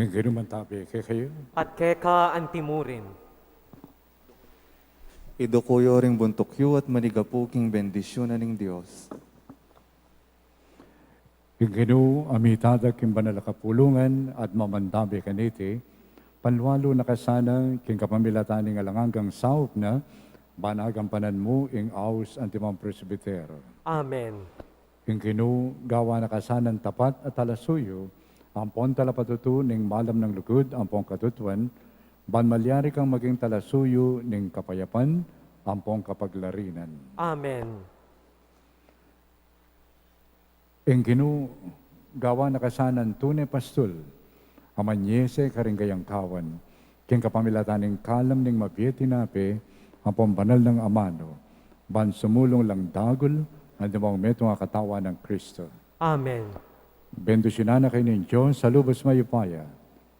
Ing Ginu mantabe kekayu. At keka antimurin. Iduku yu ring buntuk yu at manigapu king bendisyun na ning Dios. Ing Ginu a mitadak king banal a kapulungan at mamantabe kaniti, panlualu na ka sana king kapamilatan ning alang anggang saup na, ban agampanan mu ing aus antimong presbitero. Amen. Ing Ginu gawa na ka sanang tapat a talasuyu, ampong talapatutu ning malam nang lugud ampong katutuan, ban malyari kang maging talasuyu ning kapayapan ampong kapaglarinan. Amen. Ing Ginu gawa na ka sanang tune pastul, a manyese karing kayang kawan, king kapamilatan ning kalam ning mabie tinape ampong banal nang amanu, Ban sumulung lang dagul, antimong metung a katawan nang Kristo. Amen. Bendisyunan na kayu ning Dios a lubus mayupaya,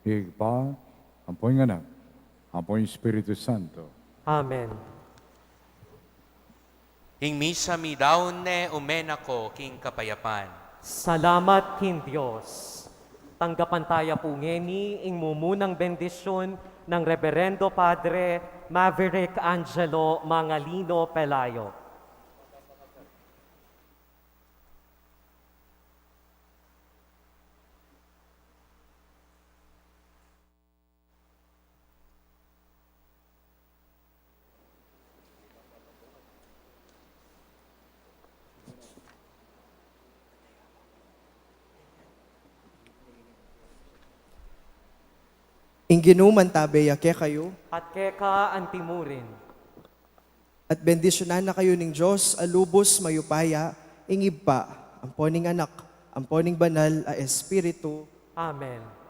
Ibpa, ampo ing Anak, ampo ing Espiritu Santo. Amen. Ing misa midaun ne, ume na ko king kapayapan. Salamat king Dios. Tanggapan taya pu ngeni ing mumunang bendisyun nang Reberendo Padre Maverick Angelo Mangalino Pelayo. Ing Ginu mantabe ya kekayu. At keka antimurin. At bendisyunan na kayu ning Dios a lubus mayupaya, ing Ibpa, ampo ning Anak, ampo ning Banal a Espiritu. Amen.